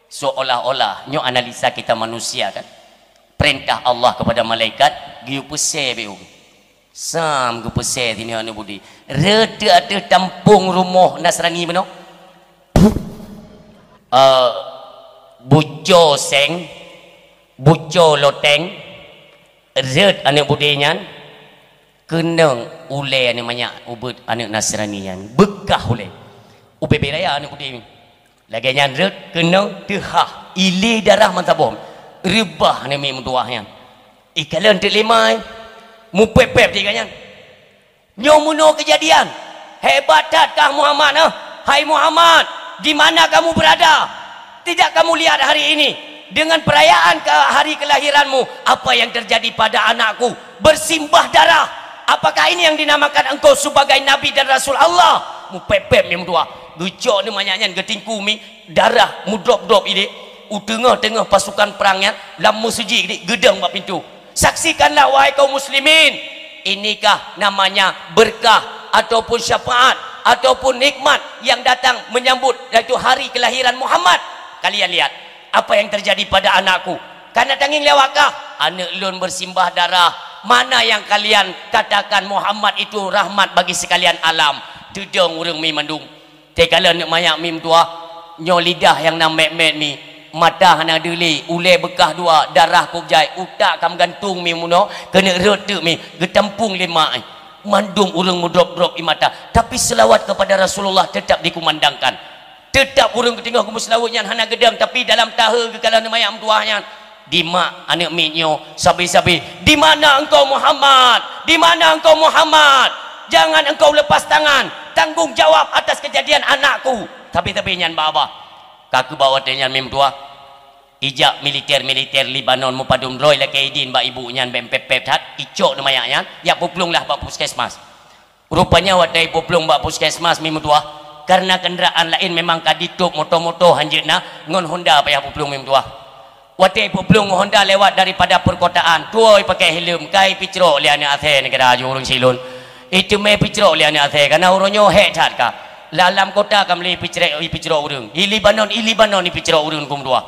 seolah-olah, nyoe analisa kita manusia kan. Perintah Allah kepada malaikat, geuyue peusé beu. Sam geupeusé singoh aneuk budé. Rhot teuk ateueh tampông rumoh Nasrani bunoe. Eh, buco seng, buco loteng, rhot aneuk budé nyan, keunong ulèe aneuk manyak ubeut aneuk Nasrani nyan. Beukah ulèe. Ubé-bé raya aneuk budé nyan. Lagèe nyan rhot, keunong, teuhah, ilèe darah mantong saboh. Reubah aneuk miet meutuwah nyan. Ikalon teuk lé ma, mupép-pép teuh nyan. Nyoe meunoe keujadian. Hebat that kah Muhammad, eh? Hai Muhammad, di mana kamu berada? Tidak kamu lihat hari ini, dengan perayaan ke hari kelahiranmu, apa yang terjadi pada anakku? Bersimbah darah. Apakah ini yang dinamakan engkau sebagai nabi dan rasul Allah? Mupép-pép mi meutuwah. Geucok ni manyak nyan geutingku mi, darah mudrop-drop idéh. U teungoh-teungoh pasukan prang nyan, lam meuseujid idéh, geudong bak pintoe. Saksikanlah, wahai kaum muslimin, inikah namanya berkah ataupun syafaat ataupun nikmat yang datang menyambut, yaitu hari kelahiran Muhammad. Kalian lihat apa yang terjadi pada anakku. Kana tangieng lé awak kah? Aneuk lôn bersimbah darah. Mana yang kalian katakan Muhammad itu rahmat bagi sekalian alam? Teudong ureueng mi mandum. Teukalon aneuk manyak mi meutuwah, nyoe lidah nyang na mét-mét mi, mata hana deuli, ulèe beukah dua, darah kôb jai, utak ka meugantung mi meunoe, keuneuk rhot teuk mi, geutampông lé mak, eh. Mandum ureueng meudrop-drop ie mata. Tapi seulawat kepada Rasulullah teutap dikumandangkan. Teutap ureueng geuteungoh geumeuseulaweuet nyan hana geudong, tapi dalam tahe geukalon aneuk manyak meutuwah nyan. Di mak aneuk miet nyoe sabe-sabe, "Di mana engkau Muhammad? Di mana engkau Muhammad? Jangan engkau lepas tangan, tanggung jawab atas kejadian anakku." Sabe-sabe nyan bak babah. Ka keuh bak watèe nyan mi meutuwah, ijak militer-militer Lebanon meupadum droe lakèe idin bak ibu nyan bèk pép-pép that, icok aneuk manyak nyan, jak peuplueng lah bak puskesmas. Rupanya watèe ipeuplueng bak puskesmas mi meutuwah, karena kendaraan laén memang ka ditôb moto-moto hanjeuet na, ngon Honda payah peuplueng mi meutuwah. Watèe ipeuplueng ngon Honda lewat daripada perkotaan, tuwoe ipakèe helm, ka ipeucrok lé aneuk asèe neugara jih ureueng silôn. Iteumèe peucrok lé aneuk asèe, karena uroe nyoe hék that ka. Lam kota ka meulé ipeucrok, ipeucrok ureueng. I Lebanon, i Lebanon ipeucrok ureueng keu meutuwah.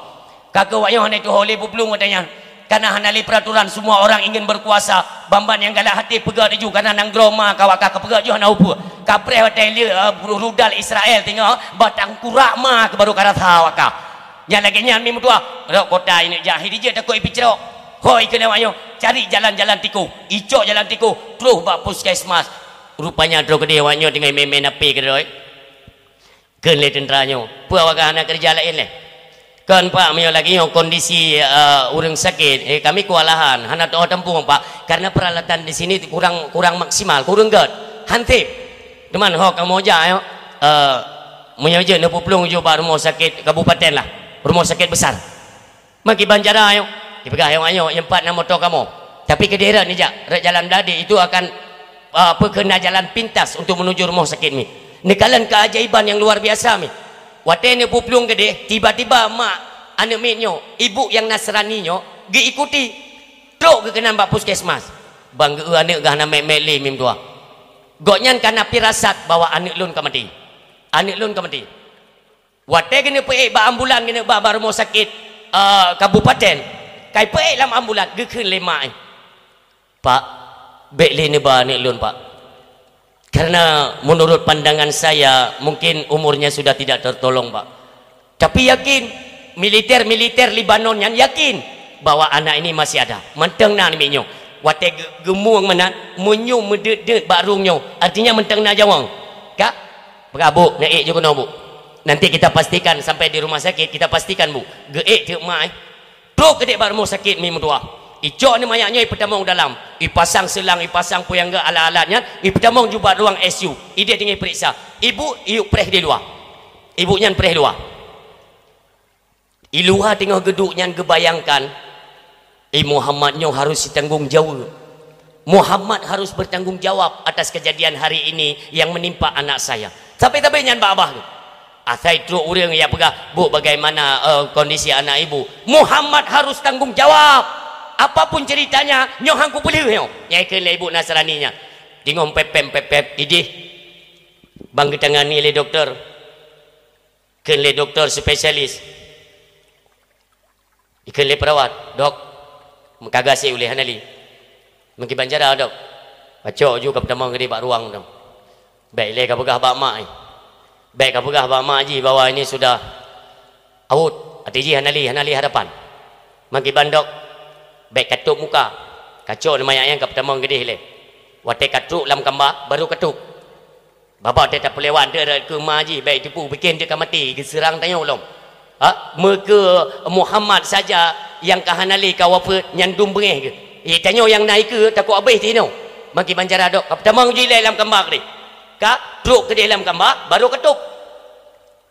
Ka keuh awak nyoe hana tuho lé peuplueng watèe nyan. Karena hana lé peraturan, semua orang ingin berkuasa. Ban-ban nyang galak até peugöt laju, karena nanggroe ma ka awak kah, ka peugöt ju hana upeue. Kapreh watèe lé, eh, rudal Israel teungoh, batang kurak ma keuh baru ka rasa awak kah. Nyang lagèe nyan mi meutuwah, rot kota ineuk jak, hi dijeuet takot ipeucrok. Hôi keuneuk awak nyoe, cari jalan-jalan tikôh. Icok jalan tikôh, troh bak puskesmas. Rupanya troh keudéh awak nyoe teungoh imè-imè napé keudroe. Kheun lé teuntra nyoe, "Peue awak hana keureuja laén lé? Kon Pak, meunyoe lagèe nyoe kondisi, eh, ureueng sakét, eh, kami keuwalahan, hana teuoh tampông Pak, karena peralatan di sini kurang, kurang maksimal, kurang göt, han sép. Teuma ho kamoe jak nyoe, eh, meunyoe jeuet neupeuplueng ju bak rumoh sakét kabupaten lah, rumoh sakét besar." Meukiban cara nyoe, ipeugah awak nyoe, "Nyoe pat na moto kamoe. Tapi keudéh rot neujak, rot jalan Bladé, itu akan, ah, peue kheun na jalan pintas untuk menuju rumoh sakét mi." Neukalon keajaiban nyang luar biasa mi. Watèe neupeuplueng keudéh, tiba-tiba mak aneuk miet nyoe, ibu nyang Nasrani nyoe, geuikuti, trok geukeunan bak puskesmas. Ban geu-eu aneuk gah na mét-mét lé mi meutuwah. Gobnyan ka na pirasat bahwa aneuk lôn ka maté. Aneuk lôn ka maté. Watée keuneuk peuék bak ambulan, keuneuk ba bak rumoh sakét, eh, kabupaten, kai peuék lam ambulan, geukheun lé mak, "Eh, Pak, bék lé neuba aneuk lôn, Pak. Karena menurut pandangan saya, mungkin umurnya sudah tidak tertolong, Pak. Tapi yakin, militer-militer Libanon nyan yakin bahwa anak ini masih ada." Mantong na namiet nyoe. Watée ge-, geumueng meunan, meunyoe meudeuet-deuet bak rueng nyoe, artinya mantong na nyawöng. Ka? Peugah, "Bu, neuék ju keunoe, Bu. Nanti kita pastikan sampai di rumah sakit, kita pastikan, Bu." Geuék teuk mak, eh. Trok keudéh bak rumoh sakét mi meutuah. Icok ni manyak nyoe ipeutamong dalam, ipasang seulang, ipasang peue nyang geu alat-alat nyan, ipeutamong ju bak ruang I C U. Idéh teungoh iperiksa. Ibu, iyup preh di luwa. Ibu nyan preh luwa. I luwa teungoh geuduek nyan geubayangkan, "Eh, Muhammad nyoe harus sitanggong jaweueb. Muhammad harus bertanggung jawab atas kejadian hari ini yang menimpa anak saya." Sabe-sabe nyan bak babah tu. Asai trok ureuëng nyang peugah, "Bu, bagaimana, eh, kondisi anak ibu?" "Muhammad harus tanggung jawab. Apapun ceritanya, nyoe han kupeulheueh nyoe." Nyang kheun lé ibu Nasrani nyan. Teungoh pepem-pepem, idéh. Ban geutangani lé doktor. Kheun lé doktor spesialis. Ikheun lé perawat, "Dok, meukaga sie ulée hana lé." "Meukiban cara, Dok?" "Pacok ju kapeutamong keudéh bak ruang tu." "Bék lé kapeugah bak mak, eh. Bék kapeugah bak mak jih bahwa ini sudah awot. Até jih hana lé, hana lé harapan. Meukiban, Dok, bék katôb muka. Kacok ni manyak nyan kapeutamong keudéh lé. Watée katrok lam kamba, baru katôb." Babah teuh tapeulewat deuh rot keu ma jih, bék teupeu biken teuh ka maté, geuseurang tanyoe lom. Ha, meukeue Muhammad saja nyang ka hana lé ka wafeuet, nyan dum beungéh geuh. Eh, tanyoe nyang na ikeue takot abéh tinoe. Meukiban cara, Dok, kapeutamong ju ilée lam kamba keudéh. Katrok keudéh lam kamba, baru katôb.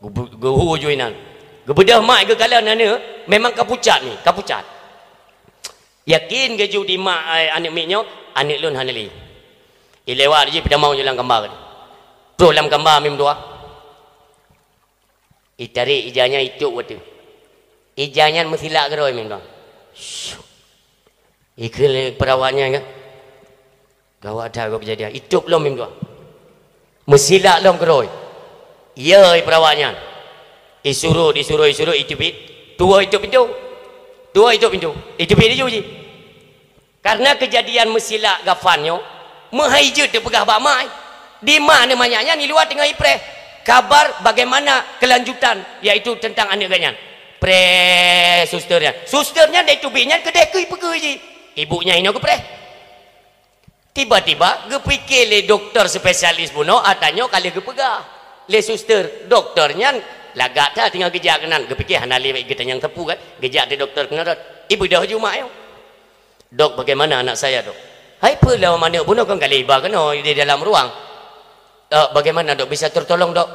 Geubu-, geuhu ju inan. Geubeudôh mak geukalon aneuk, memang kapucat ni, kapucat. Yakin geuju di mak, eh, aneuk miet nyoe, aneuk lôn hana lé. Ilewat jih peutamong ju lam kamba keudéh. Troh lam kamba mi meutuah. Itarek ija nyan itôb ateueh. Ija nyan meusilak keudroe mi meutuah. Ikheun lé perawat nyan kan. Gawat that gob kejadian. Itôb lom mi meutuah. Meusilak lom keudroe. Yo, perawat nyan. Isurot, isurot, isurot, iteubiet. Tuwoe itôb pintoe. Tuwoe itôb pintoe. Iteubiet laju jih. Karena kejadian meusilak gafan nyoe, meuhai jeuet teupeugah bak mak. Di mak ni manyak nyan di luwa teungoh ipreh. Kabar bagaimana kelanjutan, yaitu tentang aneuk geuh nyan. Preh suster nyan. Suster nyan dari teubiet nyan keudeh keu ipeugah jih. Ibu nyan inoe geupreh. Tiba-tiba geupike lé doktor spesialis bunoe, ata nyoe ka lheueh geupeugah lé suster. Doktor nyan lagak that teungoh geujak keunan, geupike hana lé geutanyong sapeue kan, geujak di doktor keunan rot. Ibeudôh ju mak nyoe. "Dok, bagaimana anak saya, Dok?" "Hai peue lom aneuk bunoe kon ka lheueh iba keunoe di dalam ruang." "Eh, bagaimana, Dok? Bisa tertolong, Dok?"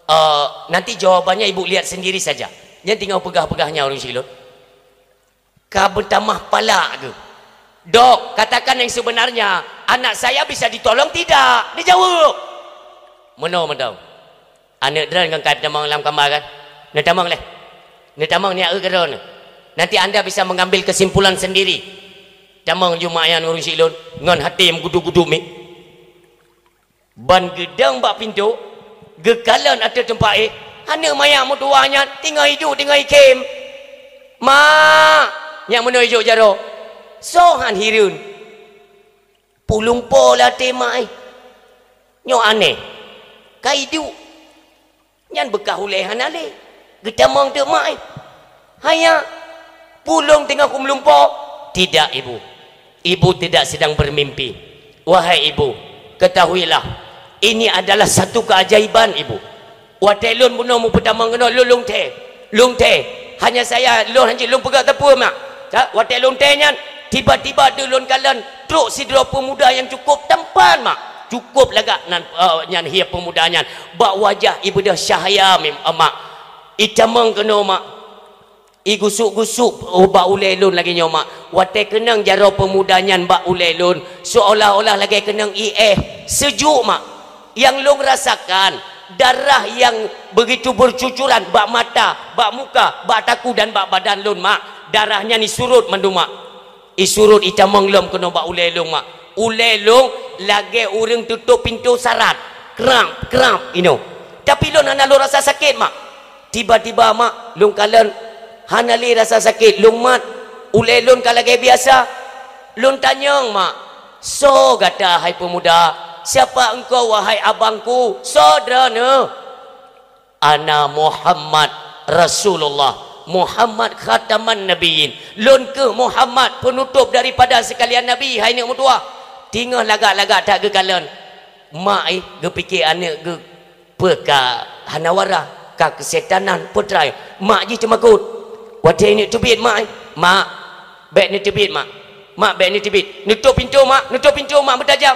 "Eh, nanti jawabannya Ibu lihat sendiri saja." Nyan teungoh peugah-peugah nyan ureuëng silon. Ka meutamah palak geuh. "Dok, katakan yang sebenarnya, anak saya bisa ditolong tidak?" Dijaweueb. Meunoe mantong. Aneuk droeneuh kan ka tamong lam kama kan? Neutamong leh. Neutamong nyan eu keudroe. Nanti anda bisa mengambil kesimpulan sendiri. Tamong ju mak nyan ureuëng silon ngon até meugudu-gudu mi. Ban geudong bak pintoe, geukalon ateueh teumpat éh, aneuk manyak meutuwah nyan teungoh iduek teungoh ikhem. "Mak!" Nyan meunoe ijok jaroe. Soe han hireuen. Pulung po lam até mak éh. Nyoe aneh. Ka iduek. Nyan beukah ulée hana lé. Geutamong teuk mak, eh. "Haya, pulung teungoh kumeulumpo." "Tidak, Ibu. Ibu tidak sedang bermimpi. Wahai Ibu, ketahuilah, ini adalah satu keajaiban, Ibu. Watée lôn bunoe meupeutamong keunoe, lôn lôn thée. Lôn thée. Hanya saya, lôn hanjeuet lôn peugah teupeu, mak. Ka, watée lôn thée nyan, tiba-tiba deuh lôn kalon trok sidroe peumuda nyang cukup tampan, mak. Cukup lagak nan, eh, nyan hiep peumuda nyan. Bak wajah ibeudôh cahya mim-, eh, mak. Itamong keunoe, mak. Igusuk-gusuk bak ulée lôn lagée nyoe, mak. Watée keunong jaroe peumuda nyan bak ulée lôn, seolah-olah lagée keunong iéh. Sejuk, mak. Nyang lôn rasakan, darah nyang begitu bercucuran bak mata, bak muka, bak taku dan bak badan lôn, mak. Darah nyan isurot mandum, mak. Isurot itamong lom keunoe bak ulée lôn, mak. Ulée lôn lagée ureuëng tutôp pintoe sarat. Krab, krab, inoe. Tapi Lôn hana lôn rasa sakét, mak. Tiba-tiba, mak, lôn kalon hana lé rasa sakét. Lôn mat, ulée lôn ka lagée biasa. Lôn tanyong, mak, "Soe gata, hai peumuda? Siapa engkau, wahai abangku? Soe droeneuh?" "Ana Muhammad Rasulullah, Muhammad khataman nabiyyin. Lôn kheueh Muhammad, peunutôb daripada seukalian nabi, hai neuk meutuwah." Teungoh lagak-lagak that geukalon. Mak, eh, geupike aneuëk geuh peue ka hana waras, ka keusetanan, peue treuk. Mak jih teumakot. Watée neuk teubiet, mak, eh, "Mak, bék neuteubiet, mak. Mak, bék neuteubiet. Neutôb pintoe, mak. Neutôb pintoe, mak, meutajam.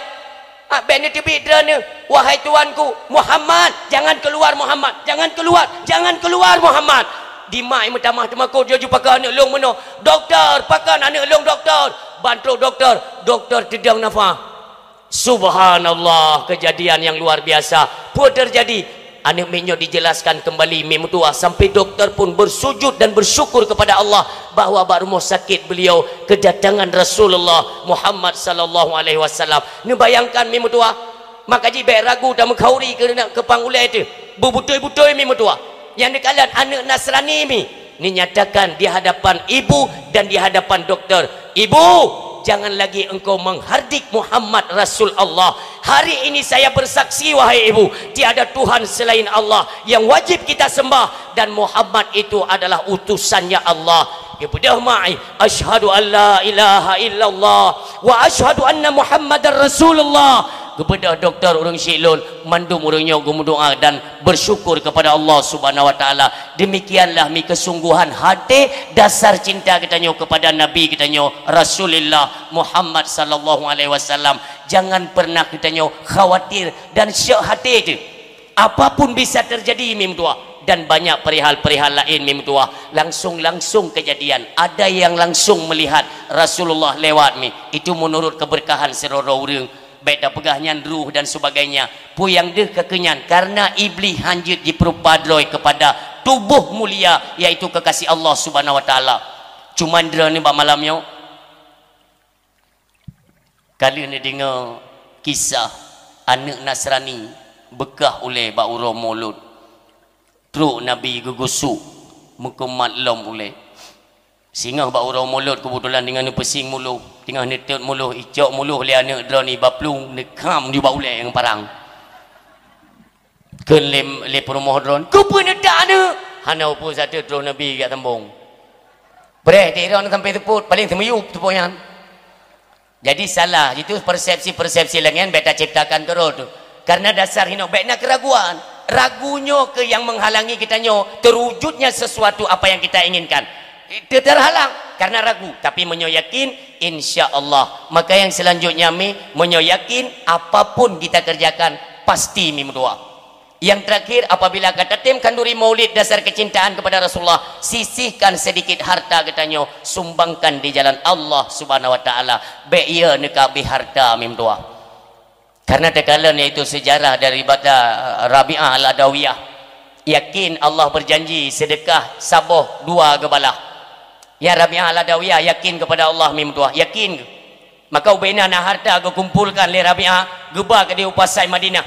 Mak, bék neuteubiet droeneuh. Wahai tuanku, Muhammad, jangan keluar, Muhammad. Jangan keluar, jangan keluar, Muhammad." Di mak meutamah teumakot, jih pakon aneuëk lôn meunoe. "Doktor, pakon aneuëk lôn, doktor?" Ban trok doktor, doktor teudong nafah. Subhanallah, kejadian yang luar biasa. Peue teujadi? Aneuëk miet nyoe dijelaskan kembali, mi meutuwah, sampai doktor pun bersujud dan bersyukur kepada Allah bahwa bak rumoh sakét beliau kedatangan Rasulullah Muhammad sallallahu alaihi wasallam. Neubayangkan, mi meutuwah, maka jih bék ragu dan meukhauri keu, keu pang ulée teuh. Beubutôi-butôi, mi meutuwah. Nyang neukalon aneuëk Nasrani, mi. Dinyatakan di hadapan ibu dan di hadapan doktor, "Ibu, jangan lagi engkau menghardik Muhammad Rasul Allah. Hari ini saya bersaksi, wahai ibu, tiada Tuhan selain Allah yang wajib kita sembah, dan Muhammad itu adalah utusannya Allah." Geubeudôh mak, "Asyhadu an la ilaha illallah wa asyhadu anna Muhammadar Rasulullah." Geubeudôh doktor, ureuëng syiek lôn, mandum ureuëng nyoe geumeudoá dan bersyukur kepada Allah Subhanahu wa Taala. Demikianlah, mi, kesungguhan hati, dasar cinta geutanyoe kepada Nabi geutanyoe, Rasulullah Muhammad sallallahu alaihi wasallam. Jangan pernah geutanyoe khawatir dan syok hati teuh. Apapun bisa terjadi, mi meutuwah. Dan banyak perihal-perihal laén, mi meutuwah. Langsung-langsung kejadian. Ada yang langsung melihat Rasulullah lewat, mi. Itu menurut keberkahan sidroe-droe ureuëng. Bék tapeugah nyan ruh dan sebagainya. Peue nyang deuh ka keu nyan, karena Iblih hanjeuet jipeurupa droe kepada tuboh mulia, yaitu kekasih Allah Subhanahu wa Taala. Cuman droeneuh bak malam nyoe, ka lheueh neudeungoe kisah aneuëk Nasrani beukah ulée bak uroe Maulud. Trok Nabi geugusuk, meukumat lom ulée. Singoh bak uroe Maulud keubeutulan teungoh neupeusieng muloh, teungoh neutot muloh, icok muloh lé aneuëk droeneuh bak plueng, neukham nibak ulée nyang parang. Kheun lé, lé peurumoh droeneuh, "Keupeue neutak aneuëk?" "Hana peue sapeue, troh Nabi geujak sambong." Preh, di droeneuh sampai seupôt, paleng seumiyueb seupôt nyan. Jadi salah, itu persepsi-persepsi lagée nyan bék taciptakan keudroe teuh. Karena dasar hinoe bék na keuraguan. Ragu nyoe keuh nyang menghalangi geutanyoe terwujudnya sesuatu apa yang kita inginkan. Itu terhalang karena ragu. Tapi meunyoe yakin, insya Allah. Maka yang selanjutnya, mi, meunyoe yakin, apapun kita kerjakan, pasti, mi, meutuwah. Yang terakhir, apabila ka tatem khanduri maulid dasar kecintaan kepada Rasulullah, sisihkan sedikit harta geutanyoe, sumbangkan di jalan Allah Subhanahu wa Taala. Bék ie neuka abéh harta, mi meutuwah. Karena teukalon, yaitu sejarah daripada Rabi'ah Al-Adawiyah. Yakin Allah berjanji sedekah saboh dua geubalah. Ya, Rabi'ah Al-Adawiyah yakin kepada Allah, mi meutuwah, yakin. Maka ubena na harta geukumpolkan lé Rabi'ah, geuba keudeh u pasai Madinah.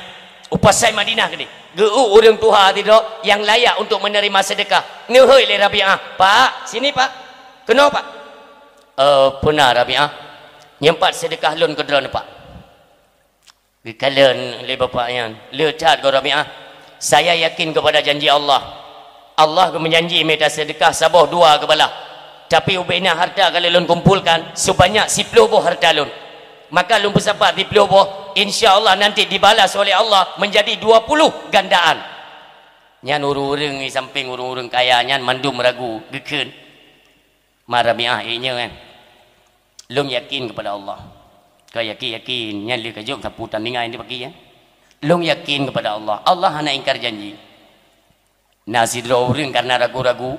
U pasai Madinah keudeh. Geu-, ureuëng tuha sidroe nyang layak untuk menerima sedekah. Neuhôi lé Rabi'ah, "Pak, sini, Pak." "Keunoe, Pak." "Eh, peuna, Rabi'ah, nyoe pat sedekah lôn keu droeneuh, Pak." Geukalon lé bapak nyan, "Le that, goe Rabi'ah, saya yakin kepada janji Allah. Allah geumeujanji mita sedekah saboh dua geubalah. Tapi ubena harta ka lheueh lôn kumpolkan sebanyak siploh boh harta lôn. Maka lôn peusapat siploh boh, insya Allah nanti dibalas oleh Allah menjadi dua puluh gandaan." Nyan ureuëng-ureuëng di sampéng ureuëng-ureuëng kaya nyan mandum ragu, geukheun. Ma Rabi'ah, "Eh, nyoe kan, lôn yakin kepada Allah." Ka yakin-yakin, nyan lé ka jok sapu tandingan di pagi, ya. "Lôn yakin kepada Allah. Allah hana ingkar janji." Na sidroe ureuëng karena ragu-ragu,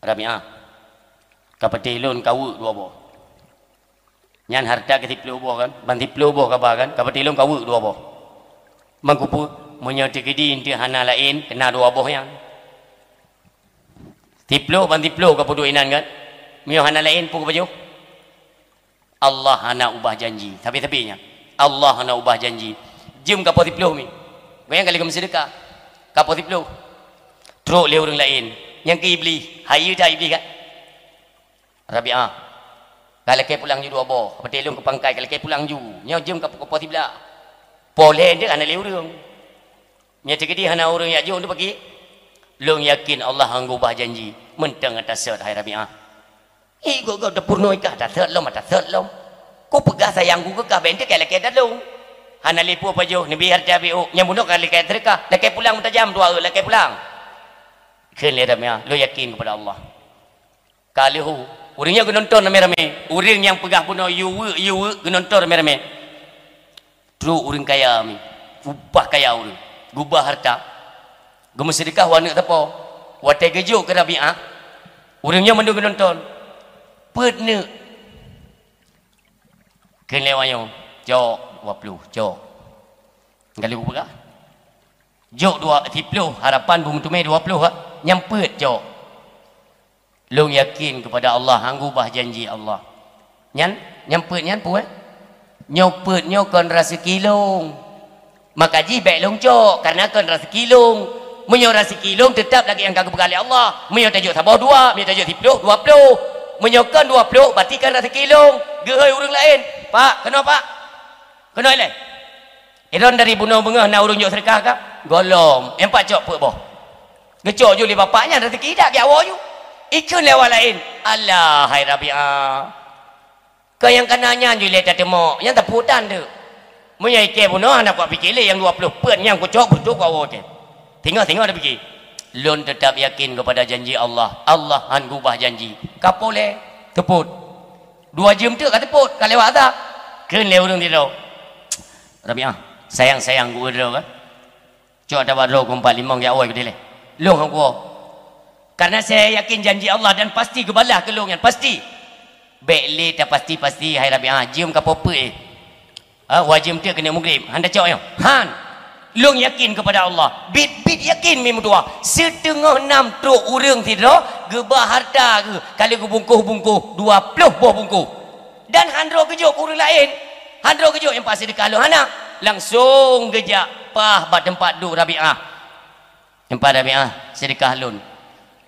"Rabi'ah, ka patéh lôn kaweuek dua boh." Nyan harta ka siploh boh kan, ban siploh boh kaba kan, ka patéh lôn kaweuek dua boh. Meukeupeu, meunyoe teukeudi eunteuk hana laén, keunan dua boh nyan. Siploh ban siploh ka peuduek inan kan? Meunyoe hana laén, peue geupajoh? Allah hana ubah janji. Sabe-sabe nyan. Allah hana ubah janji. Jeuem ka po siploh mi. Kau nyang ka lheueh meuseudeukah, ka poh siplôh. Trok lé ureuëng laén. Nyang keu Iblih. Hayeue that Iblih kan? Rabi'ah. Ka lakée pulang ju dua boh. Ka patéh lôn keu pangkai, ka lakée pulang ju. Nyoe jeuem ka poh siblaih. Poh lhée deuek hana lé ureuëng. Nyoe teukeudi hana ureuëng jak jok untuk pagi. Lôn yakin Allah han gubah janji. Mantong ata sot, hai Rabi'ah. Ih, gok-gok teupeurunoe kah, ata sot lom, ata sot lom. Ku peugah sayang ku keu kah, bèk teuka lakée that lôn. Hana lé peue pajoh, neubi hareuta biôk, nyang bunoe ka lakée seudeukah, lakée pulang meutajam dua, lakée pulang. Kheun lé Rabi'ah, lôn yakin kepada Allah. Ka lheueh, ureuëng nyan geunonton ramé-ramé. Ureuëng nyang peugah bunoe yue weuek, yue weuek, geunonton ramé-ramé. Trok ureuëng kaya mi, ubah kaya ureuëng, gubah hareuta, geumeuseudeukah u aneuëk sapo. Watée geujok keu Rabi'ah, ureuëng nyan mandum geunonton. Peuet neuk. Kheun lé awak nyoe, "Cok, dua ploh, cok." Galak kupeugah, "Jok dua, siplôh, harapan beumeuteumé dua ploh, ha? Nyang peuet, cok." Lôn yakin kepada Allah, han gubah janji Allah. Nyan, nyang peuet nyan peue? Nyoe peuet nyoe kon raseuki lôn. Maka jih bèk lôn cok, karena kon raseuki lôn. Meunyoe raseuki lôn, teutap lagée nyang ka geupeugah lé Allah. Meunyoe tajok saboh dua, meunyoe tajok siplôh, dua ploh. Meunyoe kon dua ploh, berarti kon raseuki lôn. Geuhôi ureuëng laén, "Pak, keunoe, Pak." Keunoe ilée. Idong dari bunoe beungoh na ureuëng jok seudeukah ka? Gohlom. Nyang pat cok peuet boh. Geucok ju lé bapak nyan, raseuki dak geujak woe ju. Ikheun lé awak laén, "Alah, hai Rabi'ah. Keu nyang kana nyan ju ilée tateumok, nyang tapeutan tu. Meunyoe ikée bunoe hana kupiké lé nyang dua ploh peuet nyang kucok beutôi kuwoe teuh." Singoh-singoh tapiké. Lôn teutap yakin kepada janji Allah. Allah han gubah janji. Ka poh lhée, teupot. Dua jeuem teuk ka teupot, ka lewat ata. Kheun lé ureuëng sidroe, "Rabi'ah, sayang-sayang geuh droe kan? Cok ata bak droe keu empat limong jak woe keudeh lé. Lôn han kuwoe. Karena saya yakin janji Allah dan pasti geubalah keu lôn nyan, pasti." "Bèk lé tapasti-pasti, hai Rabi'ah, jeuem ka poh peuet." "Ha, wajéb teuk keuneuk mugrib, han tacok nyoe?" "Han. Lôn yakin kepada Allah." Biet-biet yakin mi meutuah. Siteungoh nam trok ureuëng sidroe, geuba hareuta geuh, ka lheueh geubungkoh-bungkoh, dua ploh boh bungkoh. Dan han droe geujok keu ureuëng laén. Han droe geujok nyang pat seudeukah lôn, hana. Langsong geujak paih bak teumpat duek Rabi'ah. Teumpat Rabi'ah, seudeukah lôn.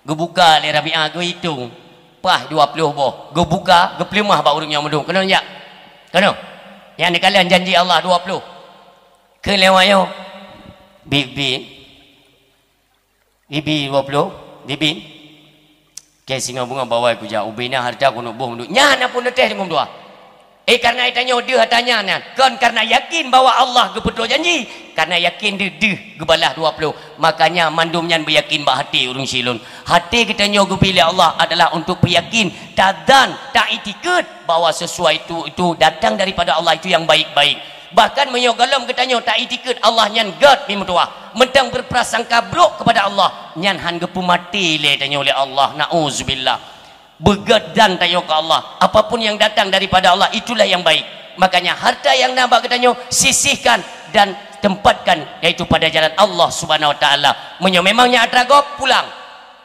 Geubuka lé Rabi'ah, geuitong. Paih dua ploh boh. Geubuka, geupeuleumah bak ureuëng nyang mandum. Keunoe jak. Keunoe. Nyang neukalon janji Allah dua ploh. Kheun lé awak nyoe, "Bibi. Bibi dua ploh. Bibi." Keu singoh beungoh bak woe kujak, ubé na hareuta keuneuk boh mandum. Nyan na pun neuteh deungon dua. Eh, karena tanyoe deuh tanyan nyan. Kon karena yakin bahwa Allah geupeutrok janji. Karena yakin deuh, deuh geubalah dua ploh. Makanya mandum nyan beuyakin bak até ureuëng syiek lôn. Até geutanyoe geubri lé Allah adalah untuk peuyakin, tazan, taiktikeuet bahwa sesuatu itu datang daripada Allah, itu yang baik-baik. Bahkan meunyoe gohlom geutanyoe taiktikeuet Allah nyan gét mi meutuah, mantong beuprasangka brok kepada Allah, nyan han geupeumaté lé tanyoe lé Allah. Nauzubillah. Beugét zan tanyoe keu Allah. Apapun yang datang daripada Allah, itulah yang baik. Makanya harta yang na bak geutanyoe sisihkan dan tempatkan, yaitu pada jalan Allah Subhanahu Wa Taala. Meunyoe memang nyan atra gob, pulang.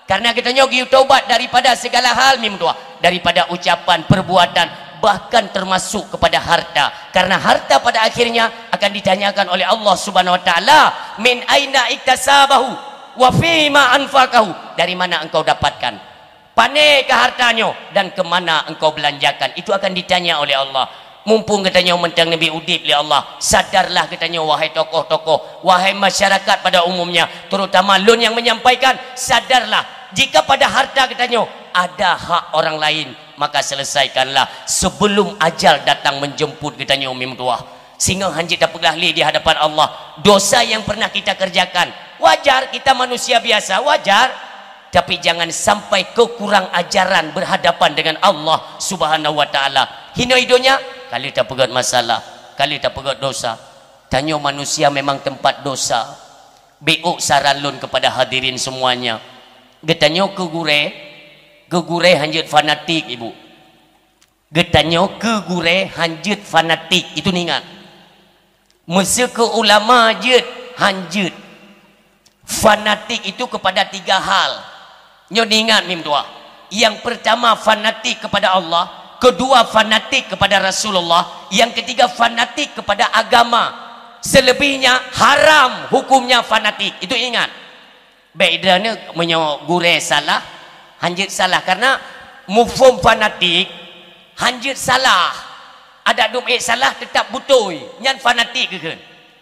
Karena geutanyoe geuyue taubat daripada segala hal mi meutuah, daripada ucapan, perbuatan, bahkan termasuk kepada harta. Karena harta pada akhirnya akan ditanyakan oleh Allah Subhanahu Wa Taala, "Min aina iktasabahu wa fima anfaqahu?" Dari mana engkau dapatkan? Pane kah harta nyoe dan ke mana engkau belanjakan? Itu akan ditanya oleh Allah. Mumpung geutanyoe mantong neubri udeb lé Allah, sadarlah geutanyoe, wahai tokoh-tokoh, wahai masyarakat pada umumnya, terutama lôn nyang menyampaikan, sadarlah, jika pada harta geutanyoe ada hak orang lain, maka selesaikanlah sebelum ajal datang menjemput geutanyoe mi meutuah. Singoh han jeuet tapeugah lé di hadapan Allah dosa yang pernah kita kerjakan. Wajar, kita manusia biasa, wajar. Tapi jangan sampai keu kurang ajaran berhadapan dengan Allah Subhanahu Wa Taala. Hinoe donya, ka lheueh tapeugét masalah, ka lheueh tapeugét dosa. Tanyoe manusia memang tempat dosa. Biôk saran lôn kepada hadirin semuanya. Geutanyoe keu gurée, keu gurée han jeuet fanatik, Ibu. Geutanyoe keu gurée han jeuet fanatik, itu niingat. Meuseu keu ulama jeuet, han jeuet. Fanatik itu kepada tiga hal. Nyoe niingat mi meutuah. Yang pertama fanatik kepada Allah, kedua fanatik kepada Rasulullah, yang ketiga fanatik kepada agama. Selebihnya haram hukumnya fanatik. Itu ingat. Baik, droeneuh meunyoe gurée salah, hanjeuet salah. Karena muphom fanatik, hanjeuet salah. Adak dum ék salah, teutap beutôi. Nyan fanatik geukheun.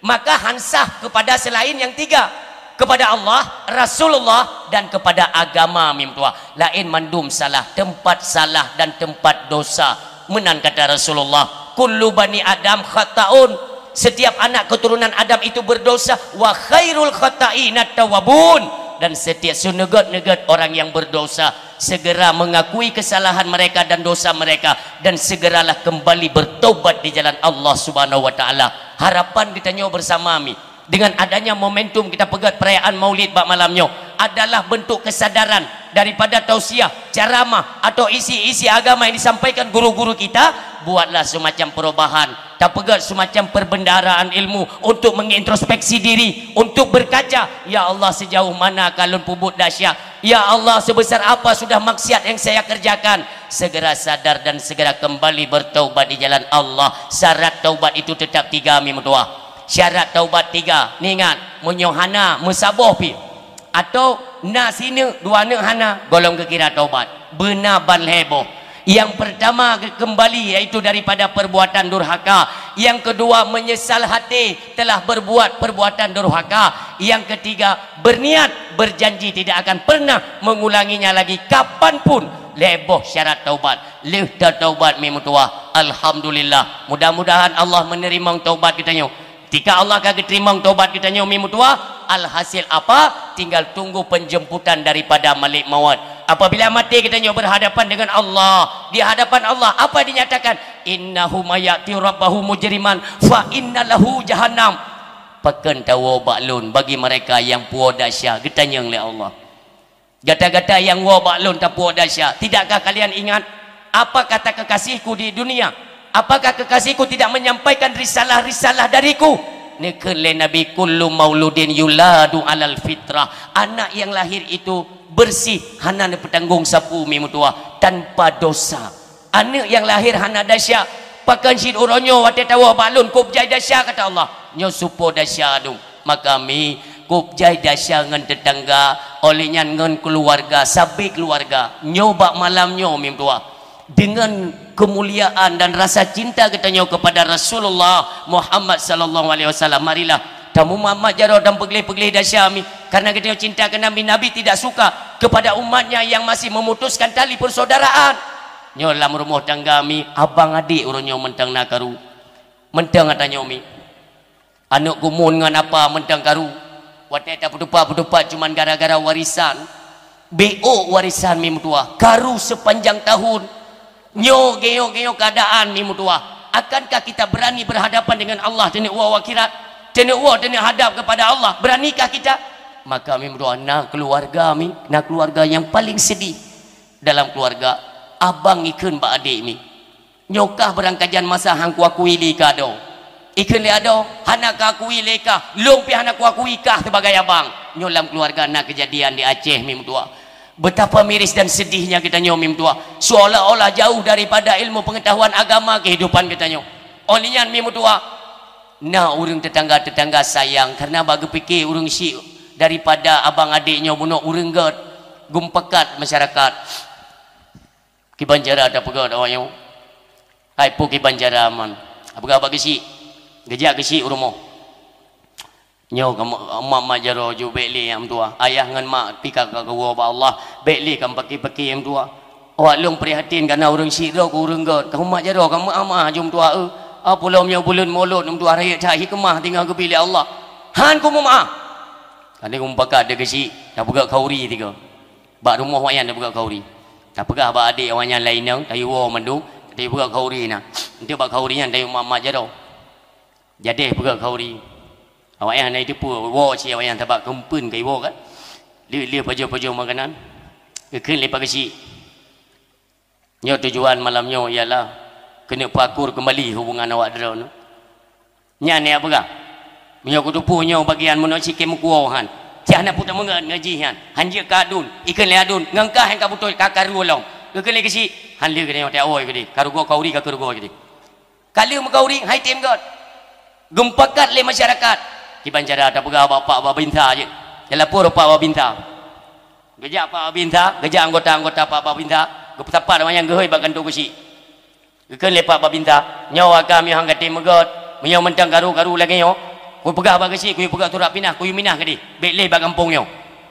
Maka han sah kepada selain yang tiga. Kepada Allah, Rasulullah, dan kepada agama, mi meutuah. Laén mandum salah, teumpat salah dan teumpat dosa. Meunan kata Rasulullah, "Kullu bani Adam khata'un." Setiap anak keturunan Adam itu berdosa. "Wa khairul khata'ina tawabun." Dan setiap seuneugét-neugét orang yang berdosa segera mengakui kesalahan mereka dan dosa mereka, dan segeralah kembali bertobat di jalan Allah Subhanahu wa Ta'ala. Harapan geutanyoe bersama mi, dengan adanya momentum kita peugét perayaan Maulid bak malam nyoe, adalah bentuk kesadaran daripada tausiah, ceramah, atau isi-isi agama yang disampaikan guru-guru kita. Buatlah semacam perubahan, tapeugét semacam perbendaharaan ilmu untuk mengintrospeksi diri, untuk berkaca, "Ya Allah, sejauh mana ka lôn peubuet dahsyat? Ya Allah, sebesar apa sudah maksiat yang saya kerjakan?" Segera sadar dan segera kembali bertaubat di jalan Allah. Syarat taubat itu tetap tiga, mi meutuah. Syarat taubat tiga. Ingat, meunyoe hana, meusaboh pih. Atau na sineuk, dua neuk hana, gohlom geukira taubat. Beuna ban lhée boh. Yang pertama, kembali, yaitu daripada perbuatan durhaka. Yang kedua, menyesal hati telah berbuat perbuatan durhaka. Yang ketiga, berniat, berjanji tidak akan pernah mengulanginya lagi kapanpun. Lhée boh syarat taubat. Lheueh tataubat, mi meutuah. Alhamdulillah. Mudah-mudahan Allah menerima taubat geutanyoe. Tika Allah ka geuteurimong tobat geutanyoe, mi meutuah, alhasil apa? Tinggal tunggu penjemputan daripada Malik Maut. Apabila maté geutanyoe berhadapan dengan Allah, di hadapan Allah apa dinyatakan? "Innahu may ya'ti rabbahu mujriman fa inna lahu jahannam." Pakon tawoe bak lôn bagi mereka yang puwoe dahsyat, geutanyong lé Allah. Gata-gata nyang woe bak lôn tapuwoe dahsyat, tidakkah kalian ingat apa kata kekasihku di dunia? Apakah kekasihku tidak menyampaikan risalah-risalah dariku? Neukheun lé Nabi, "Kullu mauludin yuladu alal fitrah." Anak yang lahir itu bersih, hana neupeutanggong sapeue, mi meutuah, tanpa dosa. Aneuk nyang lahé hana dahsyat. Pakon cit uroe nyoe watée tawoe bak lôn, kôb jai dahsyat, kata Allah. Nyoe supo dahsyat dum. Maka mi, kôb jai dahsyat ngon teutangga, óh lheueh nyan ngon keuluwarga, sabe keuluwarga. Nyoe bak malam nyoe, mi meutuah, deungon keumuliaan dan rasa cinta geutanyoe kepada Rasulullah Muhammad sallallahu alaihi wasallam, marilah tamumat-mat jaroe dan peugleh-peugleh dahsyat mi. Karena geutanyoe cinta keu Nabi, Nabi tidak suka kepada umatnya yang masih memutuskan tali persaudaraan. Nyoe lam rumoh tangga mi, abang adék uroe nyoe mantong na karu. Mantong ata nyoe mi. Aneuk geumun ngon apa mantong karu. Watée tapeutupat-peutupat cuman gara-gara warisan. Bék ôk warisan, mi meutuah. Karu sepanjang tahun. Nyoe geunyoe-geunyoe keuadaan, mi meutuah. Akankah kita berani berhadapan dengan Allah, taneuk woe u akhirat? Taneuk woe, taneuk hadap kepada Allah. Beranikah kita? Maka, mi meutuah, na keuluwarga mi, na keuluwarga nyang paleng sedih. Dalam keuluwarga, abang ikheun bak adék mi, "Nyoe kah beurangkajan masa han kuakui lé kah adoe." Ikheun lé adoe, "Hana kaakui lé kah, lôn pih hana kuakui kah sibagai abang." Nyoe lam keuluwarga na keujadian di Aceh, mi meutuah. Betapa miris dan sedihnya geutanyoe, mi meutuah. Seolah-olah jauh daripada ilmu pengetahuan agama kehidupan geutanyoe. Óh lheueh nyan, mi meutuah, na ureuëng tetangga-tetangga sayang karena bak geupike ureuëng syik daripada abang adék nyoe bunoe ureuëng gét, geumpakat masyarakat. Kiban cara tapeugah awak nyoe? Hai, peue kiban cara man? Tapeugah bak geusyik. Geujak geusyik u rumoh. Nyoe kamoe mak-mak jaroe ju bék lé, ya meutuah. Ayah ngon mak pih ka geuwoe bak Allah, bék lé kamoe paki-paki, ya meutuah. Awak lôn prihatin karena ureuëng syik droe keu ureuëng gét. Kamoe mak jaroe kamoe meu'ah-meu'ah ju meutuah, eu. Apa lom nyoe buleuen Molot, ya meutuah, rayeuk that hikmah teungoh geubri lé Allah. Han kamoe meu'ah. Kani kamoe pakat deuh geusyik, tapeugah khauri tiga. Bak rumoh awak nyan tapeugah khauri. Tapeugah bak adék awak nyan laén nyoe, tayue woe mandum, tayue peugah khauri na. Enteuk bak khauri nyan tayue mak-mak jaroe. Jadeh peugah khauri. Awak nyan hana jiteupeue, woe cit awak nyan sabab keumpeuen ka jiwoe kan. Lheueh-lheueh pajoh-pajoh makanan. Geukheun lé pak geusyik. Nyoe tujuan malam nyoe ialah keuneuk peuakur keumbali hubungan awak droeneuh. Nyan nyang peugah, meunyoe kuteupeu nyoe bagian meunoe cit keu meukuwoe han, cit hana peue tameungon ngon jih nyan, han jeuet keu adun, ikheun lé adun, ngon kah nyang ka beutôi ka karu lom. Geukheun lé geusyik, han lé geutanyoe teuwoe keudeh, ka rugoe khauri ka keurugoe keudeh. Ka lheueh meukauri, hai tem göt. Geumupakat lé masyarakat. Kiban cara tapeugah bak Pak Babinsa jeuet. Talapor Pak Babinsa. Geujak Pak Babinsa, geujak anggota-anggota Pak Babinsa, geupeusapat awaknyan geuhôi bak kantô geuchik. Geukheun lé Pak Babinsa, "Nyoe warga meuhang ka tem meugot, meunyoe mantong karu-karu lagée nyoe, kupeugah bak geuchik kuyue peugah surat pinah, kuyue minah keudeh, bék lé bak gampông nyoe."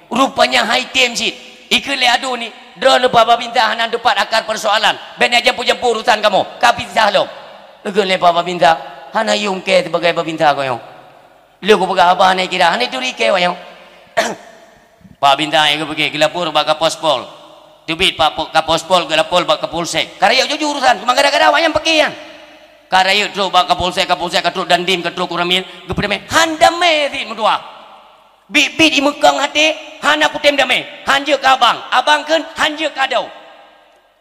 Rupanya hai tem cit. Ikheun lé Adu ni, "Droeneuh Pak Babinsa hana teupat akar persoalan. Bék na jampu-jampu urusan kamoe. Ka pisah lom." Ikheun lé Pak Babinsa, "Hana yum kée sibagai Babinsa keu nyoe. Lheueh kupeugah haba hana kira, hana turi kée awak nyoe." Pak Babinsa nyang geupeugah geulapor bak Kapospol. Teubiet Pak Po-, Kapospol geulapor bak Kapolsek. Ka rayeuk jujur urusan, cuma gara-gara awak nyan paké nyan. Ka rayeuk trok bak Kapolsek, Kapolsek ka trok Dandim, ka trok Koramil, geupeudamé. Han damé cit meutuah. Biet-biet imeukong até, hana kutem damé, han jeuet keu abang, abang kheun han jeuet keu adoe.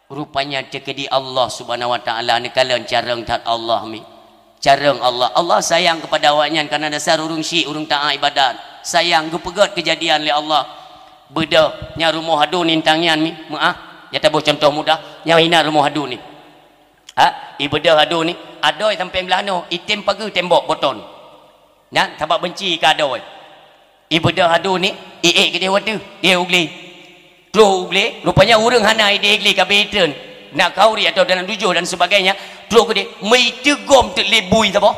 Rupanya teukeudi Allah Subhanahu wa Taala neukalon carông that Allah mi. Carông Allah, Allah sayang kepada awaknyan karena dasar ureuëng syik, ureuëng taat ibadat. Sayang geupeugét keujadian lé Allah. Beudôh, nyang rumoh Adu nintang nyan mi, meuáh. Nyang taboh contoh mudah, nyang inan rumoh Adu ni. Ha, ibeudôh Adu ni, adoe sampoe blah noe, item pageue tembok boton. Nyan sabab beunci keu adoe. Ibeudôh Adu ni, iék keudeh wateuh, iék u glé. Troh u glé, rupanya ureuëng hana ideh glé ka beutrön, na khauri atau dalam tujoh dan sebagainya, troh keudeh, meuiteugom teuk lé bui saboh.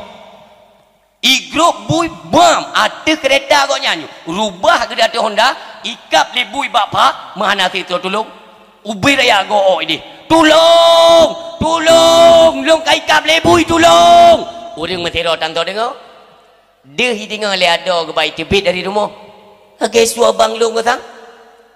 Igrôp bui bam ateueh keureta gobnyan nyoe, rubah geuda ateueh honda, ikab lé bui bak pha, meuhana sit tulông. Ubé raya go-ok ideh, "Tulông! Tulông! Lôn ka ikab lé bui, tulông!" Ureuëng meusidroe tanto deungoe. Deuh ideungoe lé adoe geuba iteubiet dari rumoh. Lagée su abang lôn geuh sang.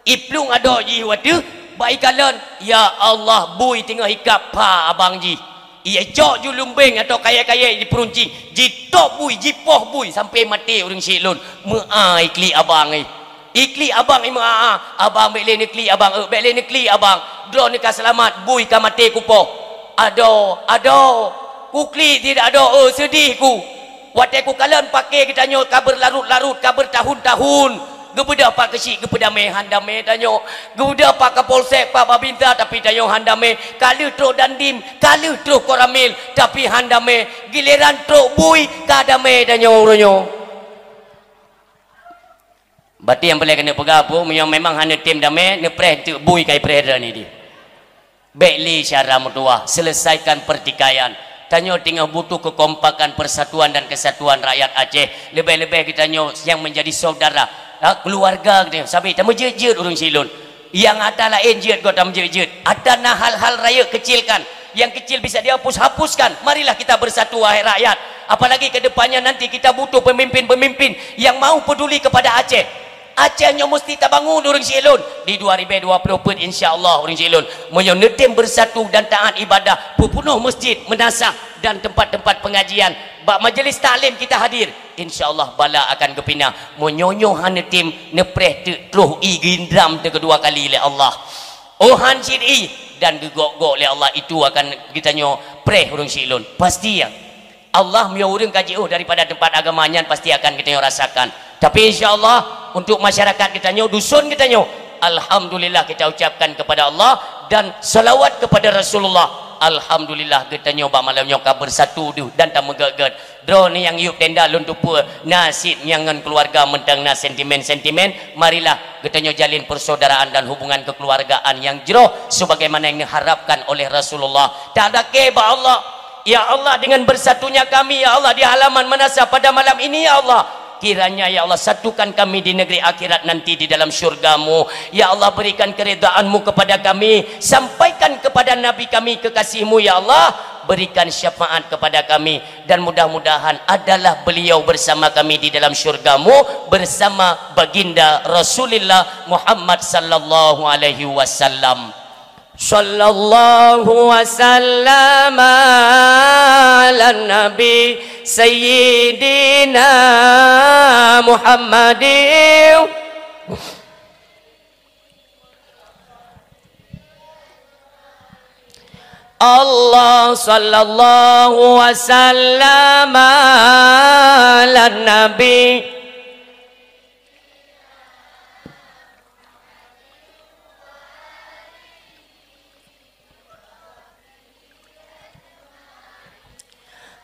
Iplueng adoe jih wateuh, bak ikalon, ya Allah, bui teungoh ikab pha abang jih. Icok ju lumbeng atau kayée-kayée jipeuruncing, jitôb bui, jipoh bui, sampoe maté ureuëng syik lôn. Meuá iklik abang jih. Iklik abang jih meuá, "Abang bék lé neuklik abang, eu, bék lé neuklik abang. Droeneuh ka seulamat, bui ka maté kupoh." Adoe, adoe, kuklik tidak adoe, eu, seudeh ku. Watée kukalon paké geutanyoe ka beurlarot-larot, ka beurtahun-tahun, geubeudôh Pak Keuchik geupeudamé, han damé tanyoe. Geubeudôh Pak Kapolsek, Pak Babinsa, tapi tanyoe han damé. Ka lheueh trok Dandim, ka lheueh trok Koramil, tapi han damé. Gileran trok bui, ka damé tanyoe uroe nyoe. Berarti nyang peureulée keuneuk peugah, Abu, meunyoe memang hana tem damé, neupreh teuk bui ka ipreh droeneuh dih. Bék lé syara meutuwah, selesaikan pertikaian. Tanyoe teungoh butuh kekompakan, persatuan dan kesatuan rakyat Aceh. Leubeh-leubeh geutanyoe nyang menjadi saudara, ha, keluarga geutanyoe. Sabe tameujeuet-jeuet ureuëng syik lôn. Nyang ata laén jeuet goe tameujeuet-jeuet. Ata na hal-hal rayeuk kecilkan. Yang kecil bisa dihapus, hapuskan. Marilah kita bersatu, wahai rakyat. Apalagi ke depannya nanti kita butuh pemimpin-pemimpin yang mau peduli kepada Aceh. Aceh nyoe musti tabangun ureuëng syik lôn. Di dua ribu dua puluh peuet, insya Allah, ureuëng syik lôn. Meunyoe neutem bersatu dan taat ibadah, peupunoh masjid, meunasah, dan tempat-tempat pengajian, bak majlis taklim kita hadir, insya Allah bala akan geupinah. Meunyoe nyoe hana tem, neupreh teuk troh ié geundram teukeudua kali lé Allah. Oh han cit ié dan geugok-gok lé Allah, itu akan geutanyoe preh ureuëng syik lôn. Pasti ya. Allah meunyoe ureuëng ka jiôh daripada tempat agama nyan pasti akan geutanyoe rasakan. Tapi insya Allah untuk masyarakat geutanyoe, dusun geutanyoe, alhamdulillah kita ucapkan kepada Allah dan salawat kepada Rasulullah. Alhamdulillah geutanyoe bak malam nyoe ka bersatu deuh dan tameugét-gét. Droeneuh nyang yup tenda lôn teupeue na cit nyang ngon keluarga mantong na sentimen-sentimen. Marilah geutanyoe jalin persaudaraan dan hubungan kekeluargaan yang jroh sebagaimana yang diharapkan oleh Rasulullah. Tadakée bak Allah, "Ya Allah, dengan bersatunya kami, ya Allah, di halaman meunasah pada malam ini, ya Allah, kiranya, ya Allah, satukan kami di negeri akhirat nanti di dalam syurga-Mu. Ya Allah, berikan keridhaan-Mu kepada kami, sampaikan kepada Nabi kami kekasih-Mu, ya Allah, berikan syafaat kepada kami, dan mudah-mudahan adalah beliau bersama kami di dalam syurga-Mu bersama Baginda Rasulullah Muhammad sallallahu alaihi wasallam." Sallallahu wasallam ala nabi sayyidina Muhammadin. Allah sallallahu wasallam ala nabi.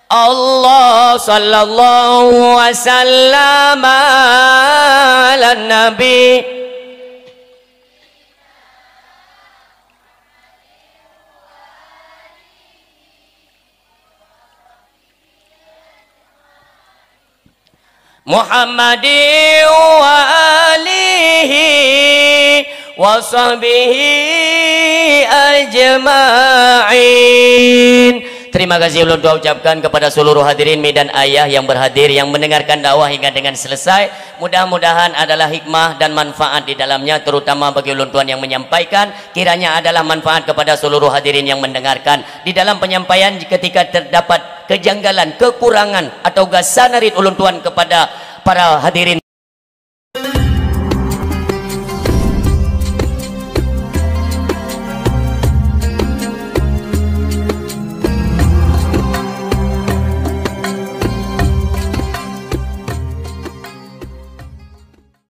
Allah Sallallahu wasallam ala nabi Muhammadin wa alihi wa sahbihi ajma'in. Terima kasih ulôn tuan ucapkan kepada seluruh hadirin mi dan ayah yang berhadir, yang mendengarkan dakwah hingga dengan selesai. Mudah-mudahan adalah hikmah dan manfaat di dalamnya, terutama bagi ulôn tuan yang menyampaikan. Kiranya adalah manfaat kepada seluruh hadirin yang mendengarkan. Di dalam penyampaian, ketika terdapat kejanggalan, kekurangan, atau gasa narit ulôn tuan kepada para hadirin